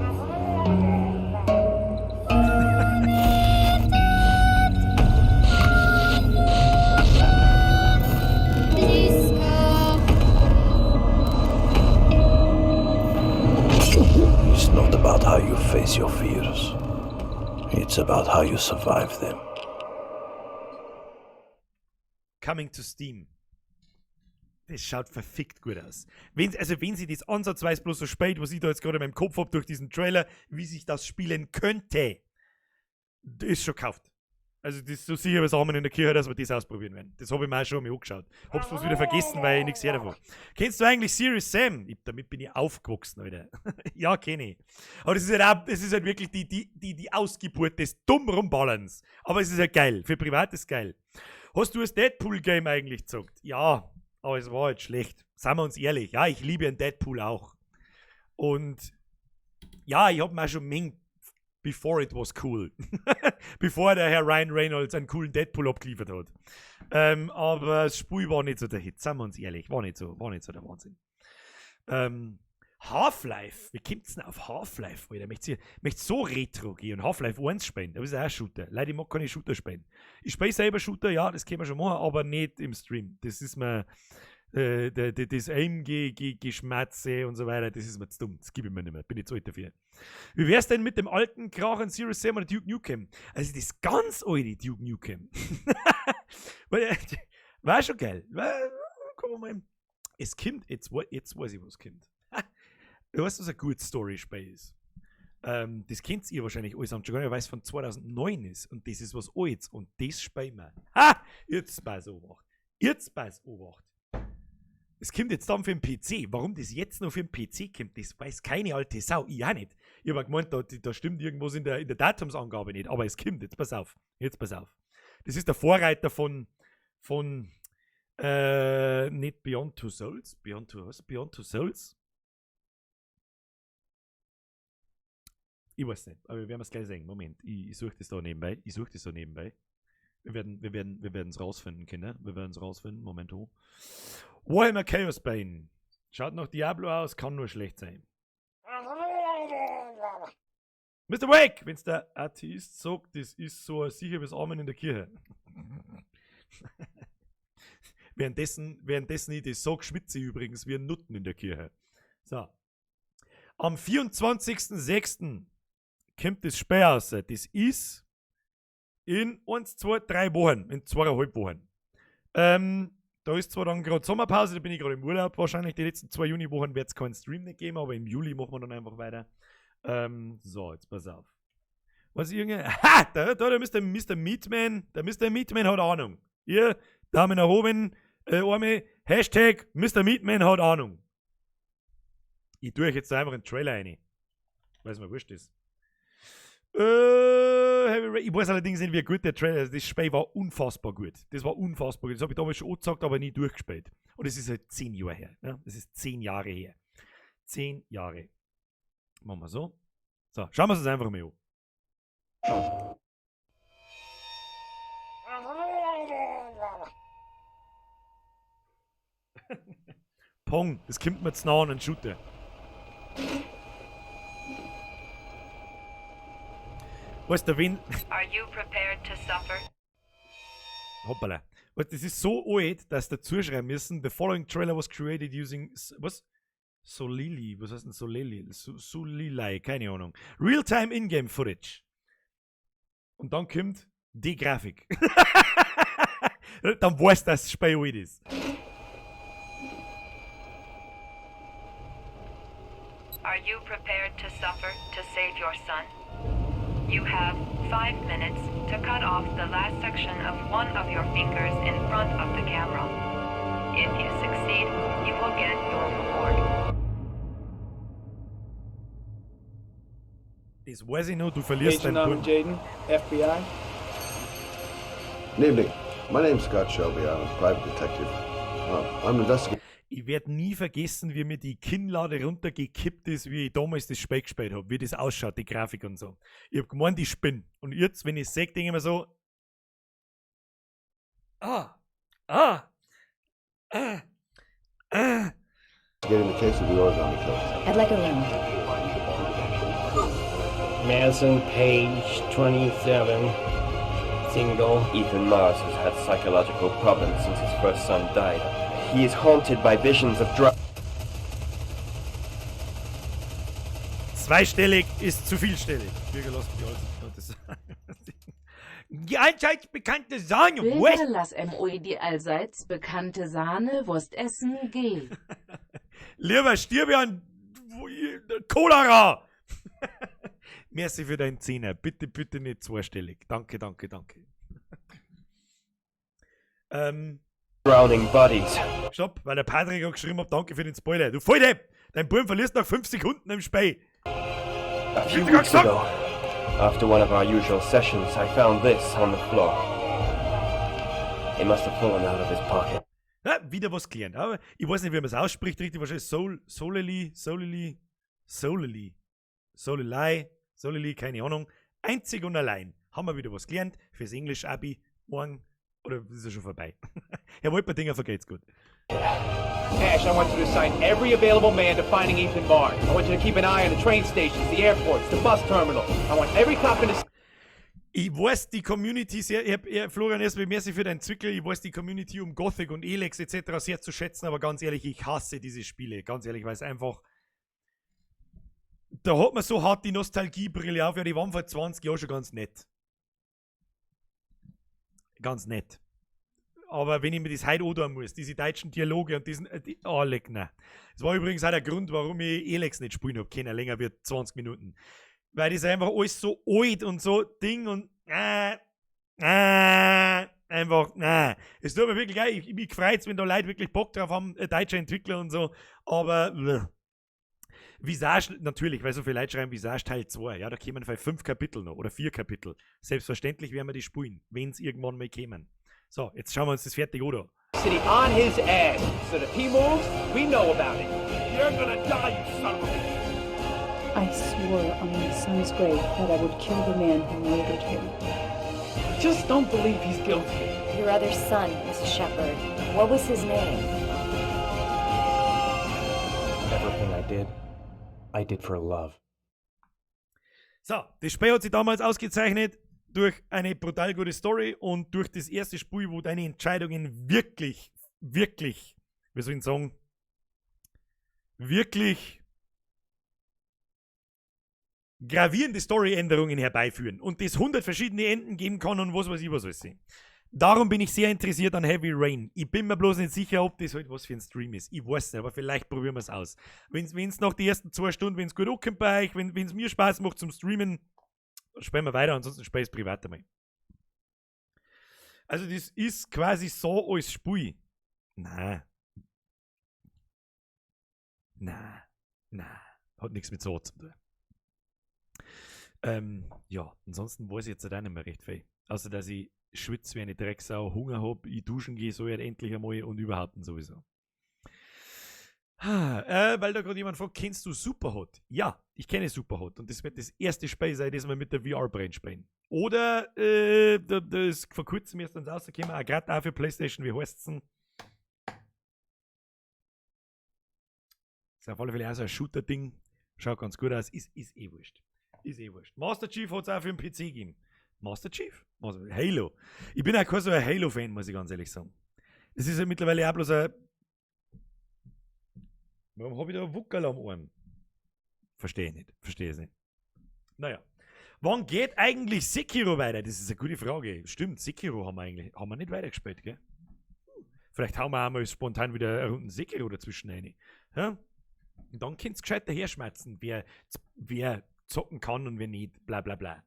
It's not about how you face your fears. It's about how you survive them. Coming to Steam. Das schaut verfickt gut aus. Also wenn sie das ansatzweise bloß so spät, was ich da jetzt gerade in meinem Kopf hab durch diesen Trailer, wie sich das spielen könnte, das ist schon gekauft. Also das ist so sicher was Amen in der Kirche, dass wir das ausprobieren werden. Das habe ich mir auch schon mal angeschaut. Hab's bloß wieder vergessen, weil ich nichts her davon. Kennst du eigentlich Serious Sam? Damit bin ich aufgewachsen, Alter. Ja, kenn ich. Aber das ist halt auch, das ist halt wirklich die Ausgeburt des dumm Rumballerns. Aber es ist halt geil. Für privat ist geil. Hast du das Deadpool-Game eigentlich gezockt? Ja, aber es war halt schlecht. Seien wir uns ehrlich. Ja, ich liebe einen Deadpool auch. Und ja, ich hab mir auch schon Menge before it was cool. Bevor der Herr Ryan Reynolds einen coolen Deadpool abgeliefert hat. Aber das Spiel war nicht so der Hit, seien wir uns ehrlich. War nicht so der Wahnsinn. Half-Life. Wie kommt's denn auf Half-Life, Alter? Möchtest so retro gehen und Half-Life 1 spielen? Das ist auch ein Shooter. Leute, ich mag keine Shooter spielen. Ich spiele selber Shooter, ja, das können wir schon machen, aber nicht im Stream. Das ist mir das Aim-Geschmatze und so weiter, das ist mir zu dumm. Das gebe ich mir nicht mehr. Bin ich zu alt dafür. Wie wär's denn mit dem alten Krachen Serious Sam oder Duke Nukem? Also das ganz alte Duke Nukem. War schon geil. Gucken wir mal. Es kommt, jetzt weiß ich, was kommt. Du weißt, was ein gutes Story-Spiel ist. Das kennt ihr wahrscheinlich alles schon gar nicht, weil es von 2009 ist. Und das ist was Altes. Und das spielen wir. Ha! Jetzt pass Obacht. Jetzt pass Obacht. Es kommt jetzt dann für den PC. Warum das jetzt noch für den PC kommt, das weiß keine alte Sau. Ich auch nicht. Ich hab gemeint, da stimmt irgendwas in der Datumsangabe nicht. Aber es kommt. Jetzt pass auf. Jetzt pass auf. Das ist der Vorreiter von nicht Beyond Two Souls. Beyond Two, was? Beyond Two Souls? Ich weiß nicht, aber wir werden es gleich sehen. Moment, ich suche das da nebenbei. Ich suche das da nebenbei. Wir werden es rausfinden, Kinder. Wir werden es rausfinden. Moment hoch. Warhammer Chaos Bane. Schaut nach Diablo aus, kann nur schlecht sein. Mr. Wake, wenn's der Atheist sagt, das ist so sicher bis Amen in der Kirche. Währenddessen ich das sag, schwitze ich übrigens wie ein Nutten in der Kirche. So. Am 24.06. kommt das Spiel raus. Das ist in 1, 2, 3 Wochen. In 2,5 Wochen. Da ist zwar dann gerade Sommerpause, da bin ich gerade im Urlaub wahrscheinlich. Die letzten 2 Juniwochen wird es keinen Stream nicht geben, aber im Juli machen wir dann einfach weiter. So, jetzt pass auf. Was irgendwie. Ha! Da der Mr. Meatman, der Mr. Meatman hat Ahnung. Ihr, Daumen nach oben, Arme, Hashtag Mr. Meatman hat Ahnung. Ich tue euch jetzt einfach einen Trailer rein. Weil es mir wurscht ist. Ich weiß allerdings nicht, wie gut der Trailer ist. Das Spiel war unfassbar gut. Das war unfassbar gut. Das habe ich damals schon angesagt, aber nie durchgespielt. Und es ist halt 10 Jahre her. Ne? Das ist 10 Jahre her. 10 Jahre. Machen wir so. So, schauen wir es uns einfach mal an. Pong, das kommt mir zu nah an einen Shooter. Weißt du, wenn. Are you prepared to suffer? Hoppala. Weißt, das ist so alt, dass dazu schreiben müssen: The following trailer was created using. Was? Solili. Was heißt denn Solili? Solilei, keine Ahnung. Real-time In-Game Footage. Und dann kommt die Grafik. Dann weißt du, dass das Spiel alt ist. Are you prepared to suffer to save your son? You have 5 minutes to cut off the last section of one of your fingers in front of the camera. If you succeed, you will get your reward. Das weiß ich noch, du verlierst Agent deinen Norman Buben. Jayden, FBI. Good evening. My name's Scott Shelby. I'm a private detective. I'm investigating Ich werde nie vergessen, wie mir die Kinnlade runtergekippt ist, wie ich damals das Spiel gespielt habe, wie das ausschaut, die Grafik und so. Ich hab gemeint, ich spinn. Und jetzt, wenn ich sehe, denke ich mir so: Ah, ah, ah, ah. The case of the Origami Killers. I'd like a room. Madison Page, 27, single. Ethan Mars has had psychological problems since his first son died. He is haunted by visions of drugs. Zweistellig ist zu vielstellig. Bürger, lasst mich alles bekannte Sahne. Die allseits bekannte Sahne. Bürger, Wurst. lass MOI die allseits bekannte Sahnewurst essen, geh. Lieber stirb an Cholera. Merci für deinen Zehner. Bitte, bitte nicht zweistellig. Danke, danke, danke. Drowning bodies. Stopp, weil der Patrick auch geschrieben hat, danke für den Spoiler. Du Volldepp! Dein Buben verlierst nach 5 Sekunden im Spiel. A few weeks ago, after one of our usual sessions, I found this on the floor. It must have fallen out of his pocket. Ja, wieder was gelernt. Aber ich weiß nicht, wie man es ausspricht, richtig. Wahrscheinlich Soul, Solely, Solely, Solely, Solelei, Solely, keine Ahnung. Einzig und allein haben wir wieder was gelernt fürs Englisch-Abi morgen. Oder ist ja schon vorbei? Herr Wolpertinger, vergeht's gut. Ash, I want you to assign every available man to finding Ethan Mars. I want you to keep an eye on the train stations, the airports, the bus terminal. I want every cop in the Ich weiß die Community sehr, ich, Florian, erstmal merci für deinen Zwickel. Ich weiß die Community um Gothic und Elex etc. sehr zu schätzen, aber ganz ehrlich, ich hasse diese Spiele. Ganz ehrlich, weil es einfach. Da hat man so hart die Nostalgiebrille auf. Ja, die waren vor 20 Jahren schon ganz nett. Ganz nett. Aber wenn ich mir das heute anschauen muss, diese deutschen Dialoge und diesen. Die, oh, leck, nein. Das war übrigens auch der Grund, warum ich Elex nicht spielen habe können, länger wie 20 Minuten. Weil das einfach alles so alt und so Ding und einfach, Es tut mir wirklich leid, ich mich freut's, wenn da Leute wirklich Bock drauf haben, deutsche Entwickler und so, aber Visage, natürlich, weil so viele Leute schreiben, Visage Teil 2, ja, da kämen vielleicht fünf Kapitel noch oder vier Kapitel. Selbstverständlich werden wir die spielen, wenn es irgendwann mal kämen. So, jetzt schauen wir uns das fertig an. City on his ass, so that if he moves, we know about it. You're gonna die, you son of a bitch! I swore on my son's grave that I would kill the man who murdered him. I just don't believe he's guilty. Your other son, Mrs. Shepherd. What was his name? Everything I did for love. So, das Spiel hat sich damals ausgezeichnet durch eine brutal gute Story und durch das erste Spiel, wo deine Entscheidungen wirklich, wirklich, wie soll ich sagen, wirklich gravierende Storyänderungen herbeiführen und das 100 verschiedene Enden geben kann und was weiß ich was alles. Darum bin ich sehr interessiert an Heavy Rain. Ich bin mir bloß nicht sicher, ob das halt was für ein Stream ist. Ich weiß nicht, aber vielleicht probieren wir es aus. Wenn es nach den ersten 2 Stunden, wenn es gut ankommt bei euch, wenn es mir Spaß macht zum Streamen, dann spielen wir weiter, ansonsten spiele ich es privat einmal. Also das ist quasi so als Spiel. Na. Na. Na. Hat nichts mit so zu tun. Ja, ansonsten weiß ich jetzt halt auch nicht mehr recht viel. Außer, dass ich schwitze wie eine Drecksau, Hunger hab, ich duschen gehe so jetzt endlich einmal und überhaupt und sowieso. Weil da gerade jemand fragt, kennst du Superhot? Ja, ich kenne Superhot und das wird das erste Spiel sein, das wir mit der VR-Brille spielen. Oder, da ist vor kurzem erst dann rausgekommen, auch gerade auch für PlayStation, wie heißt's denn? Ist auf alle Fälle auch so ein Shooter-Ding. Schaut ganz gut aus, ist eh wurscht. Ist eh wurscht. Master Chief hat's auch für den PC gegeben. Master Chief? Master, Halo. Ich bin auch kein so ein Halo-Fan, muss ich ganz ehrlich sagen. Das ist ja mittlerweile auch bloß ein. Warum hab ich da einen Wuckerl am Arm? Verstehe ich nicht. Verstehe es nicht. Naja. Wann geht eigentlich Sekiro weiter? Das ist eine gute Frage. Stimmt, Sekiro haben wir eigentlich, haben wir nicht weitergespielt, gell? Vielleicht hauen wir auch mal spontan wieder eine Runde Sekiro dazwischen rein. Ja? Und dann könnt's gescheit daherschmerzen, wer zocken kann und wer nicht, bla bla bla.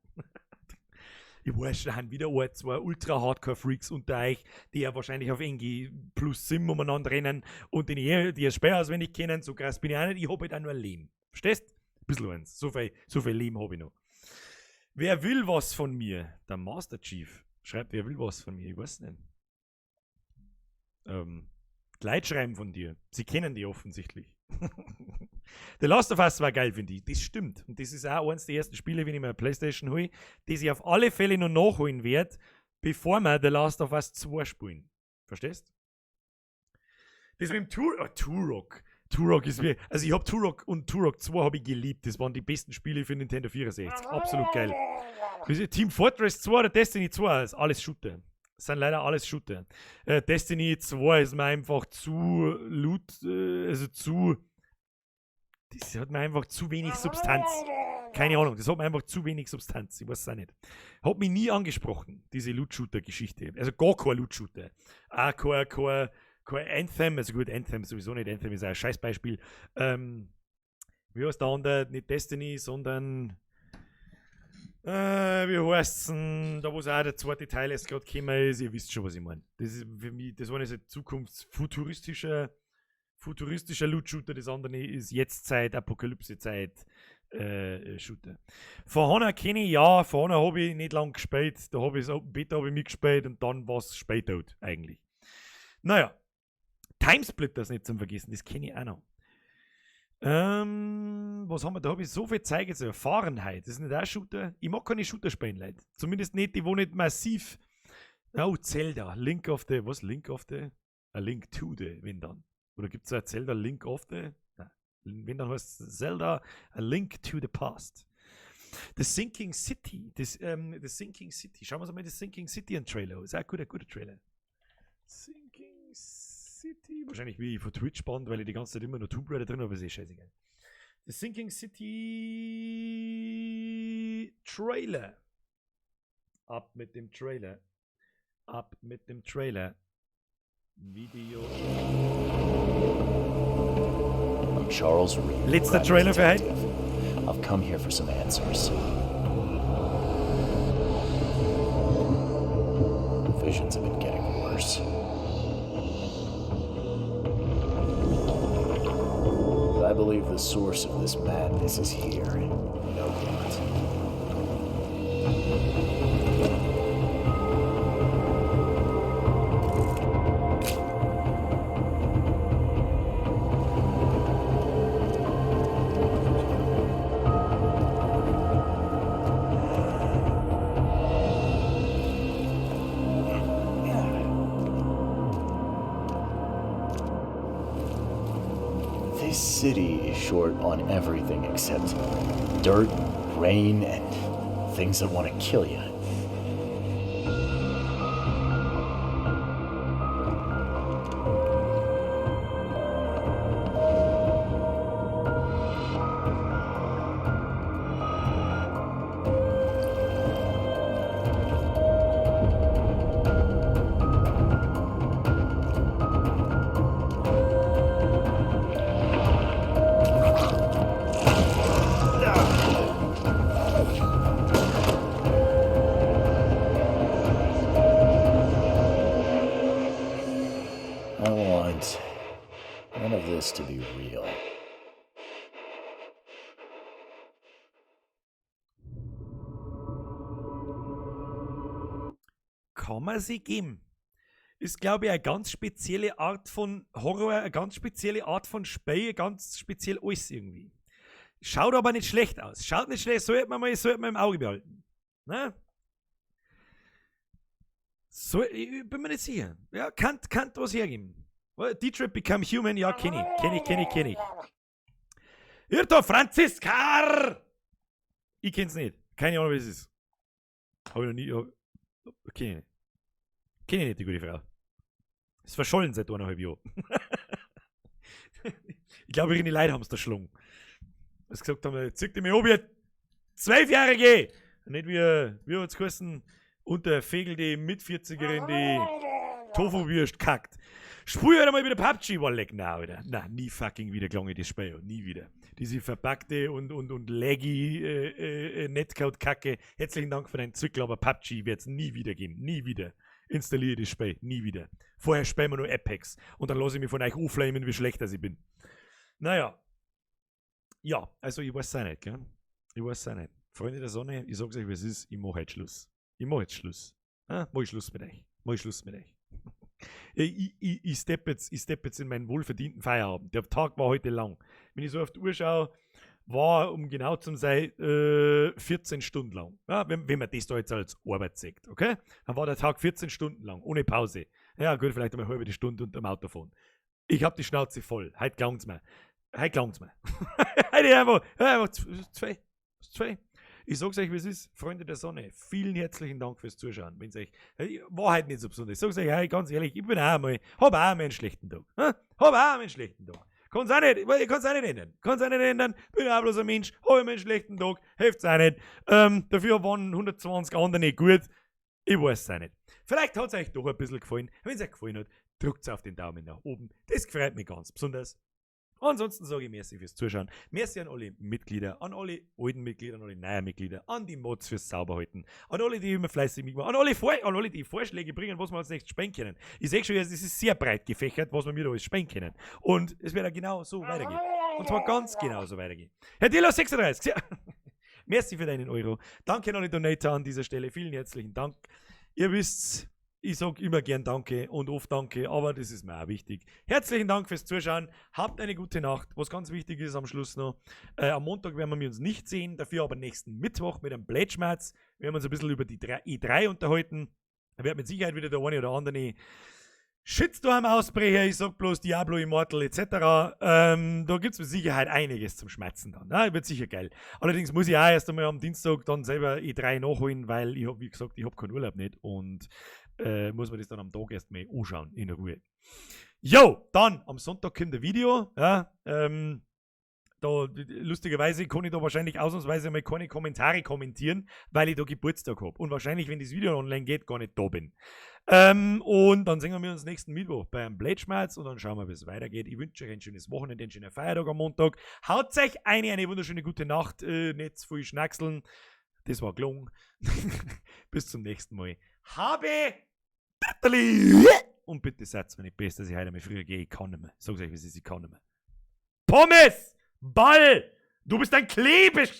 Ich weiß, da haben wieder ein, zwei Ultra-Hardcore-Freaks unter euch, die ja wahrscheinlich auf NG plus 7 umeinander rennen und die das Spiel auswendig kennen. So krass bin ich auch nicht. Ich hab halt auch nur ein Leben. Verstehst? Ein bisschen eins. So viel Leben hab ich noch. Wer will was von mir? Der Master Chief schreibt, wer will was von mir? Ich weiß nicht. Die Leute schreiben von dir. Sie kennen die offensichtlich. The Last of Us war geil, finde ich. Das stimmt. Und das ist auch eins der ersten Spiele, wenn ich mir eine Playstation hole, die ich auf alle Fälle noch nachholen werde, bevor wir The Last of Us 2 spielen. Verstehst? Das mit dem Turok. Turok ist wie, also ich hab Turok und Turok 2 hab ich geliebt. Das waren die besten Spiele für Nintendo 64. Absolut geil. Team Fortress 2 oder Destiny 2 ist alles Shooter. Das sind leider alles Shooter. Destiny 2 ist mir einfach zu loot, also zu. Das hat mir einfach zu wenig Substanz. Keine Ahnung, das hat mir einfach zu wenig Substanz. Ich weiß es auch nicht. Hat mich nie angesprochen, diese Loot-Shooter-Geschichte. Also gar kein Loot-Shooter. Auch kein Anthem, also gut, Anthem sowieso nicht. Anthem ist auch ein Scheißbeispiel. Wie heißt der andere? Nicht Destiny, sondern. Wie heißt's denn? Da wo es auch der zweite Teil erst gerade gekommen ist, ihr wisst schon, was ich meine. Das ist für mich, das eine ist ein zukunftsfuturistischer futuristischer Loot-Shooter, das andere ist Jetztzeit, Apokalypse-Zeit Shooter. For Honor kenne ich, ja, For Honor habe ich nicht lang gespielt, da habe ich das Open Beta hab ich mitgespielt und dann war es spät out, eigentlich. Naja, Timesplitters nicht zum Vergessen, das kenne ich auch noch. Was haben wir da? Habe ich so viel Zeug jetzt. Fahrenheit, das ist nicht auch Shooter. Ich mag keine Shooter spielen, Leute. Zumindest nicht, die wo nicht massiv. Oh, Zelda. Link of the. Was? Link of the? A Link to the, wenn dann. Oder gibt es ein Zelda Link of the? Nein. Wenn dann heißt es Zelda A Link to the Past. The Sinking City. The Sinking City. Schauen wir uns mal The Sinking City einen Trailer an. Ist auch ein guter Trailer. Sinking City. Wahrscheinlich wie ich von Twitch band, weil ich die ganze Zeit immer nur Tomb Raider drin habe, aber ist eh scheißegal. The Sinking City Trailer. Ab mit dem Trailer. Ab mit dem Trailer. Video. I'm Charles Reed. Letzter Trailer für heute. I've come here for some answers. The visions have been getting worse. But I believe the source of this madness is here in Oakmont. This city is short on everything except dirt, rain, and things that want to kill you. I want none of this to be real. Kann man sich geben. Ist, glaube ich, eine ganz spezielle Art von Horror, eine ganz spezielle Art von Spiel, ganz speziell alles irgendwie. Schaut aber nicht schlecht aus. Schaut nicht schlecht, sollte man mal, sollte man im Auge behalten. Ne? So, ich bin mir nicht sicher. Ja, kann was hergeben. Detroit Become Human, ja, kenne ich. Kenne ich, kenne ich, kenne ich. Irrtum, Franziskar! Ich kenn's nicht. Keine Ahnung, wie es ist. Hab ich noch nie. Kenn ich nicht. Kenn ich nicht, die gute Frau. Ist verschollen seit 1,5 Jahren. Ich glaube, ihre Leute haben es da schlungen. Was gesagt haben, zieht die mich um, wie 12-Jährige! Nicht wie hat's geheißen, unter Fegel die Mit-40erin, die Tofu-Würst kackt. Spiel halt einmal wieder PUBG, war leck, na, Alter. Na, nie fucking wieder klang ich das Spiel, nie wieder. Diese verpackte und laggy Netcode-Kacke. Herzlichen Dank für deinen Zückel, aber PUBG wird's nie wieder geben, nie wieder. Installiere das Spiel, nie wieder. Vorher spielen wir nur Apex und dann lasse ich mich von euch auflamen, wie schlecht das ich bin. Naja. Ja, also ich weiß es auch nicht, gell? Ich weiß es auch nicht. Freunde der Sonne, ich sag's euch, wie es ist, ich mach heute Schluss. Ich mach jetzt Schluss. Ah, mach ich Schluss mit euch. Mach ich Schluss mit euch. Ich step jetzt in meinen wohlverdienten Feierabend. Der Tag war heute lang. Wenn ich so auf die Uhr schaue, war, um genau zu sein, 14 Stunden lang. Ja, wenn man das da jetzt als Arbeit sieht, okay? Dann war der Tag 14 Stunden lang, ohne Pause. Ja, gut, vielleicht einmal eine halbe Stunde unter dem Autofahren. Ich hab die Schnauze voll. Heute gelangt's mir. Heute gelangt's mir. Heute einfach zwei. Zwei. Ich sag's euch, wie es ist, Freunde der Sonne, vielen herzlichen Dank fürs Zuschauen. Wenn's euch, war halt nicht so besonders. Ich sag's euch, hey, ganz ehrlich, ich bin auch einmal, hab auch einmal einen schlechten Tag. Hab auch einmal einen schlechten Tag. Kann's auch nicht, ich kann's auch nicht ändern. Kann's auch nicht ändern. Bin auch bloß ein Mensch, hab einmal einen schlechten Tag, hilft's auch nicht. Dafür waren 120 andere nicht gut. Ich weiß es auch nicht. Vielleicht hat's euch doch ein bisschen gefallen. Wenn's euch gefallen hat, drückt's auf den Daumen nach oben. Das freut mich ganz besonders. Ansonsten sage ich merci fürs Zuschauen. Merci an alle Mitglieder, an alle alten Mitglieder, an alle neuen Mitglieder, an die Mods fürs Sauberhalten, an alle, die immer fleißig mitmachen, an alle, die Vorschläge bringen, was wir als nächstes spielen können. Ich sehe schon, es ist sehr breit gefächert, was wir mir da alles spielen können. Und es wird auch genau so weitergehen. Und zwar ganz genau so weitergehen. Herr Dilo 36, ja. Merci für deinen Euro. Danke an alle Donator an dieser Stelle. Vielen herzlichen Dank. Ihr wisst's, ich sag immer gern Danke und oft Danke, aber das ist mir auch wichtig. Herzlichen Dank fürs Zuschauen. Habt eine gute Nacht. Was ganz wichtig ist am Schluss noch, am Montag werden wir uns nicht sehen, dafür aber nächsten Mittwoch mit einem Blätschmerz. Wir werden uns ein bisschen über die E3 unterhalten. Da wird mit Sicherheit wieder der eine oder andere Shitstorm ausbrechen. Ich sag bloß Diablo Immortal et cetera. Da gibt's mit Sicherheit einiges zum Schmerzen dann. Ne? Wird sicher geil. Allerdings muss ich auch erst einmal am Dienstag dann selber E3 nachholen, weil ich hab, wie gesagt, ich hab keinen Urlaub nicht und muss man das dann am Tag erst mal anschauen in Ruhe. Jo, dann am Sonntag kommt ein Video. Ja, da, lustigerweise kann ich da wahrscheinlich ausnahmsweise mal keine Kommentare kommentieren, weil ich da Geburtstag hab. Und wahrscheinlich, wenn das Video online geht, gar nicht da bin. Und dann sehen wir uns nächsten Mittwoch beim Blätschmerz und dann schauen wir, wie es weitergeht. Ich wünsche euch ein schönes Wochenende, einen schönen Feiertag am Montag. Haut euch eine wunderschöne gute Nacht, nicht zu viel schnackseln. Das war gelungen. Bis zum nächsten Mal. Habe und bitte seid mir nicht besser, dass ich heute einmal früher gehe. Ich kann nicht mehr. Sag's euch, wie es ist, ich kann nicht mehr. Pommes! Ball! Du bist ein Klebesch!